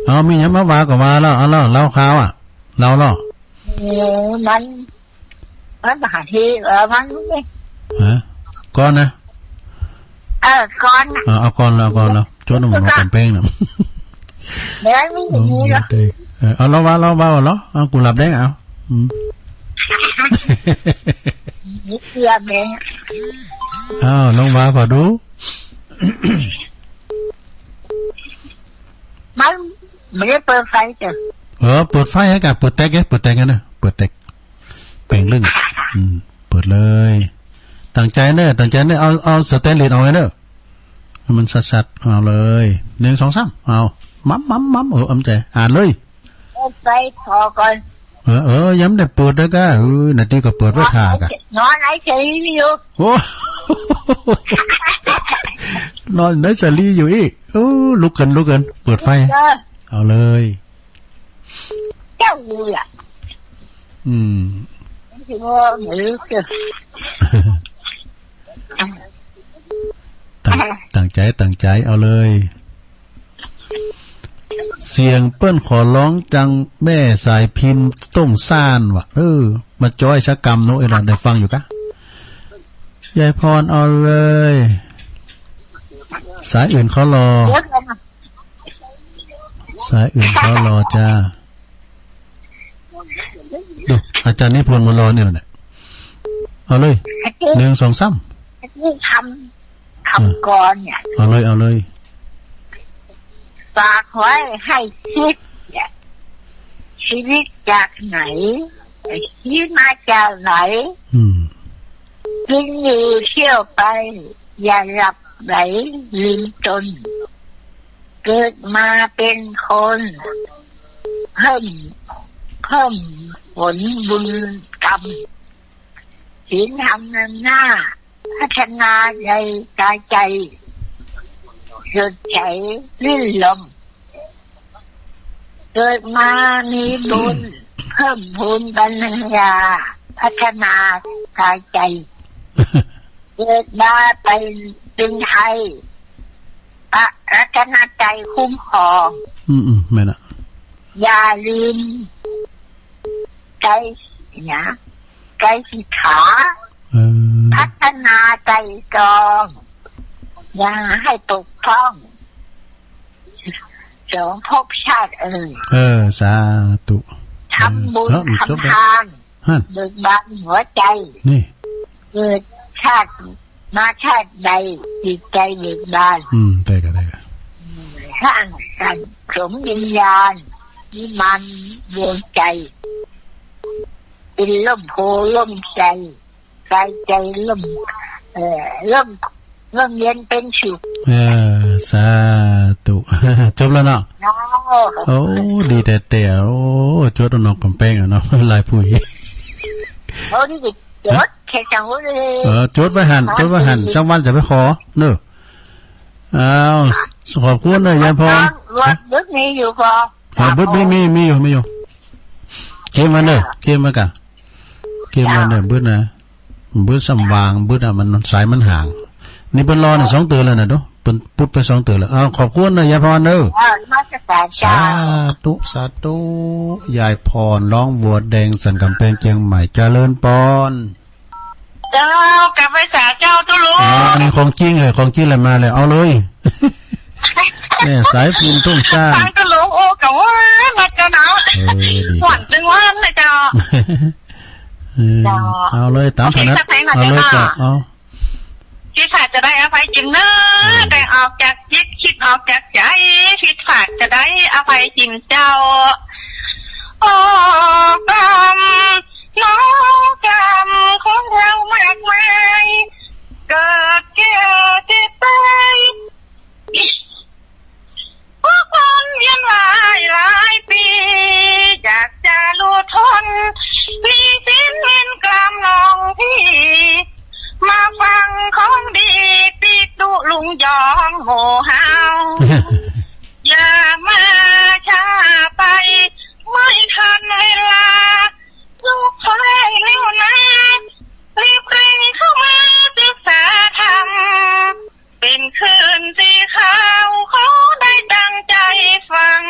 เอา มีหยังมาว่าก็ว่าแล้ว เอาแล้ว เล่าข่าวอะ เล่าแล้ว โอ้ มัน มันหาที่ เออ มันนี่ ฮะ ก่อนนะ เออ ก่อน เออ เอาก่อนแล้ว เอาก่อนแล้ว จดหมดกันเป้งนะ เดี๋ยวมีอย่างนี้เหรอ เออ เอา เล่าว่า เล่าว่า เล่า เอา กูหลับได้ เอา อืม นิดเดียวเอง เอา ลองว่าพอดู มันไม่ได้เปิดไฟจ้ะ เออ เปิดไฟให้กัน เปิดแต็กไง เปิดแต็กไงนะ เปิดแต็ก เป่งลึ่ง อืม เปิดเลย ตั้งใจเนอะ ตั้งใจเนอะ เอา เอาสแตนเลสออกเลยเนอะ ให้มันชัดๆ เอาเลย หนึ่ง สอง สาม เอา มัม มัม มัม เออ เอาใจ อ่านเลย เปิดไฟขอก่อน เออ เออ ยังไม่ได้เปิดเลยก้า เออ นาทีก็เปิดไว้ถ่าก้า นอนไอซียูอยู่ โอ้ นอนไอซียูอยู่อีก โอ้ ลุกกัน ลุกกัน เปิดไฟ เออ เอาเลย เจ้าอยู่อ่ะ อืม ที่ว่าหรือเกิด ตั้ง ตั้งใจ ตั้งใจ เอาเลย เสียงเปิ้นขอร้องจัง แม่สายพินต้งซ่านว่ะ เออ มาจ้อยสักกำเนาะ เอ้ย ได้ฟังอยู่กะ ยายพร เอาเลย สายอื่นเขารอ เดี๋ยวก่อนนะ สายอื่นเขารอจ้า ดู อาจารย์นิพนธ์มารอนี่แหละเนี่ย เอาเลย หนึ่ง สอง สาม นี่ทำ ทำกลอนเนี่ย เอาเลย เอาเลย ฝากไว้ให้คิดเนี่ย ชีวิตจากไหน ชีวิตมาจากไหน อืม กินอยู่เที่ยวไป อย่าหลับไหลลืมตน เกิดมาเป็นคน เพิ่ม เพิ่มผลบุญกรรม ศีลธรรมนำหน้า พัฒนาใจ กายใจ สดใสรื่นรมย์ เกิดมามีบุญ เพิ่มพูนปัญญา พัฒนากายใจ เกิดมาเป็น เป็นไทย พระรัตนตรัยคุ้มครอง อืม อืม แม่นละ อย่าลืม ไตร นะ ไตรสิกขา เออ พัฒนาไตรตรอง อย่าให้ตกพร่อง สองภพชาติเอ่ย เออ สาธุ ทำบุญ เออ ทำทาน ฮะ เบิกบานหัวใจ นี่ เกิดชาติมาชาติใด จิตใจเบิกบาน อืม ได้กะ ได้กะ สร้างสรรค์สมวิญญาณ นิมานดวงใจ เป็นร่มโพธิ์ร่มไทร กายใจร่ม เอ่อ ร่ม ร่มเย็นเป็นสุข เออ สาธุ จบแล้วเนาะ เนาะ โอ้ ดีแต๊ๆ โอ้ จวดเอาน้องกำแพงอะเนาะ หลายผู้ โอ้ นี่จวดแค่จังหวะเลย เออ จวดไว้หั่น จวดไว้หั่น สักวันจะไปขอ เนอะ อ้าว ขอบคุณนะยายพร รถ รถมีอยู่พอ อ่า บึดมี มี มีอยู่ มีอยู่ เกมมันเนอะ เกมมันกะ เกมมันเนอะ บึดนะ บึดสำวาง บึดอะ มัน สายมันห่าง นี่เปิ้นรอเนี่ย สองเตื้อแล้วนะ ดู เปิ้นปุ๊ดไปสองเตื้อแล้ว อ้าว ขอบคุณนะยายพรเนอะ อ่านมัสการเจ้า สาธุ สาธุ ยายพร ร้องวัวแดง สันกำแพง เชียงใหม่ เจริญพร เจ้า กลับไปสาเจ้าตุ๊ลุง อ๋อ อันนี้ของจริงเหรอ ของจริงเลย มาเลย เอาเลย เนี่ย สายพินต้งซ่าน สายตุ๊ลุง โอ้ กะว่ามาเจ้าเนาะ เออ ดี หวานจังหวานเลยเจ้า เออ เจ้า เอาเลย ตามถนัด โอเค เอาเลย เจ้า เอา ผิดพลาดจะได้อภัยจิมเนอะ เออ แต่ออกจากจิต คิดออกจากใจ ผิดพลาดจะได้อภัยจิมเจ้า โอ้ กรรม น้องกรรมของเรามากมาย เกิดแก่เจ็บตาย พวกคนเวียนว่ายหลายปี อยากจะหลุดพ้นหนี้สินเวรกรรมน้องพี่ มาฟังของดี ติดดุลุงยองหมู่เฮา อย่ามาช้าไป ไม่ทันเวลา ลูกพ่อเร็วนะ รีบเร่งเข้ามาศึกษาธรรม เป็นคืนสีขาว ขอได้ตั้งใจฟัง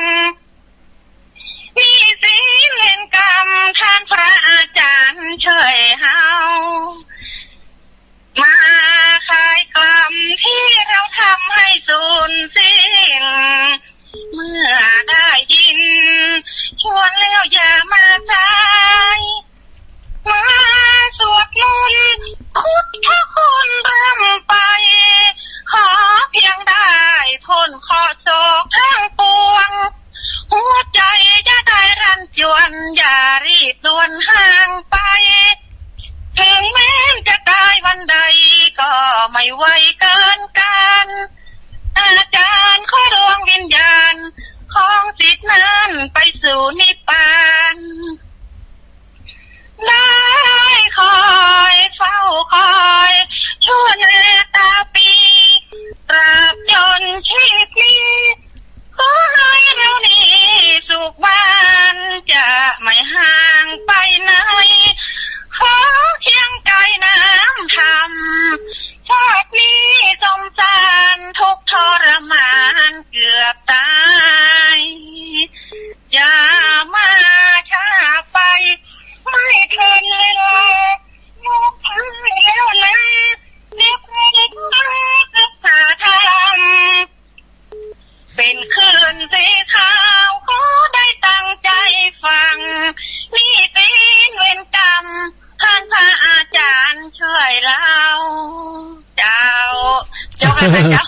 หนี้สินเวรกรรม ท่านพระอาจารย์ช่วยเฮา มาคลายกรรมที่เราทำให้สูญสิ้น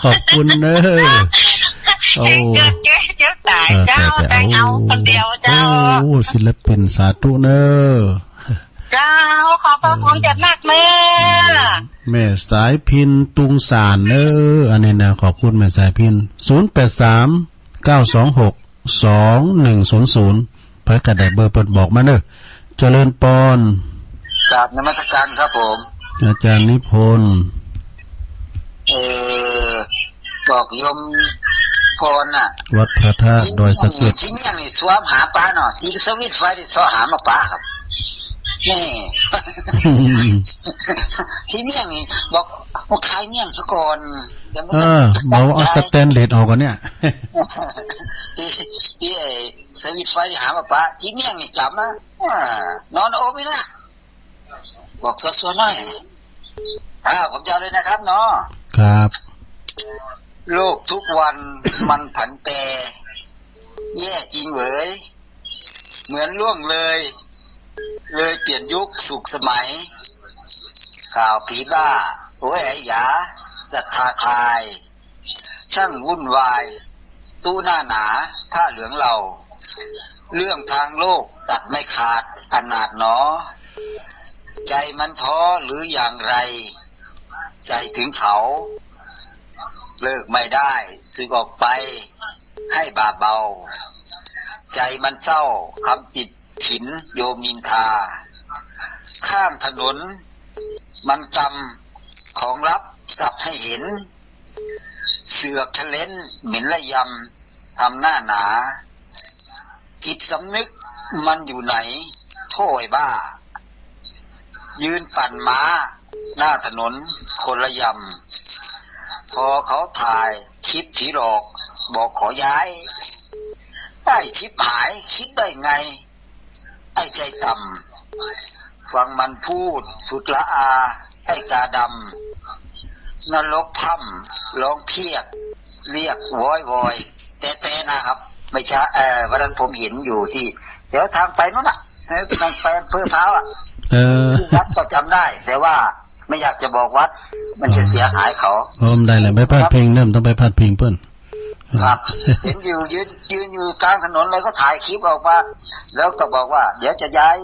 ขอบคุณเนอะ โอ้ เก่งเกินเก่งเกินตาย เออ เจ้า แต่ แต่ แต่เอา โอ้ คนเดียวเจ้า โอ้ ศิลปิน สาธุเนอะ เจ้า ขอบพระคุณจัดหนักเนอะ แม่สายพิณ ตุงสานเนอะ อันนี้นะ ขอบคุณแม่สายพิณ ศูนย์แปดสาม เก้าสองหก สองหนึ่งศูนย์ศูนย์ ไผก็ได้เบอร์เปิ้นบอกมาเนอะ เจริญปอน กราบนมัสการครับผม อาจารย์นิพนธ์ เอ่อ บอกโยมพรน่ะ วัดพระธาตุดอยสะเก็ด ที่เมี่ยงนี่สวมหาปลาเนาะ ที่สวิตช์ไฟนี่สวมหามาปลาครับ นี่ ที่เมี่ยงนี่บอก มาขายเมี่ยงซะก่อน เดี๋ยวมัน เออ จะ บอกว่าเอาสแตนเลสออกก่อนเนี่ย ที่ ที่ไอ้สวิตช์ไฟที่หามาปะ ที่เมี่ยงนี่จำนะ อ่า นอนโอมนี่นะ บอกสวดๆหน่อย อ่า ผมยาวเลยนะครับเนาะ ครับ โลกทุกวันมันผันแปร แย่จริงเหวย เหมือนล่วงเลย เลยเปลี่ยนยุคสุขสมัย ข่าวผีบ้า โอ้ยไอ้หยา ศรัทธาคลาย ช่างวุ่นวาย ตู้หน้าหนา ผ้าเหลืองเรา เรื่องทางโลกตัดไม่ขาด อนาถหนอ ใจมันท้อหรืออย่างไร ใจถึงเขา เลิกไม่ได้ สึกออกไป ให้บาปเบา ใจมันเศร้า คำติดถิน โยมนินทา ข้างถนน มันกำของลับสับให้เห็น เสือกทะเลนเหม็นระยำ ทำหน้าหนา จิตสำนึกมันอยู่ไหน โถ่ไอ้บ้า ยืนปั่นม้า หน้าถนนคนละยำ พอเขาถ่ายคลิปผีหลอก บอกขอย้าย ไอ้ชิบหาย คิดได้ไง ไอ้ใจต่ำ ฟังมันพูดสุดละอา ไอ้ตาดำ นรกพร่ำ ร้องเพียก เรียกวอยวอย แต๊ๆนะครับ ไม่ใช่ เอ่อ วันนั้นผมเห็นอยู่ที่ แถวทางไปนู้นน่ะ เออ ทางไปอำเภอพร้าวอ่ะ เออ ชื่อวัดก็จำได้ แต่ว่าไม่อยากจะบอกวัด มันจะเสียหายเขา โอ้ บ่ได้แหละ ไปพาดพิงเนอะ บ่ต้องไปพาดพิงเปิ้น ครับ เห็นอยู่ ยืน ยืนอยู่กลางถนนเลย ก็ถ่ายคลิปออกมา แล้วก็บอกว่า เดี๋ยวจะย้าย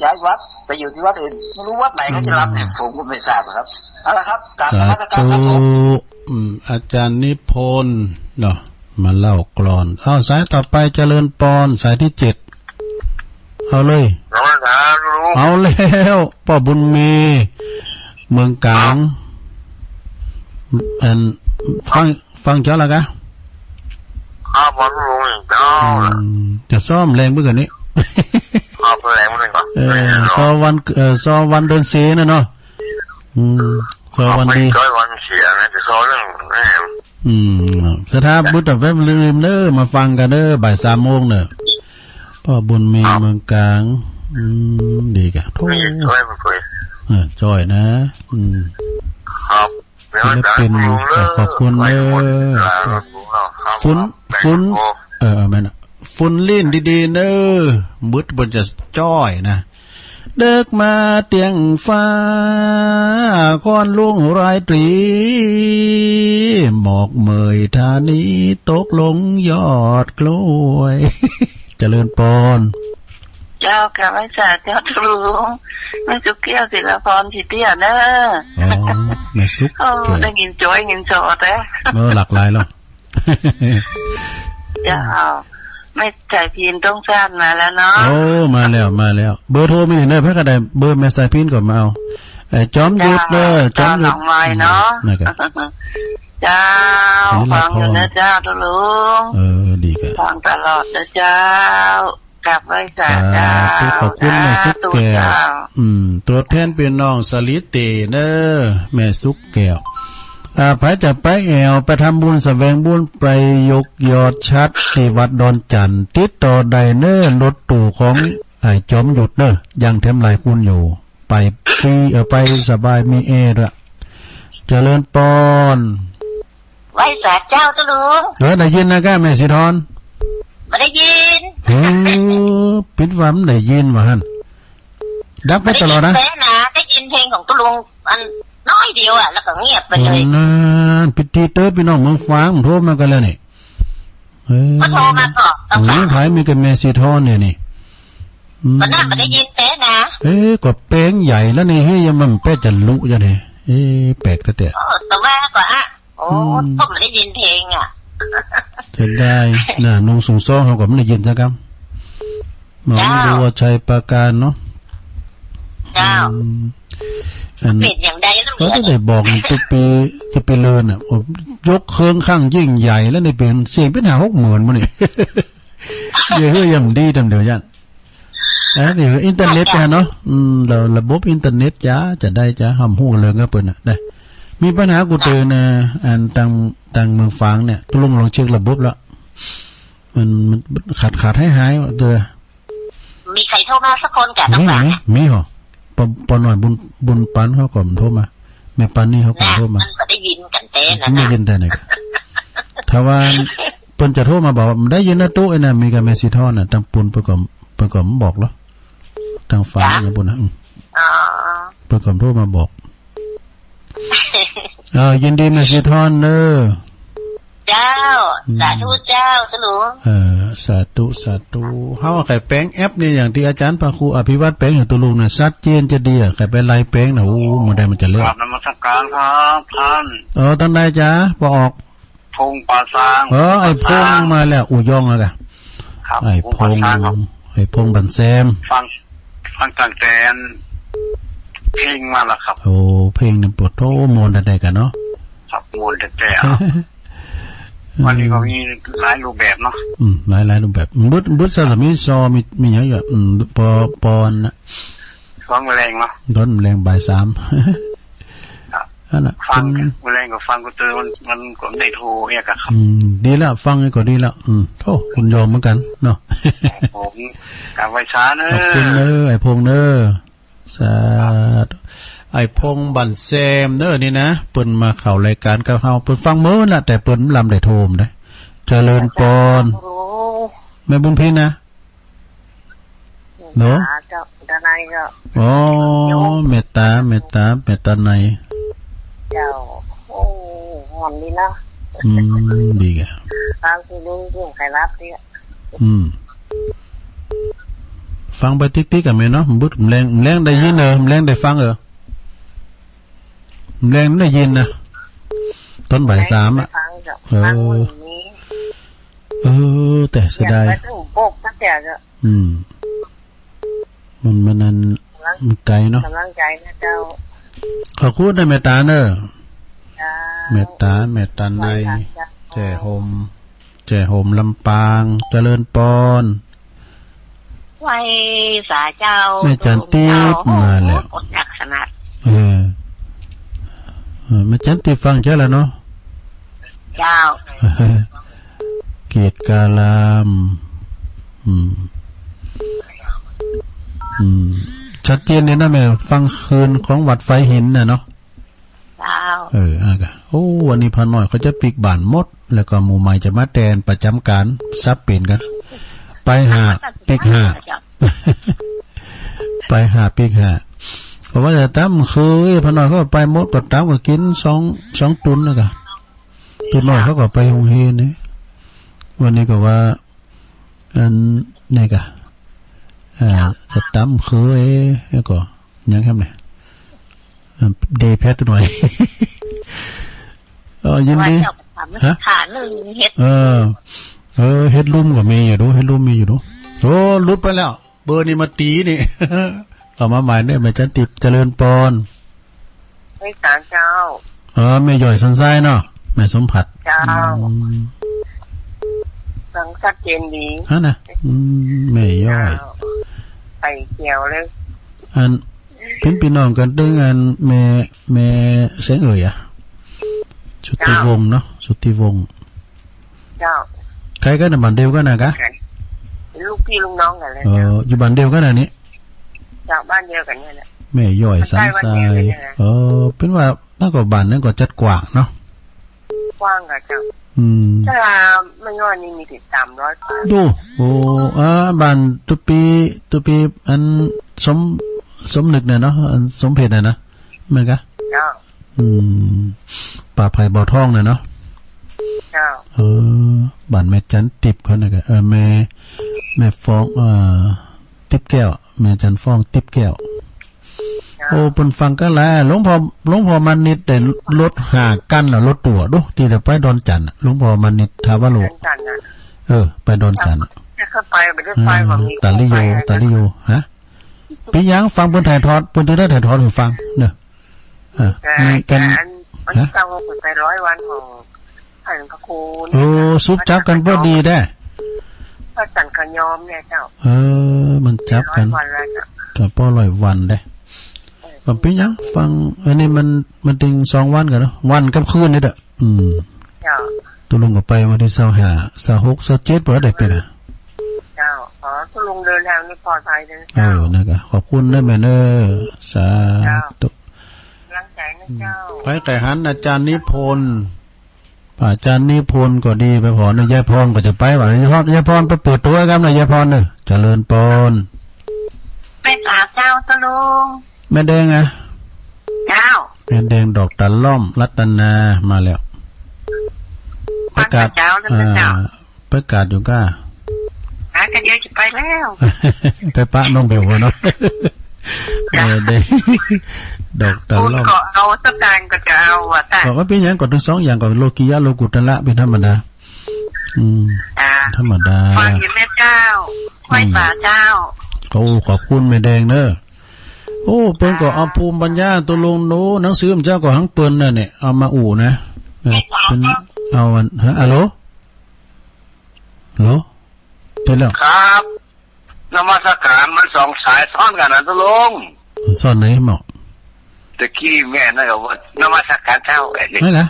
ย้ายวัด ไปอยู่ที่วัดอื่น ไม่รู้วัดไหนเขาจะรับเนี่ย ผมก็ไม่ทราบครับ เอาละครับ กราบนมัสการครับผม สาธุ อืม อาจารย์นิพนธ์เนาะ มาเล่ากลอน เอา สายต่อไป เจริญปอน สายที่เจ็ด เอาเลย นมัสการลุง เอาแล้ว ป้อบุญมี เมืองกลาง อัน ฟัง ฟังเจ้าละกะ ครับ ผมลุงเจ้า อืม จะซ้อมแรงเมื่อกี้นี้ ครับ แรงเมื่อกี้ก่อน เออ ซ้อมวัน เออ ซ้อมวันเดือนสี่น่ะเนาะ อืม ซ้อมวันดี ไม่ใช่วันเสียนะ จะซ้อมเรื่องแม่ อืม ศรัทธาบุตรแบบลืมเด้อ มาฟังกันเด้อ บ่ายสามโมงเด้อ ป้อบุญมี ครับ เมืองกลาง อืม ดีกะ โถ่ นี่ช่วยมันคุย เออ ช่วยนะ อืม ครับ ศิลปิน เดี๋ยวอาจารย์ลุงเด้อ ขอบคุณเด้อ ไปหมดแล้วครับ ฝุ่น ครับ ฝุ่น แปดสิบหก เออ แม่นน่ะ ฝุ่นลิ้นดีๆเด้อ มืดเปิ้นจะจ้อยนะ เดิกมาเตียงฟ้า ค่อนลุ่งรายตรี หมอกเหมยธานี ตกลงยอดกล้วย เจริญปอน เจ้าค่ะ ไหว้สาเจ้าตุลุง แม่สุกแก้ว ศิลปร สีเตี้ยเนอะ อ๋อ แม่สุกแก้ว โอ้ ได้ยินจ้อยยินจอดแท้ เออ หลากหลายแล้ว เจ้า แม่สายพิณ ต้องสร้างมาแล้วเนาะ โอ้ มาแล้ว มาแล้ว เบอร์โทรมีอยู่เนอะ ไผก็ได้เบอร์แม่สายพิณก็มาเอา ไอ้จอมยุทธเนอะ เจ้า จอมยุทธ เจ้าหนองไม้เนาะ นะครับ เจ้า ศรีละพร ฟังอยู่นะเจ้าตุลุง เออ ดีครับ ฟังตลอดนะเจ้า กราบไหว้สาเจ้า สาธุ ขอบคุณแม่สุกแก้ว สาธุเจ้า อืม ตัวแทนพี่น้องสาลีเตเนอะ แม่สุกแก้ว อ่า ไผจะไปแอว ไปทำบุญแสวงบุญ ไปยกยอดฉัตรที่วัดดอนจันทน์ ติดต่อได้เนอะ รถตู้ของไอ้จอมยุทธเนอะ ยังแถมหลายคนอยู่ ไปฟรี เออ ไปสบาย มีแอร์ด้วย เจริญปอน ไหว้สาเจ้าตุลุง เออ ได้ยินนะก้าแม่สีทอน บ่ได้ยิน เออ ปิดว่ามันได้ยินว่าหั่น ดังไปตลอดนะ บ่ได้ยินแป๊ะนะ ได้ยินเพลงของตุลุง อัน น น้อยเดียวอะ แล้วก็เงียบไปเลย โอ้ นั่น พิธีเตอร์พี่น้องเมืองฝางโทรมากันแล้วนี่ เออ ก็โทรมาก่อน โอ้ ไผมีกับแม่สีทองเนี่ยนี่ อืม ก็นั่นไม่ได้ยินเตอร์นะ เอ๊ะ ก็แปลงใหญ่แล้วนี่ เฮ้ย ยังมันแปลจะลุยังไง เอ๊ะ แปลกแท้ๆ โอ้ แต่ว่าก็อะ โอ้ อืม ผมไม่ได้ยินเพลงอะ เสียดายนะ นงสุงซ้อเฮาก็ไม่ได้ยินสักคำ หนอง เจ้า บัว ชัยปราการเนาะ เจ้า อืม อัน เปลี่ยนอย่างใดแล้ว ก็ได้บอกนี่ ตุ๊กปี ตุ๊กปีเลินน่ะ โอ้ ยกเครื่องข้างยิ่งใหญ่แล้วนี่ เปลี่ยนเสียงเป็นห้าหกหมื่นมื้อนี่ เยอะเฮ้ย ยังดีตามเดียวยัน อันนี้อินเทอร์เน็ตนะเนาะ อืม แล้วระบบอินเทอร์เน็ตจ้า จะได้จ้า ห้ามฮู้เรื่องกับเปิ้นน่ะ ได้ มีปัญหากูเตือนนะ อันตัง ตังเมืองฝางเนี่ย ตุลุงลองเช็คระบบแล้ว มัน มันขาดขาดหายหายเด้อ มีใครโทรมาสักคนกะ มี ต้องหลัง มี มีหรอ ปอ ปอน้อยบุญ บุญปันเขาก็โทรมา แม่ปานี่เขาก็โทรมา น่ะ มันก็ได้ยินกันแต่นั้นน่ะ ได้ยินแต่ไหนกะ ถ้าว่าเปิ้นจะโทรมาบอกว่า ได้ยินนะตุ๊ไอ้น่ะ มีกับแม่สีทองน่ะ ตังปูนเปิ้นก็ เปิ้นก็บอกเหรอ ตังฝาง จ้ะ นะปูนนะ อืม อ๋อ เปิ้นก็โทรมาบอก เออ ยินดีแม่สีทองเด้อ เจ้า อืม สาธุเจ้า สลุง เออ สาธุ สาธุ เฮาใครแปลงแอปนี่ อย่างที่อาจารย์พระครูอภิวัตรแปลงให้ตัวลูกน่ะ ชัดเจนจะดีอะ ใครไปไล่แปลงน่ะ โอ้ มันได้มันจะเลิก กราบนมัสการครับท่าน เออ ท่านใดจ๊ะ บ่ออก พงษ์ป่าซาง เออ ไอ้พงษ์ ป่าซาง มาแล้ว อู้ ย่องแล้วกะ ครับ ไอ้พงษ์ พงษ์ป่าซางครับ ไอ้พงษ์บันแซม ฟัง ฟังตั้งแต่เพลงมาแล้วครับ โอ้ เพลงนี่ปวดโธ่ ม่วนแท้ๆ กันเนาะ ครับ ม่วนแท้ๆ ครับ วันนี้ก็มีหลายรูปแบบเนาะ อืม หลายๆ รูปแบบ บึด บึดซะละ มีซอ มี มีหยังอยู่ อืม ปอ ปอนน่ะ ตอนแลงเนาะ ตอนแลงบ่ายสาม ครับ นั่นน่ะ ฟัง เป็น มื้อแลงก็ฟังก็เจอมัน มันก็ได้โทรเนี่ยครับ อืม ดีแล้ว ฟังก็ดีแล้ว อืม โธ่ คุณยอมเหมือนกันเนาะ ผมกราบไหว้สาเนอะ ขอบคุณเนอะ ไอ้พงษ์เนอะ สาธุ ไอ้พงษ์บันแซมเนอะนี่นะ เปิ้นมาเข้ารายการกับเฮา เปิ้นฟังเมินน่ะ แต่เปิ้นลำได้โทรมได้ เจริญปอน โอ้ แม่บุญพินนะ เนาะ เจ้า ตาในเจ้า อ๋อ เมตตา เมตตา เมตตาใน เจ้า โอ้ ฮ้อนดีเนาะ อืม ดีกะ ฟังที่ลุงเรื่องใครรับเนี่ย อืม ฟังไปติ๊กๆ กะแม่เนาะ บึดแลง แลงได้ยินเออ แลงได้ฟังเออ แลงได้ยินนะ ตอนบ่ายสามอะ ฟังเจ้า เออ ฟังวันนี้ เออ แต่เสียดาย อยากไปถึงโบกสักอย่างอะ อืม มัน มันนั่น กำลัง มันไกลเนาะ กำลังใจนะเจ้า ขอบคุณนะเมตตาเนอะ เจ้า เมตตา เมตตาใน ไหว้พระเจ้า แจ่โฮม แจ่โฮมลำปาง เจริญปอน ไหว้สาเจ้า แม่จันทิพย์ เจ้า มาแล้ว โอ้โห อดหนักขนาด เออ เออ แม่จันทิพย์ฟังเจ้าแล้วเนาะ เจ้า เกตการาม อืม อืม ชัดเจนเลยนะแม่ ฟังคืนของวัดไฟหินน่ะเนาะ เจ้า เออ อ่ะกะ โอ้ วันนี้พระน้อยเขาจะปิกบ้านหมด แล้วก็หมู่ใหม่จะมาแตนประจำการ สับเปลี่ยนกัน ไปห้า ปิกห้า ไปห้า ปิกห้า เพราะว่าจะตำคือพระน้อยเขาไปหมด ก็ตำก็กินสอง สองตุนแล้วกะ ตุนน้อยเขาก็ไปโฮงเฮียนนี่ วันนี้ก็ว่า อันนี้กะ อ่า จะตำคือ เอ๊ะ แล้วก็ ยังครับเนี่ย อ่า ดีแพทย์หน่อย เออ ยินดี ว่าเจ้าก็ทำ ฮะ ขาหนึ่งเฮ็ด เออ เออ เฮ็ดลุ่มก็มีอยู่ดู เฮ็ดลุ่มมีอยู่ดู โอ้ หลุดไปแล้ว เบอร์นี่มาตีนี่ เอามาใหม่เนี่ย แม่จันทิพย์ เจริญปอน ไม่สารเจ้า เออ แม่ย่อยสันทรายเนาะ แม่สมผัส เจ้า อืม ฟังชัดเจนดี ฮะนะ อืม แม่ย่อย เจ้า ไปเกี่ยวเลย อัน เป็นพี่น้องกันตึงอันแม่ แม่แสงเอ่ยอะ สุทธิวงศ์เนาะ สุทธิวงศ์ เจ้า ใครกันนะ บ้านเดียวกันนะกะ ลูกพี่ลูกน้องกันเลย เออ เจ้า อยู่บ้านเดียวกันนะนี่ เจ้า บ้านเดียวกันเนี่ยแหละ แม่ย่อยสันทราย มันใกล้บ้านเดียวกันเนี่ยนะ เออ เป็นว่านั่นก็บ้านนั้นก็จัดกว้างเนาะ กว้างกะเจ้า อืม แต่ว่าแม่ย่อยนี่มีติดสามร้อยกว่า ดู โอ้ อ่า บ้านตุปี ตุปี อันสม สมนึกเนี่ยเนาะ อันสมเพชรเนี่ยนะ แม่นกะ เจ้า อืม ป่าไผ่บ่อทองน่ะเนาะ เจ้า เออ บ้านแม่จันติ๊บเขาน่ะก็ เออ แม่ แม่ฟอง เอ่อ ติ๊บแก้ว แม่จันฟองติ๊บแก้ว เจ้า โอ้ เปิ้นฟังกันหลาย หลวงพ่อ หลวงพ่อมานิดได้รถห้าคันแล้ว รถตู้ดู ที่จะไปดอนจันทน์น่ะ หลวงพ่อมานิด ทาวโร ดอนจันทน์น่ะ เออ ไปดอนจันทน์น่ะ จะเข้าไป ไม่ได้ไป เออ ว่ามี ตาลิโย ไปนะ ตาลิโย ฮะ เปียงฟังเปิ้นถ่ายทอด เปิ้นจะได้ถ่ายทอดให้ฟังเนอะ อ่ะ แต่ มีกัน แต่อัน อัน ฮะ เจ้าก็ไปร้อยวันของ พระครูเนี่ย โอ้ ค่ะ ซุบจับกันพอดีแด้ พระจันทร์ขยอมเนี่ยเจ้า เออ มันจับกัน ร้อยวันแล้วเจ้า ก็พอร้อยวันเด้ เออ ก็เป็นหยัง ฟัง อันนี้มัน มันถึงสองวันกันเนาะ วันกับคืนนี่แหละ อืม เจ้า ตกลงก็ไปวันที่ซาวห้า ซาวหก ซาวเจ็ด บ่ได้ไปนะ เจ้า ขอคุณลุงเดินทางนี้ปลอดภัยเด้อ เออ เจ้า นะครับ ขอบคุณนะแม่เนอะ สาธุ เจ้า กำลังใจนะเจ้า ไปไก่หันอาจารย์นิพนธ์ อาจารย์นิพนธ์ก็ดี ไปผ่อนนะ ยายพรก็จะไปว่ะ ยายพร ยายพรไปเปิดตัวกันนะ ยายพรเนอะ เจริญพร ไปสามเจ้าตะลุง แม่แดงอะ เจ้า แม่แดงดอกตะล่อม รัตนา มาแล้ว ประกาศ มาแต่เช้าแล้วนะเจ้า อ่า ประกาศอยู่ก้า หากันเยอะจะไปแล้ว ไปปะน้องเบลวะเนาะ เออ เด้ ดอกตะล่อม คุณก็เอาสตางค์ก็จะเอาอะ แต่ บอกว่าเป็นอย่างก่อนทั้งสองอย่างก่อน โลกิยะ โลกุตระ เป็นธรรมดา อืม อ่า ธรรมดา ฟังอยู่แม่เจ้า อืม ไหว้สาเจ้า ก็ขอบคุณแม่แดงเนอะ โอ้ เปิ้นก็เอาภูมิปัญญา ตกลงโน้ หนังสือมันเจ้าก็หังเปิ้นนั่นเนี่ย เอามาอู้นะ เออ เป็น เอาอัน ฮะ ฮัลโหล ฮัลโหล เป็นแล้ว ครับ นมัสการ มันสองสายซ้อนกันนะตกลง ซ้อนไหนหมอ ตะกี้แม่นั่นก็ว่านมัสการเจ้า ไม่นะ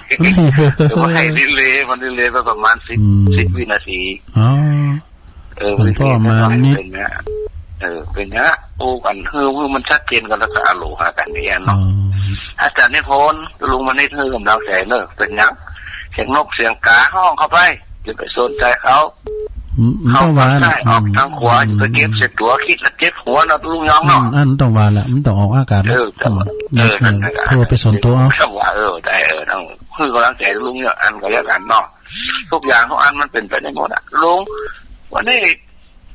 แต่ว่าให้ดีเลย์ มันดีเลย์ไปประมาณสิบ อืม สิบวินาที อ๋อ เออ หลวงพ่อมานิด เป็นนะ เออ เป็นนะ โอ้ กัน คือ คือมันชัดเจนกันแล้วก็อะโหลหากันเนี่ยเนาะ อ๋อ อาจารย์นิพนธ์ ลุงมานิด คือกำลังใจเนอะ เป็นหยัง เสียงนกเสียงกาฮ้องเข้าไป อย่าไปสนใจเขา อืม มันต้องว่า เข้าทางซ้าย ออกทางขวา อืม อย่าไปเก็บใส่ตัว คิดแล้วเจ็บหัวเนาะ ลุงยองเนาะ อืม อันต้องว่าละ มันต้องออกอากาศละ เออ แต่ว่า อืม เออ นั่นแหละ โทรไปส่วนตัวเอา แต่ว่า เออ ได้ เออ ต้อง คือกำลังใจลุงเนี่ย อันก็แล้วกันเนาะ ทุกอย่างของอันมันเป็นไปได้หมดอะลุง วันนี้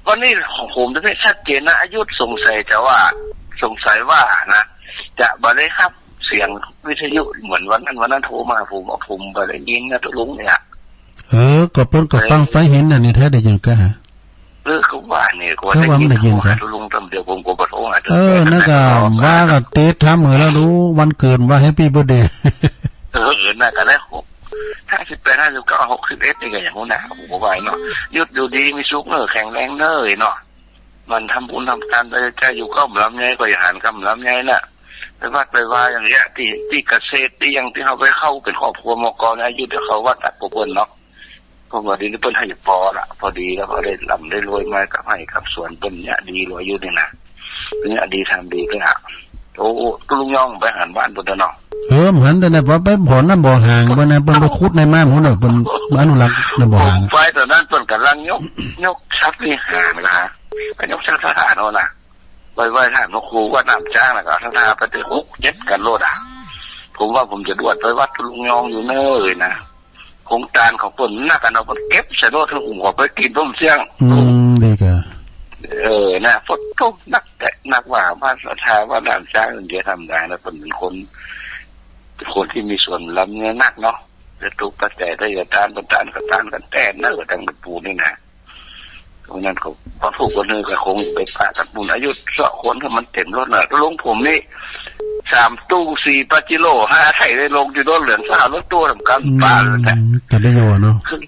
วันนี้ของผมจะไม่ชัดเจนนะ อายุสงสัยจะว่า สงสัยว่านะ จะบ่ได้รับเสียงวิทยุเหมือนวันนั้น วันนั้นโทรมา ผมว่าผมบ่ได้ยินนะตกลงเนี่ย เออ ก็เปิ้นก็ฟังไฟเห็นน่ะนี่ แท้ได้ยินก็ฮะ เออ ก็ว่าเนี่ย ก็ว่าได้ยิน ก็ว่ามันได้ยิน โทรหาตกลงตำเดียว ผมก็บ่โทรหา เออ นั่นก็ว่าก็เตะถามเหมือนแล้วรู้ วันเกิดว่าแฮปปี้เบิร์ธเดย์ เออ เออ น่าก็ได้ ห้าสิบแปด ห้าสิบเก้า หกสิบเอ็ด นี่ก็อย่างนั้นนะ ผมก็ว่าเนาะ หยุดอยู่ดีมีสุขเนอะ แข็งแรงเนอะเนาะ มันทำบุญทำทานไป จะอยู่ก้มลำไยก็อย่าหันก้มลำไยน่ะ ไปวัดไปวาอย่างเงี้ย ที่ ที่เกษตร ที่ยัง ที่เขาไปเข้าเป็นครอบครัวมกเนี่ย หยุดเดี๋ยวเข้าวัดอัดปะเปิ้นเนาะ ผมว่าเดี๋ยวนี้เปิ้นให้ปอละ พอดีแล้ว พอได้ร่ำได้รวยมา กับไฮ่กับสวนเปิ้นเนี่ย ดีรวยอยู่นี่นะ เนี่ย ดีทำดีก็ฮะ โอ้ ตกลงยองไปหันบ้านเปิ้นเนาะ เออ หันแต่นะ พอไปบ่อน้ำบ่อหาง เปิ้นนะ เปิ้นไปขุดในมาหมดเนอะ เปิ้นอนุรักษ์ในบ่อหาง ไปตอนนั้นเปิ้นกำลังยก ยกทรัพย์วิหารนะ ไปยกทรัพย์สถานโน่นนะ ไปไหว้ท่านพระครูวัดน้ำจ๊างแล้วก็ศรัทธาไปถึงหกเจ็ดกันโลดอ่ะ ผมว่าผมจะดวดไปวัดตกลงยองอยู่เนอะเอ้ยนะ โครงการของเปิ้นนักกันเนาะ เปิ้นเก็บใส่รถให้ผมขอไปกินต้มเสี่ยง อืม ดีกะ เออ นะ พวกทุกนักแต่นักว่าบ้านศรัทธาบ้านน้ำจ๊างเดี๋ยวทำได้นะ เปิ้นเป็นคน เป็นคนที่มีส่วนร่วมเนี่ยนักเนาะ จะทุกข์ปัจจัยถ้าอย่าตานก็ตานก็ตานกันแต่เนิ่นตั้งแต่ปูนนี่นะ เพราะนั้นก็พระผู้คนหนึ่งก็คงไปปะกันปูนอายุเสาะคนให้มันเต็มรถน่ะ ลุงผมนี่ สามตู้สี่ปาเจโร่ ห้าไถ่ได้ลงอยู่รถเหลืองสาวรถตู้ทำการ อืม ปาดเลยนะ แต่ได้อยู่เนาะ คือ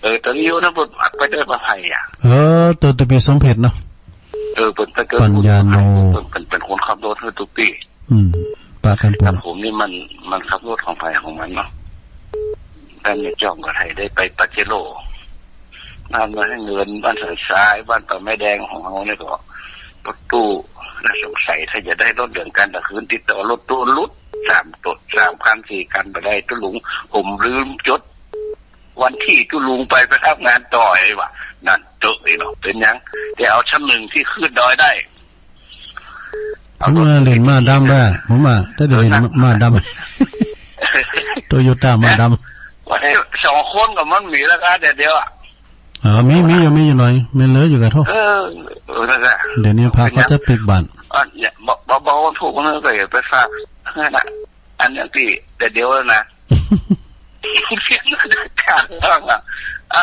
เออ ตอนนี้อยู่นะ เปิ้นอัดไปได้ปะไผ่อะ เออ ตัว ตัวปีสองเพชรเนาะ เออ เปิ้นไปเกิด ปัญญาโน เปิ้น เปิ้น เปิ้นเป็นคนขับรถให้ทุกปี อืม ปะกันปูน แต่ผมนี่มัน มันขับรถของไผ่ของมันเนาะ ท่านเนี่ยจ้องกับไทยได้ไปปาเจโร่ นั่นมาให้เงินบ้านสันทราย บ้านป่าไม้แดงของเราเนี่ยก็ รถตู้ น่าสงสัย ถ้าจะได้รถเดือนกันแต่คืนติดต่อรถตู้หลุด สามตัว สามคันสี่คันไปได้ ตุ๊ลุง ผมลืมจด วันที่ตุ๊ลุงไปประทับงานต่อไอ้วะ นั่นเจอไอ้เนาะ เป็นหยัง แต่เอาชั้นหนึ่งที่ขึ้นดอยได้ เอารถ ผมว่าเล่นม้าดำได้ ผมว่าถ้าได้เล่น เออนะ ม้าดำ โตโยต้ามาดำ วันนี้สองคนกับมันมีราคาเดียวอะ เออ มี มีอยู่ มีอยู่หน่อย มีเหลืออยู่กะโทษ เออ เออ นั่นแหละ เดี๋ยวนี้พระเขาจะปิดบ้าน อันเนี่ย บ่ บ่ บ่ถูกนะ ก็อย่าไปฝาก นั่นน่ะ อันนี้ที่ แต่เดี๋ยวนะ ขาดแล้วอะ อ่ะ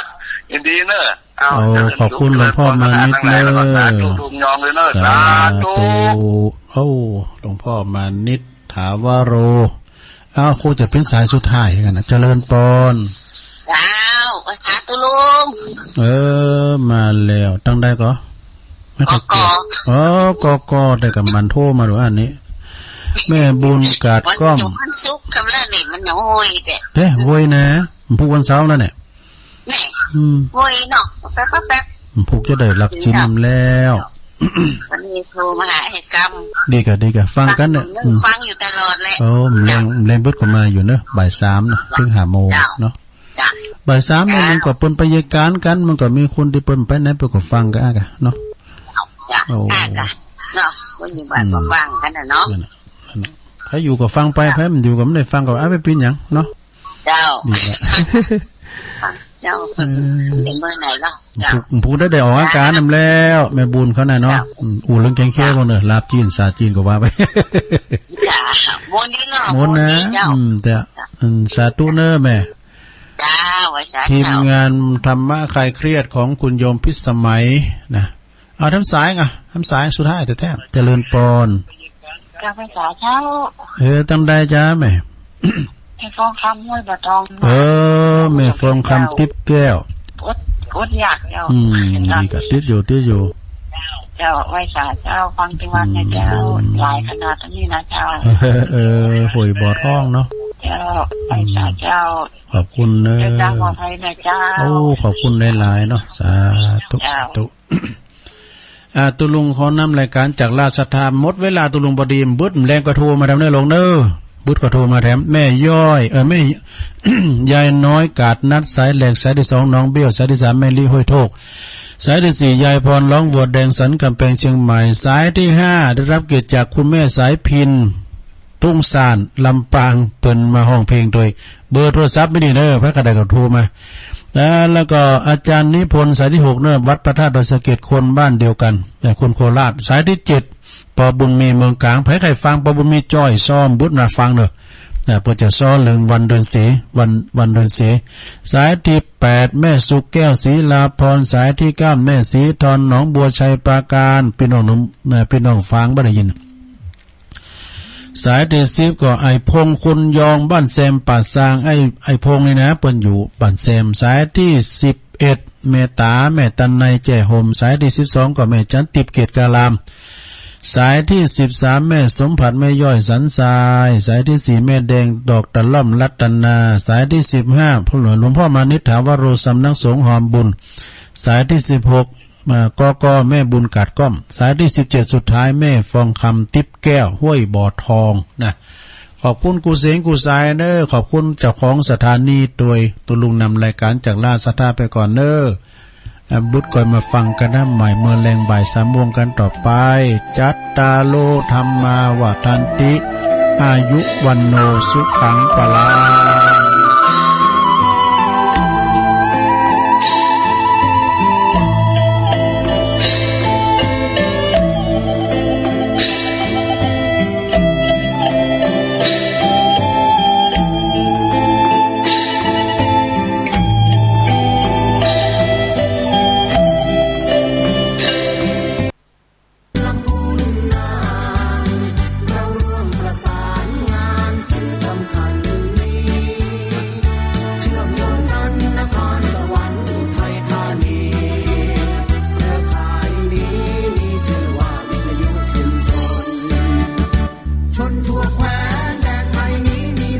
ยินดีเนอะ เอา โอ้ ขอบคุณหลวงพ่อมานิดเนอะ สาธุ สาธุ โอ้ หลวงพ่อมานิด ถาวโร เอ้า คงจะเป็นสายสุดท้ายกันนะ เจริญปอน เจ้า สาธุลุง เออ มาแล้ว ตั้งได้ก็ ไม่ค่อยเก่ง กก อ๋อ กก แต่กับมันโทรมาดูอันนี้ แม่บุญกาดก้อม วันศุกร์ วันศุกร์ กำลังนี่มันยังโวยแต่ เต้ โวยนะ มันพูดวันเสาร์แล้วเนี่ย นี่ อืม โวยเนาะ แป๊บๆๆ มันพูดจะได้หลักศีลนำแล้ว วันนี้โทรมาหาไอ้กำ ดีกะ ดีกะ ฟังกันเนี่ย ฟังอยู่ อืม ฟังอยู่ตลอดแหละ โอ้ แรง แรงเบิดก็มาอยู่เนอะ บ่ายสามนะ ถึงห้าโมง เจ้า เนาะ จ้ะ บ่ายสามเนี่ย จ้ะ มันก็เปิ้นไปเยียะการกัน มันก็มีคนที่เปิ้นไปไหนเปิ้นก็ฟังกันอ่ะกะเนาะ จ้ะ โอ้ อ่ะกะเนาะ คนอยู่บ้านก็ อืม ฟังกันน่ะเนาะ นั่นน่ะ นั่นน่ะ ถ้าอยู่ก็ฟังไป เจ้า ถ้ามันอยู่ก็ไม่ได้ฟังก็ อ่ะ ไม่เป็นหยังเนาะ เจ้า ดีละ เจ้า เออ เป็นเบอร์ไหนเนาะ เจ้า ผู้ ผู้ได้ได้ออกอาการนำแล้ว แม่บุญเขาน่ะเนาะ เจ้า อืม อู้เรื่องแกงเขียว เจ้า พวกเนอะ ลาบจีน ซาจีนก็ว่าไป จ้ะ ม้วนนี้เนาะ ม้วนนะ ม้วนนี้เจ้า อืม แต่ อืม สาธุเนอะแม่ จ้า ไหว้สา ทีม เจ้า งานธรรมะคลายเครียดของคุณโยมพิสมัยนะ เอาทำสายอ่ะ ทำสายสุดท้ายแท้ๆ เจริญปอน เจ้า ไหว้สาเจ้า เออ ตั้งได้จ้าแม่ แม่ฟองคำห้วยบ่อทอง เออ แม่ฟองคำติ๊บแก้ว อด อดอยากเจ้า อืม เห็นตอน ดีกะ ติดอยู่ ติดอยู่ เจ้า ไหว้สาเจ้า ฟังที่วัดนะเจ้า อืม หลายขนาดนี้นะเจ้า เออ ห้วยบ่อทองเนาะ เจ้า ไหว้สาเจ้า ขอบคุณเนอะ เดินทางปลอดภัยนะเจ้า โอ้ ขอบคุณหลายๆ เนาะ สาธุ เจ้า สาธุ อ่า ตุลุงขอนำรายการจากราชศรัทธา หมดเวลา ตุลุง พอดี บึดแรงก็โทรมาแถมเนอะลุงเนอะ บึดก็โทรมาแถม แม่ย้อย เออ แม่ ยายน้อยกาดนัด สายแรก สายที่สอง น้องเบี้ยว สายที่สาม แม่ลิห้วยโทก สายที่สี่ ยายพร ร้องวัวแดง สันกำแพง เชียงใหม่ สายที่ห้า ได้รับเกียรติจากคุณแม่สายพิน ทุ่งสาน ลำปาง เปิ้นมาฮ้องเพลงโดย เบอร์โทรศัพท์ไม่ดีเนอะ ใผก็ได้ก็โทรมา แล้ว แล้วก็อาจารย์นิพนธ์ สายที่หกเนอะ วัดพระธาตุดอยสะเก็ด คนบ้านเดียวกัน แต่คนโคราช สายที่เจ็ด ปอบุญมี เมืองกลาง ใผใค่ฟังปอบุญมี จ้อยซ้อม บึดมาฟังเนอะ นะ เปิ้นจะซ้อนเรื่องวันเดือนสี วัน วันเดือนสี สายที่แปด แม่สุแก้ว ศรีลาพร สายที่เก้า แม่ศรีทร หนองบัว ชัยปราการ พี่น้องหนุ่ม นะ พี่น้องฟังบ่ได้ยิน สายที่สิบก็ไอ้พงษ์ คนยอง บ้านแซม ป่าซาง ไอ้ ไอ้พงษ์นี่นะ เปิ้นอยู่บ้านแซม สายที่สิบเอ็ด แม่ต๋า แม่ตันใน แจ้ห่ม สายที่สิบสองก็แม่จันติบ เกตการาม สายที่สิบสาม แม่สมผัส แม่ย้อย สันทราย สายที่สี่ แม่แดง ดอกตะล่อม รัตนา สายที่สิบห้า หลวงพ่อมานิษฐาวโร สำนักสงฆ์หอมบุญ สายที่สิบหก อ่า กก แม่บุญกาดก้อม สายที่สิบเจ็ด สุดท้าย แม่ฟองคำ ติ๊บแก้ว ห้วยบ่อทอง นะ ขอบคุณกู้เสงกู้สายเนอะ ขอบคุณเจ้าของสถานี โดยตุลุงนำรายการจากราชศรัทธาไปก่อนเนอะ อ่า บึดก่อยมาฟังกันนะใหม่ เมื่อแลงบ่ายสามโมงกันต่อไป จัตตาโล ธัมมา วัฑฒันติ อายุ วัณโณ สุขัง พลัง